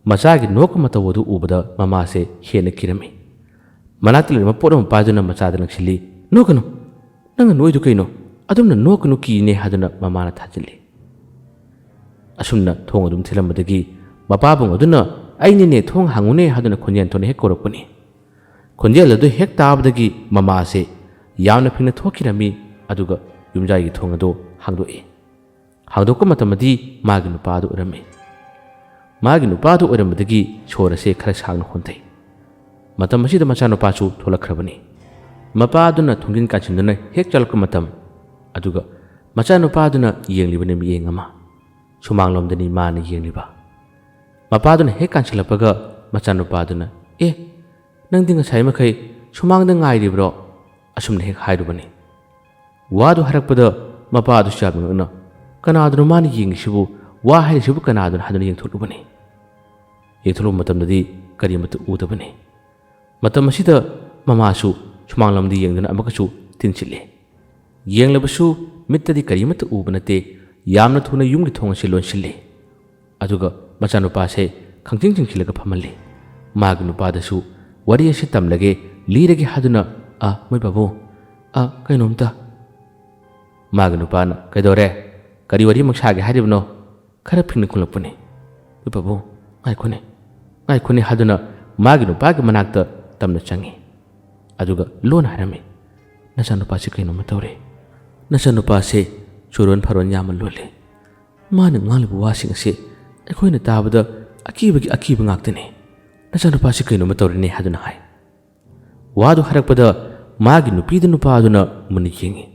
ꯃꯆꯥꯒꯤ ꯅꯣꯛꯄ ꯃꯇꯧ ꯑꯗꯨ ꯎꯕꯗ ꯃꯃꯥꯁꯦ ꯍꯦꯟꯅ ꯀꯤꯔꯝꯃꯤ꯫ ꯃꯅꯥꯛꯇ ꯂꯩꯔꯝꯕ ꯄꯣꯠ ꯑꯃ ꯄꯥꯏꯗꯨꯅ ꯃꯆꯥꯗ ꯂꯪꯁꯤꯜꯂꯤ꯫ "ꯅꯣꯛꯀꯅꯨ! ꯅꯪꯅ ꯅꯣꯛꯏꯗꯨ ꯀꯩꯅꯣ? ꯑꯗꯨꯝꯅ ꯅꯣꯛꯀꯅꯨ, ꯀꯤꯅꯦ" ꯍꯥꯏꯗꯨꯅ ꯃꯃꯥꯅ ꯊꯥꯖꯤꯜꯂꯤ꯫ ꯑꯁꯨꯝꯅ ꯊꯣꯡ ꯑꯗꯨꯝ ꯊꯤꯜꯂꯝꯕꯗꯒꯤ ꯃꯄꯥꯕꯨꯡ ꯑꯗꯨꯅ "ꯑꯩꯅꯤꯅꯦ, ꯊꯣꯡ ꯍꯥꯡꯉꯨꯅꯦ" ꯍꯥꯏꯗꯨꯅ ꯈꯣꯟꯖꯦꯜ ꯊꯣꯛꯅ ꯍꯦꯛ ꯀꯧꯔꯛꯄꯅꯤ꯫ ꯈꯣꯟꯖꯦꯜ ꯑꯗꯨ ꯍꯦꯛ ꯇꯥꯕꯗꯒꯤ ꯃꯃꯥꯁꯦ ꯌꯥꯝꯅ ꯐꯤꯡꯅ ꯊꯣꯛꯈꯤꯔꯝꯃꯤ, ꯑꯗꯨꯒ ꯌꯨꯝꯖꯥꯏꯒꯤ ꯊꯣꯡ ꯑꯗꯨ ꯍꯥꯡꯗꯣꯛꯏ꯫ ꯍꯥꯡꯗꯣꯛꯄ ꯃꯇꯝꯗꯗꯤ ꯃꯥꯒꯤ ꯅꯨꯄꯥ ꯑꯗꯨ ꯑꯣꯏꯔꯝꯃꯤ꯫ ꯃꯥꯒꯤ ꯅꯨꯄꯥ ꯑꯗꯨ ꯑꯣꯏꯔꯝꯕꯗꯒꯤ ꯁꯣꯔ ꯑꯁꯦ ꯈꯔ ꯁꯥꯡꯅ ꯍꯣꯟꯊꯩ꯫ ꯃꯇꯝ ꯑꯁꯤꯗ ꯃꯆꯥꯅꯨꯄꯥꯁꯨ ꯊꯣꯛꯂꯛꯈ꯭ꯔꯕꯅꯤ꯫ ꯃꯄꯥ ꯑꯗꯨꯅ ꯊꯣꯡꯖꯤꯟ ꯀꯥꯟꯁꯤꯟꯗꯨꯅ ꯍꯦꯛ ꯆꯠꯂꯛꯄ ꯃꯇꯝ, ꯑꯗꯨꯒ ꯃꯆꯥꯅꯨꯄꯥ ꯑꯗꯨꯅ ꯌꯦꯡꯂꯤꯕꯅꯤ ꯃꯤꯠꯌꯦꯡ ꯑꯃ꯫ ꯁꯨꯃꯥꯡꯂꯣꯝꯗꯅꯤ ꯃꯥꯅ ꯌꯦꯡꯂꯤꯕ꯫ ꯃꯄꯥꯗꯨꯅ ꯍꯦꯛ ꯀꯥꯟꯁꯤꯜꯂꯛꯄꯒ ꯃꯆꯥꯅꯨꯄꯥꯗꯨꯅ, "ꯑꯦ, ꯅꯪꯗꯤ ꯉꯁꯥꯏ ꯃꯈꯩ ꯁꯨꯃꯥꯡꯗ ꯉꯥꯏꯔꯤꯕ꯭ꯔꯣ?" ꯑꯁꯨꯝꯅ ꯍꯦꯛ ꯍꯥꯏꯔꯨꯕꯅꯤ꯫ ꯋꯥꯗꯨ ꯍꯥꯏꯔꯛꯄꯗ ꯃꯄꯥꯗꯨꯁꯨ ꯌꯥꯝꯅ ꯉꯛꯅ, "ꯀꯅꯥꯗꯅꯣ ꯃꯥꯅ ꯌꯦꯡꯉꯤꯁꯤꯕꯨ? ꯋꯥ ꯍꯥꯏꯔꯤꯁꯤꯕꯨ ꯀꯅꯥꯗꯅꯣ?" ꯍꯥꯏꯗꯨꯅ ꯌꯦꯡꯊꯣꯛꯂꯨꯕꯅꯤ꯫ ꯌꯦꯡꯊꯣꯛꯂꯨꯕ ꯃꯇꯝꯗꯗꯤ ꯀꯔꯤꯃꯠꯇ ꯎꯗꯕꯅꯤ꯫ ꯃꯇꯝ ꯑꯁꯤꯗ ꯃꯃꯥꯁꯨ ꯁꯨꯃꯥꯡꯂꯣꯝꯗ ꯌꯦꯡꯗꯨꯅ ꯑꯃꯨꯛꯀꯁꯨ ꯇꯤꯟꯁꯤꯠꯂꯤ꯫ ꯌꯦꯡꯂꯕꯁꯨ ꯃꯤꯠꯇꯗꯤ ꯀꯔꯤꯃꯠꯇ ꯎꯕ ꯅꯠꯇꯦ꯫ ꯌꯥꯝꯅ ꯊꯨꯅ ꯌꯨꯝꯒꯤ ꯊꯣꯡ ꯑꯁꯤ ꯂꯣꯟꯁꯤꯜꯂꯤ꯫ ꯑꯗꯨꯒ ꯃꯆꯥꯅꯨꯄꯥꯁꯦ ꯈꯪꯆꯤꯡ ꯆꯤꯡꯁꯤꯜꯂꯒ ꯐꯝꯍꯜꯂꯤ꯫ ꯃꯥꯒꯤ ꯅꯨꯄꯥꯗꯁꯨ ꯋꯥꯔꯤ ꯑꯁꯤ ꯇꯝꯂꯒꯦ, ꯂꯤꯔꯒꯦ ꯍꯥꯏꯗꯨꯅ, "ꯑ, ꯃꯣꯏ ꯕꯥꯕꯨ, ꯑ, ꯀꯩꯅꯣꯝꯇ꯫" ꯃꯥꯒꯤ ꯅꯨꯄꯥꯅ, "ꯀꯩꯗꯧꯔꯦ? ꯀꯔꯤ ꯋꯥꯔꯤ ꯑꯃꯨꯛ ꯁꯥꯒꯦ ꯍꯥꯏꯔꯤꯕꯅꯣ?" ꯈꯔ ꯐꯤꯡꯅ ꯈꯨꯝꯂꯛꯄꯅꯤ꯫ "ꯃꯣꯏ ꯕꯥꯕꯨ, ꯉꯥꯏꯈꯣꯅꯦ, ꯉꯥꯏꯈꯣꯅꯦ" ꯍꯥꯏꯗꯨꯅ ꯃꯥꯒꯤ ꯅꯨꯄꯥꯒꯤ ꯃꯅꯥꯛꯇ ꯇꯝꯅ ꯆꯪꯉꯤ꯫ ꯑꯗꯨꯒ ꯂꯣꯟꯅ ꯍꯥꯏꯔꯝꯃꯤ, "ꯅꯆꯥꯅꯨꯄꯥꯁꯤ ꯀꯩꯅꯣꯝꯃ ꯇꯧꯔꯦ꯫ ꯅꯆꯥꯅꯨꯄꯥꯁꯦ ꯆꯨꯔꯣꯟ ꯐꯥꯔꯣꯟ ꯌꯥꯝꯅ ꯂꯣꯜꯂꯦ꯫ ꯃꯥꯅ ꯉꯥꯡꯂꯤꯕ ꯋꯥꯁꯤꯡ ꯑꯁꯤ ꯑꯩꯈꯣꯏꯅ ꯇꯥꯕꯗ ꯑꯀꯤꯕꯒꯤ ꯑꯀꯤꯕ ꯉꯥꯛꯇꯅꯤ꯫ ꯅꯆꯥꯅꯨꯄꯥꯁꯤ ꯀꯩꯅꯣꯝꯃ ꯇꯧꯔꯦꯅꯦ" ꯍꯥꯏꯗꯨꯅ ꯍꯥꯏ꯫ ꯋꯥꯗꯨ ꯍꯥꯏꯔꯛꯄꯗ ꯃꯥꯒꯤ ꯅꯨꯄꯤꯗꯨ ꯅꯨꯄꯥꯗꯨꯅ ꯃꯨꯟꯅ ꯌꯦꯡꯉꯤ꯫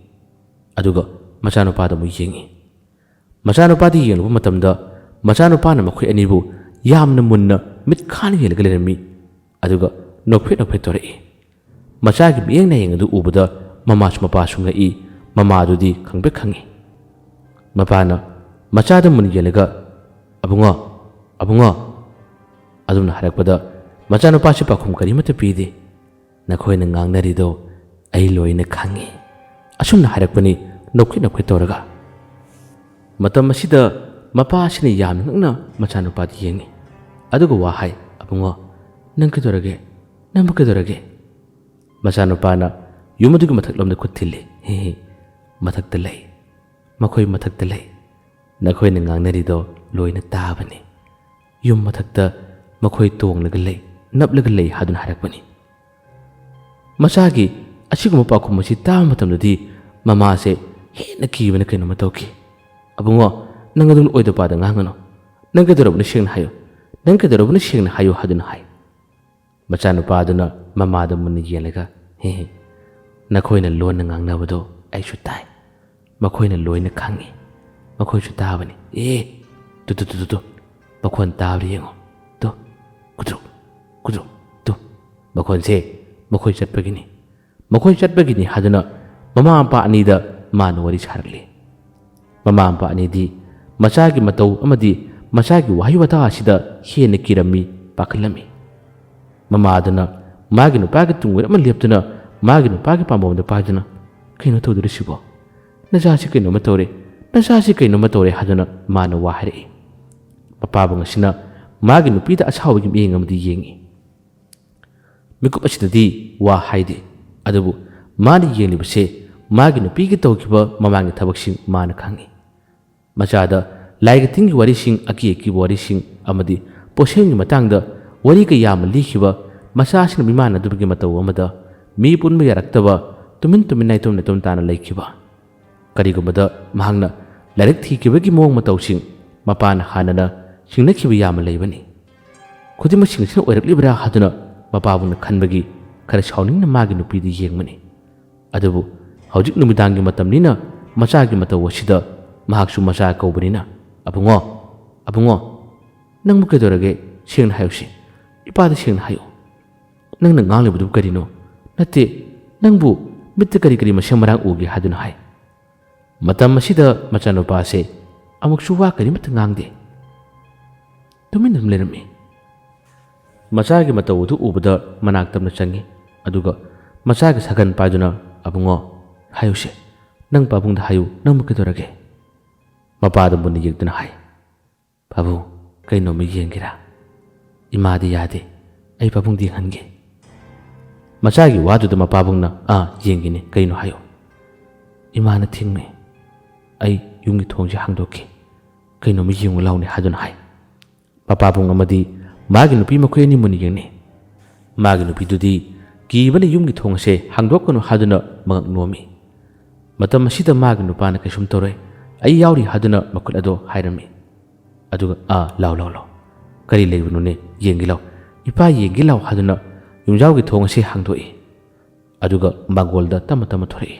ꯑꯗꯨꯒ ꯃꯆꯥꯅꯨꯄꯥꯗ ꯑꯃꯨꯛ ꯌꯦꯡꯉꯤ꯫ ꯃꯆꯥꯅꯨꯄꯥꯗ ꯌꯦꯡꯂꯨꯕ ꯃꯇꯝꯗ ꯃꯆꯥꯅꯨꯄꯥꯅ ꯃꯈꯣꯏ ꯑꯅꯤꯕꯨ ꯌꯥꯝꯅ ꯃꯨꯟꯅ ꯃꯤꯠ ꯈꯥꯅ ꯌꯦꯡꯂꯒ ꯂꯩꯔꯝꯃꯤ꯫ ꯑꯗꯨꯒ ꯅꯣꯛꯐꯦꯠ ꯅꯣꯛꯐꯦꯠ ꯇꯧꯔꯛꯏ꯫ ꯃꯆꯥꯒꯤ ꯃꯤꯠꯌꯦꯡ ꯅꯥꯌꯦꯡ ꯑꯗꯨ ꯎꯕꯗ ꯃꯃꯥꯁꯨ ꯃꯄꯥꯁꯨ ꯉꯛꯏ꯫ ꯃꯃꯥꯗꯨꯗꯤ ꯈꯪꯄ꯭ꯔꯦꯛ ꯈꯪꯉꯤ꯫ ꯃꯄꯥꯅ ꯃꯆꯥꯗ ꯃꯨꯟ ꯌꯦꯡꯂꯒ, "ꯑꯕꯨꯡꯉꯣ, ꯑꯕꯨꯡꯉꯣ" ꯑꯗꯨꯝꯅ ꯍꯥꯏꯔꯛꯄꯗ ꯃꯆꯥꯅꯨꯄꯥꯁꯤ ꯄꯥꯎꯈꯨꯝ ꯀꯔꯤꯃꯠꯇ ꯄꯤꯗꯦ꯫ "ꯅꯈꯣꯏꯅ ꯉꯥꯡꯅꯔꯤꯗꯣ ꯑꯩ ꯂꯣꯏꯅ ꯈꯪꯉꯤ" ꯑꯁꯨꯝꯅ ꯍꯥꯏꯔꯛꯄꯅꯤ, ꯅꯣꯛꯐꯦꯠ ꯅꯣꯛꯐꯦꯠ ꯇꯧꯔꯒ꯫ ꯃꯇꯝ ꯑꯁꯤꯗ ꯃꯄꯥ ꯑꯁꯤꯅ ꯌꯥꯝꯅ ꯉꯛꯅ ꯃꯆꯥꯅꯨꯄꯥꯗ ꯌꯦꯡꯉꯤ꯫ ꯑꯗꯨꯒ ꯋꯥ ꯍꯥꯏ, "ꯑꯕꯨꯡꯉꯣ, ꯅꯪ ꯀꯩꯗꯧꯔꯒꯦ? ꯅꯪꯕꯨ ꯀꯩꯗꯧꯔꯒꯦ?" ꯃꯆꯥꯅꯨꯄꯥꯅ ꯌꯨꯝ ꯑꯗꯨꯒꯤ ꯃꯊꯛꯂꯣꯝꯗ ꯈꯨꯠ ꯊꯤꯜꯂꯤ꯫ "ꯍꯦ ꯍꯦ, ꯃꯊꯛꯇ ꯂꯩ꯫ ꯃꯈꯣꯏ ꯃꯊꯛꯇ ꯂꯩ꯫ ꯅꯈꯣꯏꯅ ꯉꯥꯡꯅꯔꯤꯗꯣ ꯂꯣꯏꯅ ꯇꯥꯕꯅꯤ꯫ ꯌꯨꯝ ꯃꯊꯛꯇ ꯃꯈꯣꯏ ꯇꯣꯡꯂꯒ ꯂꯩ, ꯅꯞꯂꯒ ꯂꯩ" ꯍꯥꯏꯗꯨꯅ ꯍꯥꯏꯔꯛꯄꯅꯤ꯫ ꯃꯆꯥꯒꯤ ꯑꯁꯤꯒꯨꯝꯕ ꯄꯥꯎꯈꯨꯝ ꯑꯁꯤ ꯇꯥꯕ ꯃꯇꯝꯗꯗꯤ ꯃꯃꯥꯁꯦ ꯍꯦꯟꯅ ꯀꯤꯕꯅ ꯀꯩꯅꯣꯝꯃ ꯇꯧꯈꯤ꯫ "ꯑꯕꯨꯡꯉꯣ, ꯅꯪ ꯑꯗꯨꯝ ꯑꯣꯏꯗ ꯄꯥꯗ ꯉꯥꯡꯒꯅꯨ꯫ ꯅꯪ ꯀꯩꯗꯧꯔꯕꯅꯣ ꯁꯦꯡꯅ ꯍꯥꯏꯌꯨ꯫ ꯅꯪ ꯀꯩꯗꯧꯔꯕꯅꯣ ꯁꯦꯡꯅ ꯍꯥꯏꯌꯨ" ꯍꯥꯏꯗꯨꯅ ꯍꯥꯏ꯫ ꯃꯆꯥꯅꯨꯄꯥꯗꯨꯅ ꯃꯃꯥꯗ ꯃꯨꯟꯅ ꯌꯦꯡꯂꯒ, "ꯍꯦ ꯍꯦ, ꯅꯈꯣꯏꯅ ꯂꯣꯟꯅ ꯉꯥꯡꯅꯕꯗꯣ ꯑꯩꯁꯨ ꯇꯥꯏ꯫ ꯃꯈꯣꯏꯅ ꯂꯣꯏꯅ ꯈꯪꯉꯤ꯫ ꯃꯈꯣꯏꯁꯨ ꯇꯥꯕꯅꯤ꯫ ꯑꯦ, ꯇꯨ, ꯇꯨ, ꯇꯨ, ꯇꯨ, ꯇꯨ, ꯃꯈꯣꯟ ꯇꯥꯕ꯭ꯔꯥ ꯌꯦꯡꯉꯣ꯫ ꯇꯨ, ꯀꯨꯗ꯭ꯔꯨꯛ, ꯀꯨꯗ꯭ꯔꯨꯛ, ꯇꯨ, ꯃꯈꯣꯟꯁꯦ ꯃꯈꯣꯏ ꯆꯠꯄꯒꯤꯅꯤ꯫ ꯃꯈꯣꯏ ꯆꯠꯄꯒꯤꯅꯤ" ꯍꯥꯏꯗꯨꯅ ꯃꯃꯥ ꯃꯄꯥ ꯑꯅꯤꯗ ꯃꯥꯅ ꯋꯥꯔꯤ ꯁꯥꯔꯛꯂꯤ꯫ ꯃꯃꯥ ꯃꯄꯥ ꯑꯅꯤꯗꯤ ꯃꯆꯥꯒꯤ ꯃꯇꯧ ꯑꯃꯗꯤ ꯃꯆꯥꯒꯤ ꯋꯥꯍꯩ ꯋꯥꯇꯥ ꯑꯁꯤꯗ ꯍꯦꯟꯅ ꯀꯤꯔꯝꯃꯤ, ꯄꯥꯈꯠꯂꯝꯃꯤ꯫ ꯃꯃꯥꯗꯨꯅ ꯃꯥꯒꯤ ꯅꯨꯄꯥꯒꯤ ꯇꯨꯡ ꯑꯣꯏꯔꯞꯅ ꯂꯦꯞꯇꯨꯅ ꯃꯥꯒꯤ ꯅꯨꯄꯥꯒꯤ ꯄꯥꯝꯕꯣꯝꯗ ꯄꯥꯏꯗꯨꯅ, "ꯀꯩꯅꯣ ꯇꯧꯗꯣꯔꯤꯁꯤꯕꯣ? ꯅꯆꯥꯁꯤ ꯀꯩꯅꯣꯝꯃ ꯇꯧꯔꯦ, ꯅꯆꯥꯁꯤ ꯀꯩꯅꯣꯝꯃ ꯇꯧꯔꯦ" ꯍꯥꯏꯗꯨꯅ ꯃꯥꯅ ꯋꯥ ꯍꯥꯏꯔꯛꯏ꯫ ꯃꯄꯥꯕꯨꯡ ꯑꯁꯤꯅ ꯃꯥꯒꯤ ꯅꯨꯄꯤꯗ ꯑꯁꯥꯎꯕꯒꯤ ꯃꯤꯠꯌꯦꯡ ꯑꯃꯗꯤ ꯌꯦꯡꯉꯤ꯫ ꯃꯤꯀꯨꯞ ꯑꯁꯤꯗꯗꯤ ꯋꯥ ꯍꯥꯏꯗꯦ, ꯑꯗꯨꯕꯨ ꯃꯥꯅ ꯌꯦꯡꯂꯤꯕꯁꯦ ꯃꯥꯒꯤ ꯅꯨꯄꯤꯒꯤ ꯇꯧꯈꯤꯕ ꯃꯃꯥꯡꯒꯤ ꯊꯕꯛꯁꯤꯡ ꯃꯥꯅ ꯈꯪꯏ꯫ ꯃꯆꯥꯗ ꯂꯥꯏꯒꯤ ꯇꯤꯟꯒꯤ ꯋꯥꯔꯤꯁꯤꯡ, ꯑꯀꯤ ꯑꯀꯤꯕ ꯋꯥꯔꯤꯁꯤꯡ ꯑꯃꯗꯤ ꯄꯣꯠꯁꯦꯝꯒꯤ ꯃꯇꯥꯡꯗ ꯋꯥꯔꯤ ꯀꯌꯥ ꯑꯃ ꯂꯤꯈꯤꯕ ꯃꯆꯥꯁꯤꯡꯅ ꯃꯤꯃꯥꯟꯅꯗꯕꯒꯤ ꯃꯇꯧ ꯑꯃꯗ ꯃꯤ ꯄꯨꯟꯕ ꯌꯥꯔꯛꯇꯕ, ꯇꯨꯃꯤꯟ ꯇꯨꯃꯤꯟ ꯅꯥꯏꯇꯣꯝ ꯅꯥꯏꯇꯣꯝ ꯇꯥꯅ ꯂꯩꯈꯤꯕ꯫ ꯀꯔꯤꯒꯨꯝꯕꯗ ꯃꯍꯥꯛꯅ ꯂꯥꯏꯔꯤꯛ ꯊꯤꯈꯤꯕꯒꯤ ꯃꯑꯣꯡ ꯃꯇꯧꯁꯤꯡ ꯃꯄꯥꯅ ꯍꯥꯟꯅꯅ ꯆꯤꯡꯅꯈꯤꯕ ꯌꯥꯝꯅ ꯂꯩꯕꯅꯤ꯫ ꯈꯨꯗꯤꯡꯃꯛꯁꯤꯡꯁꯤꯅ ꯑꯣꯏꯔꯛꯂꯤꯕ꯭ꯔꯥ ꯍꯥꯏꯗꯨꯅ ꯃꯄꯥꯕꯨꯅ ꯈꯟꯕꯒꯤ ꯈꯔ ꯁꯥꯎꯅꯤꯡꯅ ꯃꯥꯒꯤ ꯅꯨꯄꯤꯗ ꯌꯦꯡꯕꯅꯤ꯫ ꯑꯗꯨꯕꯨ ꯍꯧꯖꯤꯛ ꯅꯨꯃꯤꯗꯥꯡꯒꯤ ꯃꯇꯝꯅꯤꯅ ꯃꯆꯥꯒꯤ ꯃꯇꯧ ꯑꯁꯤꯗ ꯃꯍꯥꯛꯁꯨ ꯃꯆꯥ ꯀꯧꯕꯅꯤꯅ, "ꯑꯕꯨꯡꯉꯣ, "ꯑꯕꯨꯡꯉꯣ, ꯅꯪꯕꯨ ꯀꯩꯗꯧꯔꯒꯦ? ꯁꯦꯡꯅ ꯍꯥꯏꯌꯨꯁꯦ꯫ ꯏꯄꯥꯗ ꯁꯦꯡꯅ ꯍꯥꯏꯌꯨ꯫ ꯅꯪꯅ ꯉꯥꯡꯂꯤꯕꯗꯨꯕꯨ ꯀꯔꯤꯅꯣ? ꯅꯠꯇꯦ, ꯅꯪꯕꯨ ꯃꯤꯠꯇ ꯀꯔꯤ ꯀꯔꯤ ꯃꯁꯦꯝ ꯃꯔꯥꯡ ꯎꯒꯦ?" ꯍꯥꯏꯗꯨꯅ ꯍꯥꯏ꯫ ꯃꯇꯝ ꯑꯁꯤꯗ ꯃꯆꯥꯅꯨꯄꯥꯁꯦ ꯑꯃꯨꯛꯁꯨ ꯋꯥ ꯀꯔꯤꯃꯠꯇ ꯉꯥꯡꯗꯦ꯫ ꯇꯨꯃꯤꯟꯅ ꯑꯗꯨꯝ ꯂꯩꯔꯝꯃꯤ꯫ ꯃꯆꯥꯒꯤ ꯃꯇꯧ ꯑꯗꯨ ꯎꯕꯗ ꯃꯅꯥꯛ ꯇꯞꯅ ꯆꯪꯉꯤ꯫ ꯑꯗꯨꯒ ꯃꯆꯥꯒꯤ ꯁꯥꯒꯟ ꯄꯥꯏꯗꯨꯅ, "ꯑꯕꯨꯡꯉꯣ, ꯍꯥꯏꯌꯨꯁꯦ, ꯅꯪ ꯄꯥꯕꯨꯡꯗ ꯍꯥꯏꯌꯨ, ꯅꯪꯕꯨ ꯀꯩꯗꯧꯔꯒꯦ?" ꯃꯄꯥꯗ ꯃꯨꯟꯅ ꯌꯦꯡꯗꯨꯅ ꯍꯥꯏ, "ꯄꯥꯕꯨꯡ, ꯀꯩꯅꯣꯝꯃ ꯌꯦꯡꯒꯦꯔꯥ? ꯏꯃꯥꯗꯤ ꯌꯥꯗꯦ, ꯑꯩ ꯄꯥꯕꯨꯡꯗ ꯌꯦꯡꯍꯟꯒꯦ꯫" ꯃꯆꯥꯒꯤ ꯋꯥꯗꯨꯗ ꯃꯄꯥꯕꯨꯡꯅ, "ꯑꯥ, ꯌꯦꯡꯒꯦꯅꯦ, ꯀꯩꯅꯣ ꯍꯥꯏꯌꯨ꯫" "ꯏꯃꯥꯅ ꯊꯤꯡꯉꯦ, ꯑꯩ ꯌꯨꯝꯒꯤ ꯊꯣꯡꯁꯦ ꯍꯥꯡꯗꯣꯛꯀꯦ, ꯀꯩꯅꯣꯝꯃ ꯌꯦꯡꯉꯨ ꯂꯥꯎꯅꯦ" ꯍꯥꯏꯗꯨꯅ ꯍꯥꯏ꯫ ꯃꯄꯥꯕꯨꯡ ꯑꯃꯗꯤ ꯃꯥꯒꯤ ꯅꯨꯄꯤ ꯃꯈꯣꯏ ꯑꯅꯤ ꯃꯨꯟꯅ ꯌꯦꯡꯅꯩ꯫ ꯃꯥꯒꯤ ꯅꯨꯄꯤꯗꯨꯗꯤ ꯀꯤꯕꯅ ꯌꯨꯝꯒꯤ ꯊꯣꯡ ꯑꯁꯦ ꯍꯥꯡꯗꯣꯛꯀꯅꯨ ꯍꯥꯏꯗꯨꯅ ꯃꯉꯛ ꯅꯣꯝꯃꯤ꯫ ꯃꯇꯝ ꯑꯁꯤꯗ ꯃꯥꯒꯤ ꯅꯨꯄꯥꯅ ꯀꯩꯁꯨꯝ ꯇꯧꯔꯣꯏ, ꯑꯩ ꯌꯥꯎꯔꯤ ꯍꯥꯏꯗꯨꯅ ꯃꯈꯨꯠ ꯑꯗꯣ ꯍꯥꯏꯔꯝꯃꯤ꯫ ꯑꯗꯨꯒ, "ꯑꯥ, ꯂꯥꯎ, ꯂꯥꯎ, ꯂꯥꯎ꯫ ꯀꯔꯤ ꯂꯩꯕꯅꯣꯅꯦ? ꯌꯦꯡꯒꯦ ꯂꯥꯎ꯫ ꯏꯄꯥ ꯌꯦꯡꯒꯦ ꯂꯥꯎ" ꯍꯥꯏꯗꯨꯅ ꯌꯨꯝꯖꯥꯎꯒꯤ ꯊꯣꯡ ꯑꯁꯦ ꯍꯥꯡꯗꯣꯛꯏ꯫ ꯑꯗꯨꯒ ꯃꯥꯡꯒꯣꯜꯗ ꯇꯞꯅ ꯇꯞꯅ ꯊꯣꯔꯛꯏ꯫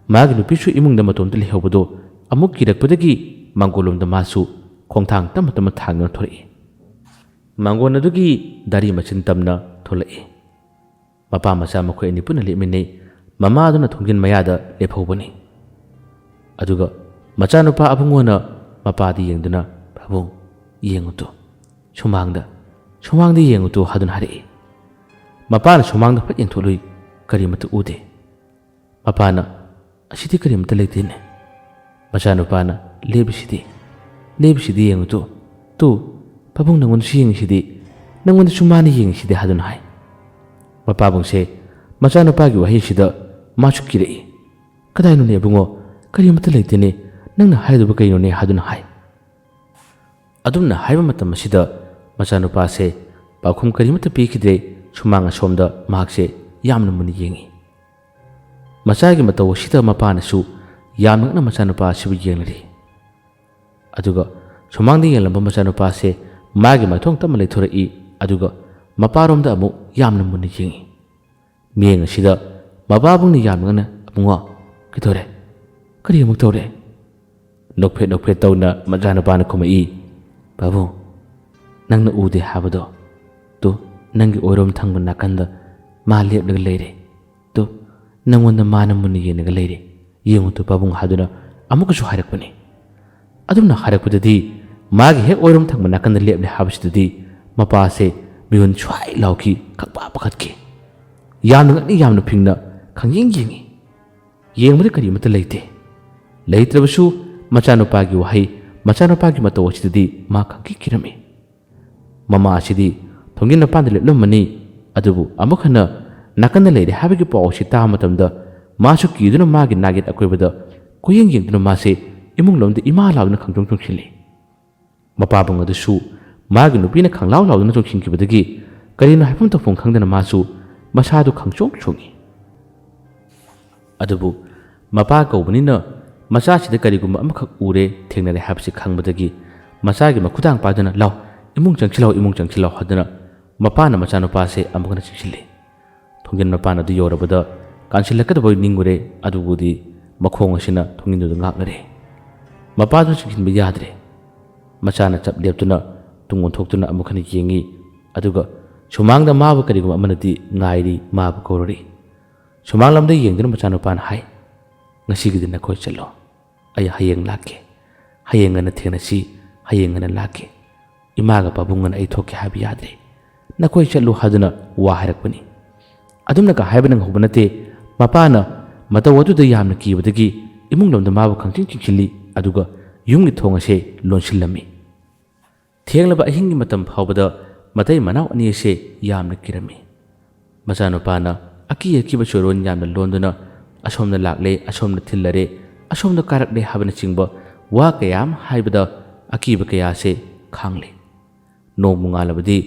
ꯃꯥꯒꯤ ꯅꯨꯄꯤꯁꯨ ꯏꯃꯨꯡꯗ ꯃꯇꯣꯝꯇ ꯂꯩꯍꯧꯕꯗꯣ ꯑꯃꯨꯛ ꯀꯤꯔꯛꯄꯗꯒꯤ ꯃꯥꯡꯒꯣꯜꯂꯣꯝꯗ ꯃꯥꯁꯨ ꯈꯣꯡꯊꯥꯡ ꯇꯞꯅ ꯇꯞꯅ ꯊꯥꯡꯗꯨꯅ ꯊꯣꯔꯛꯏ꯫ ꯃꯥꯡꯒꯣꯜ ꯑꯗꯨꯒꯤ ꯗꯥꯔꯤ ꯃꯆꯤꯟ ꯇꯝꯅ ꯊꯣꯛꯂꯛꯏ꯫ ꯃꯄꯥ ꯃꯆꯥ ꯃꯈꯣꯏ ꯑꯅꯤ ꯄꯨꯟꯅ ꯂꯦꯞꯃꯤꯟꯅꯩ꯫ ꯃꯃꯥꯗꯨꯅ ꯊꯣꯡꯖꯤꯟ ꯃꯌꯥꯗ ꯂꯦꯞꯍꯧꯕꯅꯤ꯫ ꯑꯗꯨꯒ ꯃꯆꯥꯅꯨꯄꯥ ꯑꯕꯨꯡꯉꯣꯅ ꯃꯄꯥꯗ ꯌꯦꯡꯗꯨꯅ, "ꯄꯥꯕꯨꯡ, ꯌꯦꯡꯉꯨ ꯇꯨ, ꯁꯨꯃꯥꯡꯗ, ꯁꯨꯃꯥꯡꯗ ꯌꯦꯡꯉꯨ ꯇꯨ" ꯍꯥꯏꯗꯨꯅ ꯍꯥꯏꯔꯛꯏ꯫ ꯃꯄꯥꯅ ꯁꯨꯃꯥꯡꯗ ꯐꯠ ꯌꯦꯡꯊꯣꯛꯂꯨꯏ, ꯀꯔꯤꯃꯠꯇ ꯎꯗꯦ꯫ ꯃꯄꯥꯅ, "ꯑꯁꯤꯗꯤ ꯀꯔꯤꯃꯠꯇ ꯂꯩꯇꯦꯅꯦ꯫" ꯃꯆꯥꯅꯨꯄꯥꯅ, "ꯂꯦꯞꯄꯤꯁꯤꯗꯤ, ꯂꯦꯞꯄꯤꯁꯤꯗꯤ ꯌꯦꯡꯉꯨ ꯇꯨ, ꯇꯨ, ꯄꯥꯕꯨꯡ ꯅꯪꯉꯣꯟꯗꯁꯨ ꯌꯦꯡꯉꯤꯁꯤꯗꯤ, ꯅꯪꯉꯣꯟꯗꯁꯨ ꯃꯥꯅ ꯌꯦꯡꯉꯤꯁꯤꯗꯤ" ꯍꯥꯏꯗꯨꯅ ꯍꯥꯏ꯫ ꯃꯄꯥꯕꯨꯡꯁꯦ ꯃꯆꯥꯅꯨꯄꯥꯒꯤ ꯋꯥꯍꯩꯁꯤꯗ ꯃꯥꯁꯨ ꯀꯤꯔꯛꯏ꯫ "ꯀꯗꯥꯏꯅꯣꯅꯦ ꯏꯕꯨꯡꯉꯣ? ꯀꯔꯤꯃꯠꯇ ꯂꯩꯇꯦꯅꯦ꯫ ꯅꯪꯅ ꯍꯥꯏꯗꯨꯕꯨ ꯀꯩꯅꯣꯅꯦ?" ꯍꯥꯏꯗꯨꯅ ꯍꯥꯏ꯫ ꯑꯗꯨꯝꯅ ꯍꯥꯏꯕ ꯃꯇꯝ ꯑꯁꯤꯗ ꯃꯆꯥꯅꯨꯄꯥꯁꯦ ꯄꯥꯎꯈꯨꯝ ꯀꯔꯤꯃꯠꯇ ꯄꯤꯈꯤꯗ꯭ꯔꯦ꯫ ꯁꯨꯃꯥꯡ ꯑꯁꯣꯝꯗ ꯃꯍꯥꯛꯁꯦ ꯌꯥꯝꯅ ꯃꯨꯟꯅ ꯌꯦꯡꯉꯤ꯫ ꯃꯆꯥꯒꯤ ꯃꯇꯧ ꯑꯁꯤꯗ ꯃꯄꯥꯅꯁꯨ ꯌꯥꯝ ꯅꯛꯅ ꯃꯆꯥꯅꯨꯄꯥ ꯑꯁꯤꯕꯨ ꯌꯦꯡꯂꯔꯤ꯫ ꯑꯗꯨꯒ ꯁꯨꯃꯥꯡꯗ ꯌꯦꯡꯂꯝꯕ ꯃꯆꯥꯅꯨꯄꯥꯁꯦ ꯃꯥꯒꯤ ꯃꯥꯏꯊꯣꯡ ꯇꯞꯅ ꯂꯩꯊꯣꯔꯛꯏ꯫ ꯑꯗꯨꯒ ꯃꯄꯥꯔꯣꯝꯗ ꯑꯃꯨꯛ ꯌꯥꯝꯅ ꯃꯨꯟꯅ ꯌꯦꯡꯉꯤ꯫ ꯃꯤꯠꯌꯦꯡ ꯑꯁꯤꯗ ꯃꯄꯥꯕꯨꯡꯅ ꯌꯥꯝ ꯅꯛꯅ, "ꯑꯕꯨꯡꯉꯣ, ꯀꯩꯗꯧꯔꯦ? ꯀꯔꯤ ꯑꯃꯨꯛ ꯇꯧꯔꯦ?" ꯅꯣꯛꯐꯦꯠ ꯅꯣꯛꯐꯦꯠ ꯇꯧꯅ ꯃꯆꯥꯅꯨꯄꯥꯅ ꯈꯨꯝꯃꯛꯏ, "ꯄꯥꯕꯨꯡ, ꯅꯪꯅ ꯎꯗꯦ ꯍꯥꯏꯕꯗꯣ, ꯇꯨ, ꯅꯪꯒꯤ ꯑꯣꯏꯔꯣꯝ ꯊꯪꯕ ꯅꯥꯀꯟꯗ ꯃꯥ ꯂꯦꯞꯂꯒ ꯂꯩꯔꯦ꯫ ꯇꯨ, ꯅꯪꯉꯣꯟꯗ ꯃꯥꯅ ꯃꯨꯟꯅ ꯌꯦꯡꯂꯒ ꯂꯩꯔꯦ꯫ ꯌꯦꯡꯉꯨ ꯇꯨ ꯄꯥꯕꯨꯡ" ꯍꯥꯏꯗꯨꯅ ꯑꯃꯨꯛꯀꯁꯨ ꯍꯥꯏꯔꯛꯄꯅꯤ꯫ ꯑꯗꯨꯝꯅ ꯍꯥꯏꯔꯛꯄꯗꯗꯤ ꯃꯥꯒꯤ ꯍꯦꯛ ꯑꯣꯏꯔꯣꯝ ꯊꯪꯕ ꯅꯥꯀꯟꯗ ꯂꯦꯞꯂꯦ ꯍꯥꯏꯕꯁꯤꯗꯗꯤ ꯃꯄꯥꯁꯦ ꯃꯤꯍꯨꯟ ꯁ꯭ꯋꯥꯏ ꯂꯥꯎꯈꯤ, ꯈꯪꯄꯥ ꯄꯥꯈꯠꯈꯤ꯫ ꯌꯥꯝꯅ ꯉꯛꯅ ꯌꯥꯝꯅ ꯐꯤꯡꯅ ꯈꯪꯌꯦꯡ ꯌꯦꯡꯉꯤ꯫ ꯌꯦꯡꯕꯗ ꯀꯔꯤꯃꯠꯇ ꯂꯩꯇꯦ꯫ ꯂꯩꯇ꯭ꯔꯕꯁꯨ ꯃꯆꯥꯅꯨꯄꯥꯒꯤ ꯋꯥꯍꯩ, ꯃꯆꯥꯅꯨꯄꯥꯒꯤ ꯃꯇꯧ ꯑꯁꯤꯗꯗꯤ ꯃꯥ ꯈꯪꯀꯤ ꯀꯤꯔꯝꯃꯤ꯫ ꯃꯃꯥ ꯑꯁꯤꯗꯤ ꯊꯣꯡꯖꯤꯟ ꯃꯄꯥꯟꯗ ꯂꯦꯞꯂꯝꯃꯅꯤ, ꯑꯗꯨꯕꯨ ꯑꯃꯨꯛ ꯍꯟꯅ ꯅꯥꯀꯟꯗ ꯂꯩꯔꯦ ꯍꯥꯏꯕꯒꯤ ꯄꯥꯎ ꯑꯁꯤ ꯇꯥꯕ ꯃꯇꯝꯗ ꯃꯥꯁꯨ ꯀꯤꯗꯨꯅ ꯃꯥꯒꯤ ꯅꯥꯒꯦꯠ ꯑꯀꯣꯏꯕꯗ ꯀꯣꯏꯌꯦꯡ ꯌꯦꯡꯗꯨꯅ ꯃꯥꯁꯦ ꯏꯃꯨꯡ ꯂꯣꯝꯗ ꯏꯃꯥ ꯂꯥꯎꯗꯨꯅ ꯈꯪꯆꯣꯡ ꯆꯣꯡꯁꯤꯜꯂꯤ꯫ ꯃꯄꯥꯕꯨꯡ ꯑꯗꯨꯁꯨ ꯃꯥꯒꯤ ꯅꯨꯄꯤꯅ ꯈꯪꯂꯥꯎ ꯂꯥꯎꯗꯨꯅ ꯆꯣꯡꯁꯤꯟꯈꯤꯕꯗꯒꯤ ꯀꯔꯤꯅꯣ ꯍꯥꯏꯐꯝ ꯇꯧꯐꯝ ꯈꯪꯗꯅ ꯃꯥꯁꯨ ꯃꯁꯥꯗꯨ ꯈꯪꯆꯣꯡ ꯆꯣꯡꯏ꯫ ꯑꯗꯨꯕꯨ ꯃꯄꯥ ꯀꯧꯕꯅꯤꯅ ꯃꯆꯥꯁꯤꯗ ꯀꯔꯤꯒꯨꯝꯕ ꯑꯃꯈꯛ ꯎꯔꯦ, ꯊꯦꯡꯅꯔꯦ ꯍꯥꯏꯕꯁꯤ ꯈꯪꯕꯗꯒꯤ ꯃꯆꯥꯒꯤ ꯃꯈꯨꯗꯥꯡ ꯄꯥꯏꯗꯨꯅ, "ꯂꯥꯎ, ꯏꯃꯨꯡ ꯆꯪꯁꯤꯜꯂꯥꯎ, ꯏꯃꯨꯡ ꯆꯪꯁꯤꯜꯂꯥꯎ" ꯍꯥꯏꯗꯨꯅ ꯃꯄꯥꯅ ꯃꯆꯥꯅꯨꯄꯥꯁꯦ ꯑꯃꯨꯛ ꯍꯟꯅ ꯆꯤꯡꯁꯤꯜꯂꯤ꯫ ꯊꯣꯡꯖꯤꯟ ꯃꯄꯥꯟ ꯑꯗꯨ ꯌꯧꯔꯕꯗ ꯀꯥꯟꯁꯤꯜꯂꯛꯀꯗꯕ ꯅꯤꯡꯉꯨꯔꯦ, ꯑꯗꯨꯕꯨꯗꯤ ꯃꯈꯣꯡ ꯑꯁꯤꯅ ꯊꯣꯡꯖꯤꯟꯗꯨꯗ ꯉꯥꯛꯅꯔꯦ꯫ ꯃꯄꯥꯗꯨ ꯆꯤꯡꯁꯤꯟꯕ ꯌꯥꯗ꯭ꯔꯦ꯫ ꯃꯆꯥꯅ ꯆꯞ ꯂꯦꯞꯇꯨꯅ ꯇꯨꯡ ꯑꯣꯟꯊꯣꯛꯇꯨꯅ ꯑꯃꯨꯛ ꯍꯟꯅ ꯌꯦꯡꯉꯤ, ꯑꯗꯨꯒ ꯁꯨꯃꯥꯡꯗ ꯃꯥꯕꯨ ꯀꯔꯤꯒꯨꯝꯕ ꯑꯃꯅꯗꯤ ꯉꯥꯏꯔꯤ, ꯃꯥꯕꯨ ꯀꯧꯔꯔꯤ꯫ ꯁꯨꯃꯥꯡ ꯂꯝꯗ ꯌꯦꯡꯗꯨꯅ ꯃꯆꯥꯅꯨꯄꯥꯅ ꯍꯥꯏ, "ꯉꯁꯤꯒꯤꯗꯤ ꯅꯈꯣꯏ ꯆꯠꯂꯣ, ꯑꯩ ꯍꯌꯦꯡ ꯂꯥꯛꯀꯦ꯫ ꯍꯌꯦꯡ ꯉꯟꯅ ꯊꯦꯡꯅꯁꯤ, ꯍꯌꯦꯡ ꯉꯟꯅ ꯂꯥꯛꯀꯦ꯫ ꯏꯃꯥꯒ ꯄꯥꯕꯨꯡꯒꯅ ꯑꯩ ꯊꯣꯛꯀꯦ ꯍꯥꯏꯕ ꯌꯥꯗ꯭ꯔꯦ꯫ ꯅꯈꯣꯏ ꯆꯠꯂꯨ" ꯍꯥꯏꯗꯨꯅ ꯋꯥ ꯍꯥꯏꯔꯛꯄꯅꯤ꯫ ꯑꯗꯨꯝꯅ ꯀꯥ ꯍꯥꯏꯕ ꯅꯪꯍꯧꯕ ꯅꯠꯇꯦ꯫ ꯃꯄꯥꯅ ꯃꯇꯧ ꯑꯗꯨꯗ ꯌꯥꯝꯅ ꯀꯤꯕꯗꯒꯤ ꯏꯃꯨꯡ ꯂꯣꯝꯗ ꯃꯥꯕꯨ ꯈꯪꯆꯤꯡ ꯆꯤꯡꯁꯤꯜꯂꯤ, ꯑꯗꯨꯒ ꯌꯨꯝꯒꯤ ꯊꯣꯡ ꯑꯁꯦ ꯂꯣꯟꯁꯤꯜꯂꯝꯃꯤ꯫ ꯊꯦꯡꯂꯕ ꯑꯍꯤꯡꯒꯤ ꯃꯇꯝ ꯐꯥꯎꯕꯗ ꯃꯇꯩ ꯃꯅꯥꯎ ꯑꯅꯤ ꯑꯁꯦ ꯌꯥꯝꯅ ꯀꯤꯔꯝꯃꯤ꯫ ꯃꯆꯥꯅꯨꯄꯥꯅ ꯑꯀꯤ ꯑꯀꯤꯕ ꯆꯣꯏꯔꯣꯟ ꯌꯥꯝꯅ ꯂꯣꯟꯗꯨꯅ ꯑꯁꯣꯝꯗ ꯂꯥꯛꯂꯦ, ꯑꯁꯣꯝꯗ ꯊꯤꯜꯂꯔꯦ, ꯑꯁꯣꯝꯗ ꯀꯥꯔꯛꯂꯦ ꯍꯥꯏꯕꯅꯆꯤꯡꯕ ꯋꯥ ꯀꯌꯥ ꯑꯃ ꯍꯥꯏꯕꯗ ꯑꯀꯤꯕ ꯀꯌꯥꯁꯦ ꯈꯥꯡꯂꯦ꯫ ꯅꯣꯡ ꯅꯣꯡꯉꯥꯜꯂꯕꯗꯤ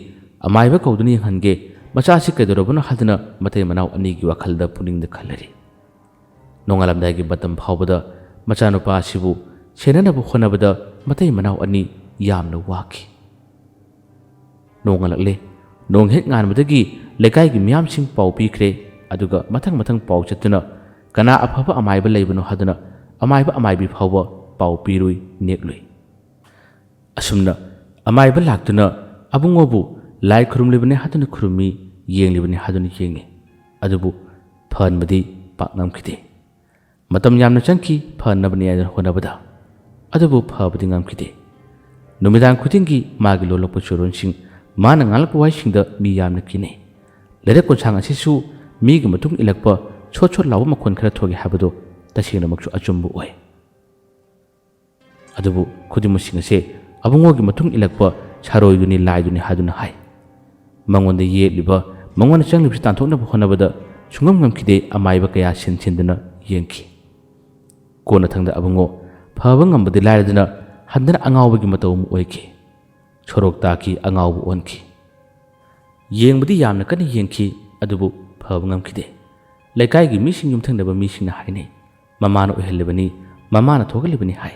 ꯑꯃꯥꯏꯕ ꯀꯧꯗꯨꯅ ꯌꯦꯡꯍꯟꯒꯦ, ꯃꯆꯥꯁꯤ ꯀꯩꯗꯧꯔꯕꯅꯣ ꯍꯥꯏꯗꯨꯅ ꯃꯇꯩ ꯃꯅꯥꯎ ꯑꯅꯤꯒꯤ ꯋꯥꯈꯜꯗ ꯄꯨꯛꯅꯤꯡꯗ ꯈꯜꯂꯔꯤ꯫ ꯅꯣꯡꯉꯥꯜꯂꯝꯗꯥꯏꯒꯤ ꯃꯇꯝ ꯐꯥꯎꯕꯗ ꯃꯆꯥꯅꯨꯄꯥ ꯑꯁꯤꯕꯨ ꯁꯦꯟꯅꯅꯕ ꯍꯣꯠꯅꯕꯗ ꯃꯇꯩ ꯃꯅꯥꯎ ꯑꯅꯤ ꯌꯥꯝꯅ ꯋꯥꯈꯤ꯫ ꯅꯣꯡꯉꯥꯜꯂꯛꯂꯦ꯫ ꯅꯣꯡ ꯍꯦꯛ ꯉꯥꯟꯕꯗꯒꯤ ꯂꯩꯀꯥꯏꯒꯤ ꯃꯤꯌꯥꯝꯁꯤꯡ ꯄꯥꯎ ꯄꯤꯈ꯭ꯔꯦ, ꯑꯗꯨꯒ ꯃꯊꯪ ꯃꯊꯪ ꯄꯥꯎ ꯆꯠꯇꯨꯅ ꯀꯅꯥ ꯑꯐꯕ ꯑꯃꯥꯏꯕ ꯂꯩꯕꯅꯣ ꯍꯥꯏꯗꯨꯅ ꯑꯃꯥꯏꯕ ꯑꯃꯥꯏꯕꯤ ꯐꯥꯎꯕ ꯄꯥꯎ ꯄꯤꯔꯨꯏ, ꯅꯦꯛꯂꯨꯏ꯫ ꯑꯁꯨꯝꯅ ꯑꯃꯥꯏꯕ ꯂꯥꯛꯇꯨꯅ ꯑꯕꯨꯡꯉꯣꯕꯨ ꯂꯥꯏ ꯈꯨꯔꯨꯝꯂꯤꯕꯅꯤ ꯍꯥꯏꯗꯨꯅ ꯈꯨꯔꯨꯝꯃꯤ, ꯌꯦꯡꯂꯤꯕꯅꯤ ꯍꯥꯏꯗꯨꯅ ꯌꯦꯡꯉꯤ, ꯑꯗꯨꯕꯨ ꯐꯍꯟꯕꯗꯤ ꯄꯥꯛ ꯉꯝꯈꯤꯗꯦ꯫ ꯃꯇꯝ ꯌꯥꯝꯅ ꯆꯪꯈꯤ ꯐꯅꯕꯅꯤ ꯍꯥꯏꯗꯨꯅ ꯍꯣꯠꯅꯕꯗ, ꯑꯗꯨꯕꯨ ꯐꯕꯗꯤ ꯉꯝꯈꯤꯗꯦ꯫ ꯅꯨꯃꯤꯗꯥꯡ ꯈꯨꯗꯤꯡꯒꯤ ꯃꯥꯒꯤ ꯂꯣꯜꯂꯛꯄ ꯆꯨꯔꯣꯟꯁꯤꯡ, ꯃꯥꯅ ꯉꯥꯡꯂꯛꯄ ꯋꯥꯍꯩꯁꯤꯡꯗ ꯃꯤ ꯌꯥꯝꯅ ꯀꯤꯅꯩ꯫ ꯂꯩꯔꯛ ꯀꯣꯟꯁꯥꯡ ꯑꯁꯤꯁꯨ ꯃꯤꯒꯤ ꯃꯇꯨꯡ ꯏꯜꯂꯛꯄ ꯁꯣꯠ ꯁꯣꯠ ꯂꯥꯎꯕ ꯃꯈꯣꯟ ꯈꯔ ꯊꯣꯛꯏ ꯍꯥꯏꯕꯗꯨ ꯇꯁꯦꯡꯅꯃꯛꯁꯨ ꯑꯆꯨꯝꯕ ꯑꯣꯏ꯫ ꯑꯗꯨꯕꯨ ꯈꯨꯗꯤꯡꯃꯛꯁꯤꯡ ꯑꯁꯦ ꯑꯕꯨꯡꯉꯣꯒꯤ ꯃꯇꯨꯡ ꯏꯜꯂꯛꯄ ꯁꯥꯔꯣꯏꯗꯨꯅꯤ, ꯂꯥꯏꯗꯨꯅꯤ ꯍꯥꯏꯗꯨꯅ ꯍꯥꯏ꯫ ꯃꯉꯣꯟꯗ ꯌꯦꯠꯂꯤꯕ, ꯃꯉꯣꯟꯗ ꯆꯪꯂꯤꯕꯁꯤ ꯇꯥꯟꯊꯣꯛꯅꯕ ꯍꯣꯠꯅꯕꯗ ꯁꯨꯡꯉꯝ ꯉꯝꯈꯤꯗꯦ꯫ ꯑꯃꯥꯏꯕ ꯀꯌꯥ ꯁꯤꯟ ꯁꯤꯟꯗꯨꯅ ꯌꯦꯡꯈꯤ꯫ ꯀꯣꯟꯅꯊꯪꯗ ꯑꯕꯨꯡꯉꯣ ꯐꯕ ꯉꯝꯕꯗꯤ ꯂꯥꯏꯔꯗꯅ ꯍꯟꯗꯅ ꯑꯉꯥꯎꯕꯒꯤ ꯃꯇꯧ ꯑꯃ ꯑꯣꯏꯈꯤ꯫ ꯁꯣꯔꯣꯛ ꯇꯥꯈꯤ, ꯑꯉꯥꯎꯕ ꯑꯣꯟꯈꯤ꯫ ꯌꯦꯡꯕꯗꯤ ꯌꯥꯝꯅ ꯀꯟꯅ ꯌꯦꯡꯈꯤ, ꯑꯗꯨꯕꯨ ꯐꯕ ꯉꯝꯈꯤꯗꯦ꯫ ꯂꯩꯀꯥꯏꯒꯤ ꯃꯤꯁꯤꯡ, ꯌꯨꯝꯊꯪꯅꯕ ꯃꯤꯁꯤꯡꯅ ꯍꯥꯏꯅꯩ, "ꯃꯃꯥꯅ ꯑꯣꯏꯍꯜꯂꯤꯕꯅꯤ, ꯃꯃꯥꯅ ꯊꯣꯛꯍꯜꯂꯤꯕꯅꯤ" ꯍꯥꯏ꯫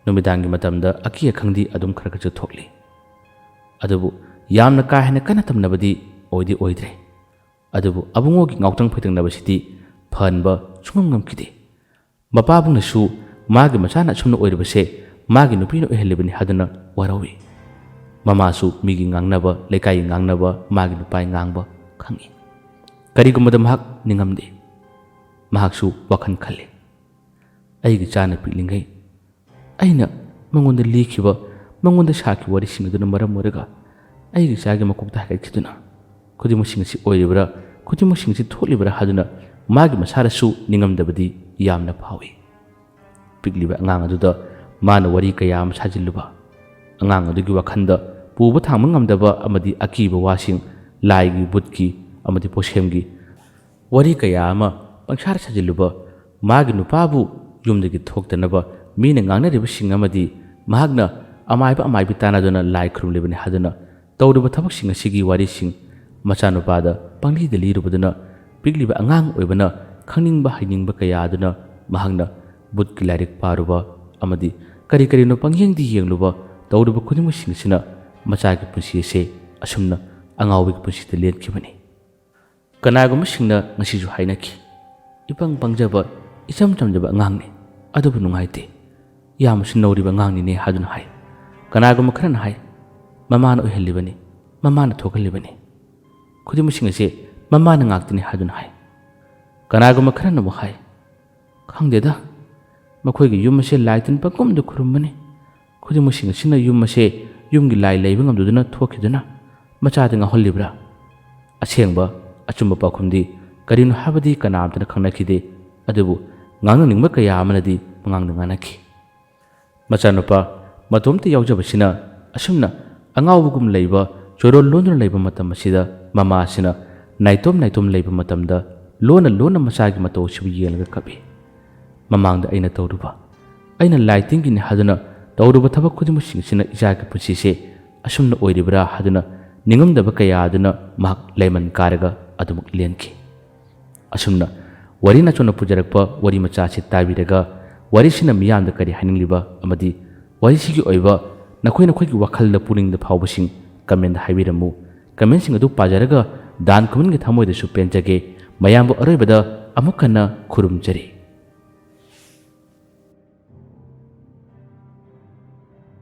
ꯅꯨꯃꯤꯗꯥꯡꯒꯤ ꯃꯇꯝꯗ ꯑꯀꯤ ꯑꯈꯪꯗꯤ ꯑꯗꯨꯝ ꯈꯔ ꯈꯔꯁꯨ ꯊꯣꯛꯂꯤ꯫ ꯑꯗꯨꯕꯨ ꯌꯥꯝꯅ ꯀꯥ ꯍꯦꯟꯅ ꯀꯟꯅ ꯇꯝꯅꯕꯗꯤ ꯑꯣꯏꯗꯤ ꯑꯣꯏꯗ꯭ꯔꯦ꯫ ꯑꯗꯨꯕꯨ ꯑꯕꯨꯡꯉꯣꯒꯤ ꯉꯥꯎꯇꯪ ꯐꯩꯇꯪꯅꯕꯁꯤꯗꯤ ꯐꯍꯟꯕ ꯁꯨꯡꯉꯝ ꯉꯝꯈꯤꯗꯦ꯫ ꯃꯄꯥꯕꯨꯡꯅꯁꯨ ꯃꯥꯒꯤ ꯃꯆꯥꯅ ꯑꯁꯨꯝꯅ ꯑꯣꯏꯔꯤꯕꯁꯦ ꯃꯥꯒꯤ ꯅꯨꯄꯤꯅ ꯑꯣꯏꯍꯜꯂꯤꯕꯅꯤ ꯍꯥꯏꯗꯨꯅ ꯋꯥꯔꯧꯏ꯫ ꯃꯃꯥꯁꯨ ꯃꯤꯒꯤ ꯉꯥꯡꯅꯕ, ꯂꯩꯀꯥꯏꯒꯤ ꯉꯥꯡꯅꯕ, ꯃꯥꯒꯤ ꯅꯨꯄꯥꯒꯤ ꯉꯥꯡꯕ ꯈꯪꯏ꯫ ꯀꯔꯤꯒꯨꯝꯕꯗ ꯃꯍꯥꯛ ꯅꯤꯡꯉꯝꯗꯦ꯫ ꯃꯍꯥꯛꯁꯨ ꯋꯥꯈꯜ ꯈꯜꯂꯤ, "ꯑꯩꯒꯤ ꯆꯥꯅ ꯄꯤꯛꯂꯤꯉꯩ ꯑꯩꯅ ꯃꯉꯣꯟꯗ ꯂꯤꯈꯤꯕ, ꯃꯉꯣꯟꯗ ꯁꯥꯈꯤꯕ ꯋꯥꯔꯤꯁꯤꯡ ꯑꯗꯨꯅ ꯃꯔꯝ ꯑꯣꯏꯔꯒ ꯑꯩꯒꯤ ꯏꯆꯥꯒꯤ ꯃꯀꯣꯛꯇ ꯍꯥꯏꯒꯠꯈꯤꯗꯨꯅ ꯈꯨꯗꯤꯡꯃꯛꯁꯤꯡ ꯑꯁꯤ ꯑꯣꯏꯔꯤꯕ꯭ꯔꯥ, ꯈꯨꯗꯤꯡꯃꯛꯁꯤꯡ ꯑꯁꯤ ꯊꯣꯛꯂꯤꯕ꯭ꯔꯥ?" ꯍꯥꯏꯗꯨꯅ ꯃꯥꯒꯤ ꯃꯁꯥꯗꯁꯨ ꯅꯤꯡꯉꯝꯗꯕꯗꯤ ꯌꯥꯝꯅ ꯐꯥꯎꯏ꯫ ꯄꯤꯛꯂꯤꯕ ꯑꯉꯥꯡ ꯑꯗꯨꯗ ꯃꯥꯅ ꯋꯥꯔꯤ ꯀꯌꯥ ꯑꯃ ꯁꯥꯖꯤꯜꯂꯨꯕ, ꯑꯉꯥꯡ ꯑꯗꯨꯒꯤ ꯋꯥꯈꯜꯗ ꯄꯨꯕ ꯊꯥꯡꯕ ꯉꯝꯗꯕ ꯑꯃꯗꯤ ꯑꯀꯤꯕ ꯋꯥꯁꯤꯡ, ꯂꯥꯏꯒꯤ, ꯚꯨꯠꯀꯤ ꯑꯃꯗꯤ ꯄꯣꯁꯦꯝꯒꯤ ꯋꯥꯔꯤ ꯀꯌꯥ ꯑꯃ ꯄꯪꯁꯥꯗ ꯁꯥꯖꯤꯜꯂꯨꯕ, ꯃꯥꯒꯤ ꯅꯨꯄꯥꯕꯨ ꯌꯨꯝꯗꯒꯤ ꯊꯣꯛꯇꯅꯕ ꯃꯤꯅ ꯉꯥꯡꯅꯔꯤꯕꯁꯤꯡ ꯑꯃꯗꯤ ꯃꯍꯥꯛꯅ ꯑꯃꯥꯏꯕ ꯑꯃꯥꯏꯕꯤ ꯇꯥꯟꯅꯗꯨꯅ ꯂꯥꯏ ꯈꯨꯔꯨꯝꯂꯤꯕꯅꯤ ꯍꯥꯏꯗꯨꯅ ꯇꯧꯔꯤꯕ ꯊꯕꯛꯁꯤꯡ ꯑꯁꯤꯒꯤ ꯋꯥꯔꯤꯁꯤꯡ ꯃꯆꯥꯅꯨꯄꯥꯗ ꯄꯪꯂꯤꯗ ꯂꯤꯔꯨꯕꯗꯨꯅ ꯄꯤꯛꯂꯤꯕ ꯑꯉꯥꯡ ꯑꯣꯏꯕꯅ ꯈꯪꯅꯤꯡꯕ ꯍꯩꯅꯤꯡꯕ ꯀꯌꯥ ꯑꯗꯨꯅ ꯃꯍꯥꯛꯅ ꯚꯨꯠꯀꯤ ꯂꯥꯏꯔꯤꯛ ꯄꯥꯔꯨꯕ ꯑꯃꯗꯤ ꯀꯔꯤ ꯀꯔꯤꯅꯣ ꯄꯪꯌꯦꯡꯗ ꯌꯦꯡꯂꯨꯕ ꯇꯧꯔꯤꯕ ꯈꯨꯗꯤꯡꯃꯛꯁꯤꯡ ꯑꯁꯤꯅ ꯃꯆꯥꯒꯤ ꯄꯨꯟꯁꯤ ꯑꯁꯦ ꯑꯁꯨꯝꯅ ꯑꯉꯥꯎꯕꯒꯤ ꯄꯨꯟꯁꯤꯗ ꯂꯦꯟꯈꯤꯕꯅꯤ꯫ ꯀꯅꯥꯒꯨꯝꯕꯁꯤꯡꯅ ꯉꯁꯤꯁꯨ ꯍꯥꯏꯅꯈꯤ, "ꯏꯄꯪ ꯄꯪꯖꯕ, ꯏꯆꯝ ꯆꯝꯖꯕ ꯑꯉꯥꯡꯅꯤ, ꯑꯗꯨꯕꯨ ꯅꯨꯡꯉꯥꯏꯇꯦ, ꯌꯥꯝꯅꯁꯨ ꯅꯧꯔꯤꯕ ꯑꯉꯥꯡꯅꯤꯅꯦ" ꯍꯥꯏꯗꯨꯅ ꯍꯥꯏ꯫ ꯀꯅꯥꯒꯨꯝꯕ ꯈꯔꯅ ꯍꯥꯏ, "ꯃꯃꯥꯅ ꯑꯣꯏꯍꯜꯂꯤꯕꯅꯤ, ꯃꯃꯥꯅ ꯊꯣꯛꯍꯜꯂꯤꯕꯅꯤ, ꯈꯨꯗꯤꯡꯃꯛꯁꯤꯡ ꯑꯁꯤ ꯃꯃꯥꯅ ꯉꯥꯛꯇꯅꯤ" ꯍꯥꯏꯗꯨꯅ ꯍꯥꯏ꯫ ꯀꯅꯥꯒꯨꯝꯕ ꯈꯔꯅ ꯑꯃꯨꯛ ꯍꯥꯏ, "ꯈꯪꯗꯦꯗ, ꯃꯈꯣꯏꯒꯤ ꯌꯨꯝ ꯑꯁꯦ ꯂꯥꯏ ꯇꯤꯟ ꯄꯪꯈꯨꯝꯗ ꯈꯨꯔꯨꯝꯕꯅꯤ, ꯈꯨꯗꯤꯡꯃꯛꯁꯤꯡ ꯑꯁꯤꯅ ꯌꯨꯝ ꯑꯁꯦ ꯌꯨꯝꯒꯤ ꯂꯥꯏ ꯂꯩꯕ ꯉꯝꯗꯗꯨꯅ ꯊꯣꯛꯈꯤꯗꯨꯅ ꯃꯆꯥꯗ ꯉꯥꯎꯍꯜꯂꯤꯕ꯭ꯔꯥ?" ꯑꯁꯦꯡꯕ ꯑꯆꯨꯝꯕ ꯄꯥꯎꯈꯨꯝꯗꯤ ꯀꯔꯤꯅꯣ ꯍꯥꯏꯕꯗꯤ ꯀꯅꯥꯝꯇꯅ ꯈꯪꯅꯈꯤꯗꯦ, ꯑꯗꯨꯕꯨ ꯉꯥꯡꯅꯅꯤꯡꯕ ꯀꯌꯥ ꯑꯃꯅꯗꯤ ꯄꯉꯥꯡꯗ ꯉꯥꯡꯅꯈꯤ꯫ ꯃꯆꯥꯅꯨꯄꯥ ꯃꯇꯣꯝꯇ ꯌꯥꯎꯖꯕꯁꯤꯅ ꯑꯁꯨꯝꯅ ꯑꯉꯥꯎꯕꯒꯨꯝ ꯂꯩꯕ, ꯆꯣꯏꯔꯣꯜ ꯂꯣꯟꯗꯨꯅ ꯂꯩꯕ ꯃꯇꯝ ꯑꯁꯤꯗ ꯃꯃꯥꯁꯤꯅ ꯅꯥꯏꯇꯣꯝ ꯅꯥꯏꯇꯣꯝ ꯂꯩꯕ ꯃꯇꯝꯗ ꯂꯣꯟꯅ ꯂꯣꯟꯅ ꯃꯆꯥꯒꯤ ꯃꯇꯧ ꯑꯁꯤꯕꯨ ꯌꯦꯡꯂꯒ ꯀꯞꯏ꯫ ꯃꯃꯥꯡꯗ ꯑꯩꯅ ꯇꯧꯔꯨꯕ, ꯑꯩꯅ ꯂꯥꯏ ꯇꯤꯟꯒꯤꯅꯤ ꯍꯥꯏꯗꯨꯅ ꯇꯧꯔꯨꯕ ꯊꯕꯛ ꯈꯨꯗꯤꯡꯃꯛꯁꯤꯡ ꯑꯁꯤꯅ ꯏꯆꯥꯒꯤ ꯄꯨꯟꯁꯤꯁꯦ ꯑꯁꯨꯝꯅ ꯑꯣꯏꯔꯤꯕ꯭ꯔꯥ ꯍꯥꯏꯗꯨꯅ ꯅꯤꯡꯉꯝꯗꯕ ꯀꯌꯥ ꯑꯗꯨꯅ ꯃꯍꯥꯛ ꯂꯩꯃꯟ ꯀꯥꯔꯒ ꯑꯗꯨꯃꯛ ꯂꯦꯟꯈꯤ꯫ ꯑꯁꯨꯝꯅ ꯋꯥꯔꯤ ꯅꯆꯣꯟꯅ ꯄꯨꯖꯔꯛꯄ ꯋꯥꯔꯤ ꯃꯆꯥ ꯑꯁꯤ ꯇꯥꯕꯤꯔꯒ ꯋꯥꯔꯤꯁꯤꯅ ꯃꯤꯌꯥꯝꯗ ꯀꯔꯤ ꯍꯥꯏꯅꯤꯡꯂꯤꯕ ꯑꯃꯗꯤ ꯋꯥꯔꯤꯁꯤꯒꯤ ꯑꯣꯏꯕ ꯅꯈꯣꯏ ꯅꯈꯣꯏꯒꯤ ꯋꯥꯈꯜꯗ ꯄꯨꯛꯅꯤꯡꯗ ꯐꯥꯎꯕꯁꯤꯡ comment ꯍꯥꯏꯕꯤꯔꯝꯃꯨ꯫ Commentꯁꯤꯡ ꯑꯗꯨ ꯄꯥꯖꯔꯒ ꯗꯥꯟ ꯈꯨꯃꯟꯒꯤ ꯊꯃꯣꯏꯗꯁꯨ ꯄꯦꯟꯖꯒꯦ꯫ ꯃꯌꯥꯝꯕꯨ ꯑꯔꯣꯏꯕꯗ ꯑꯃꯨꯛ ꯍꯟꯅ ꯈꯨꯔꯨꯝꯖꯔꯤ꯫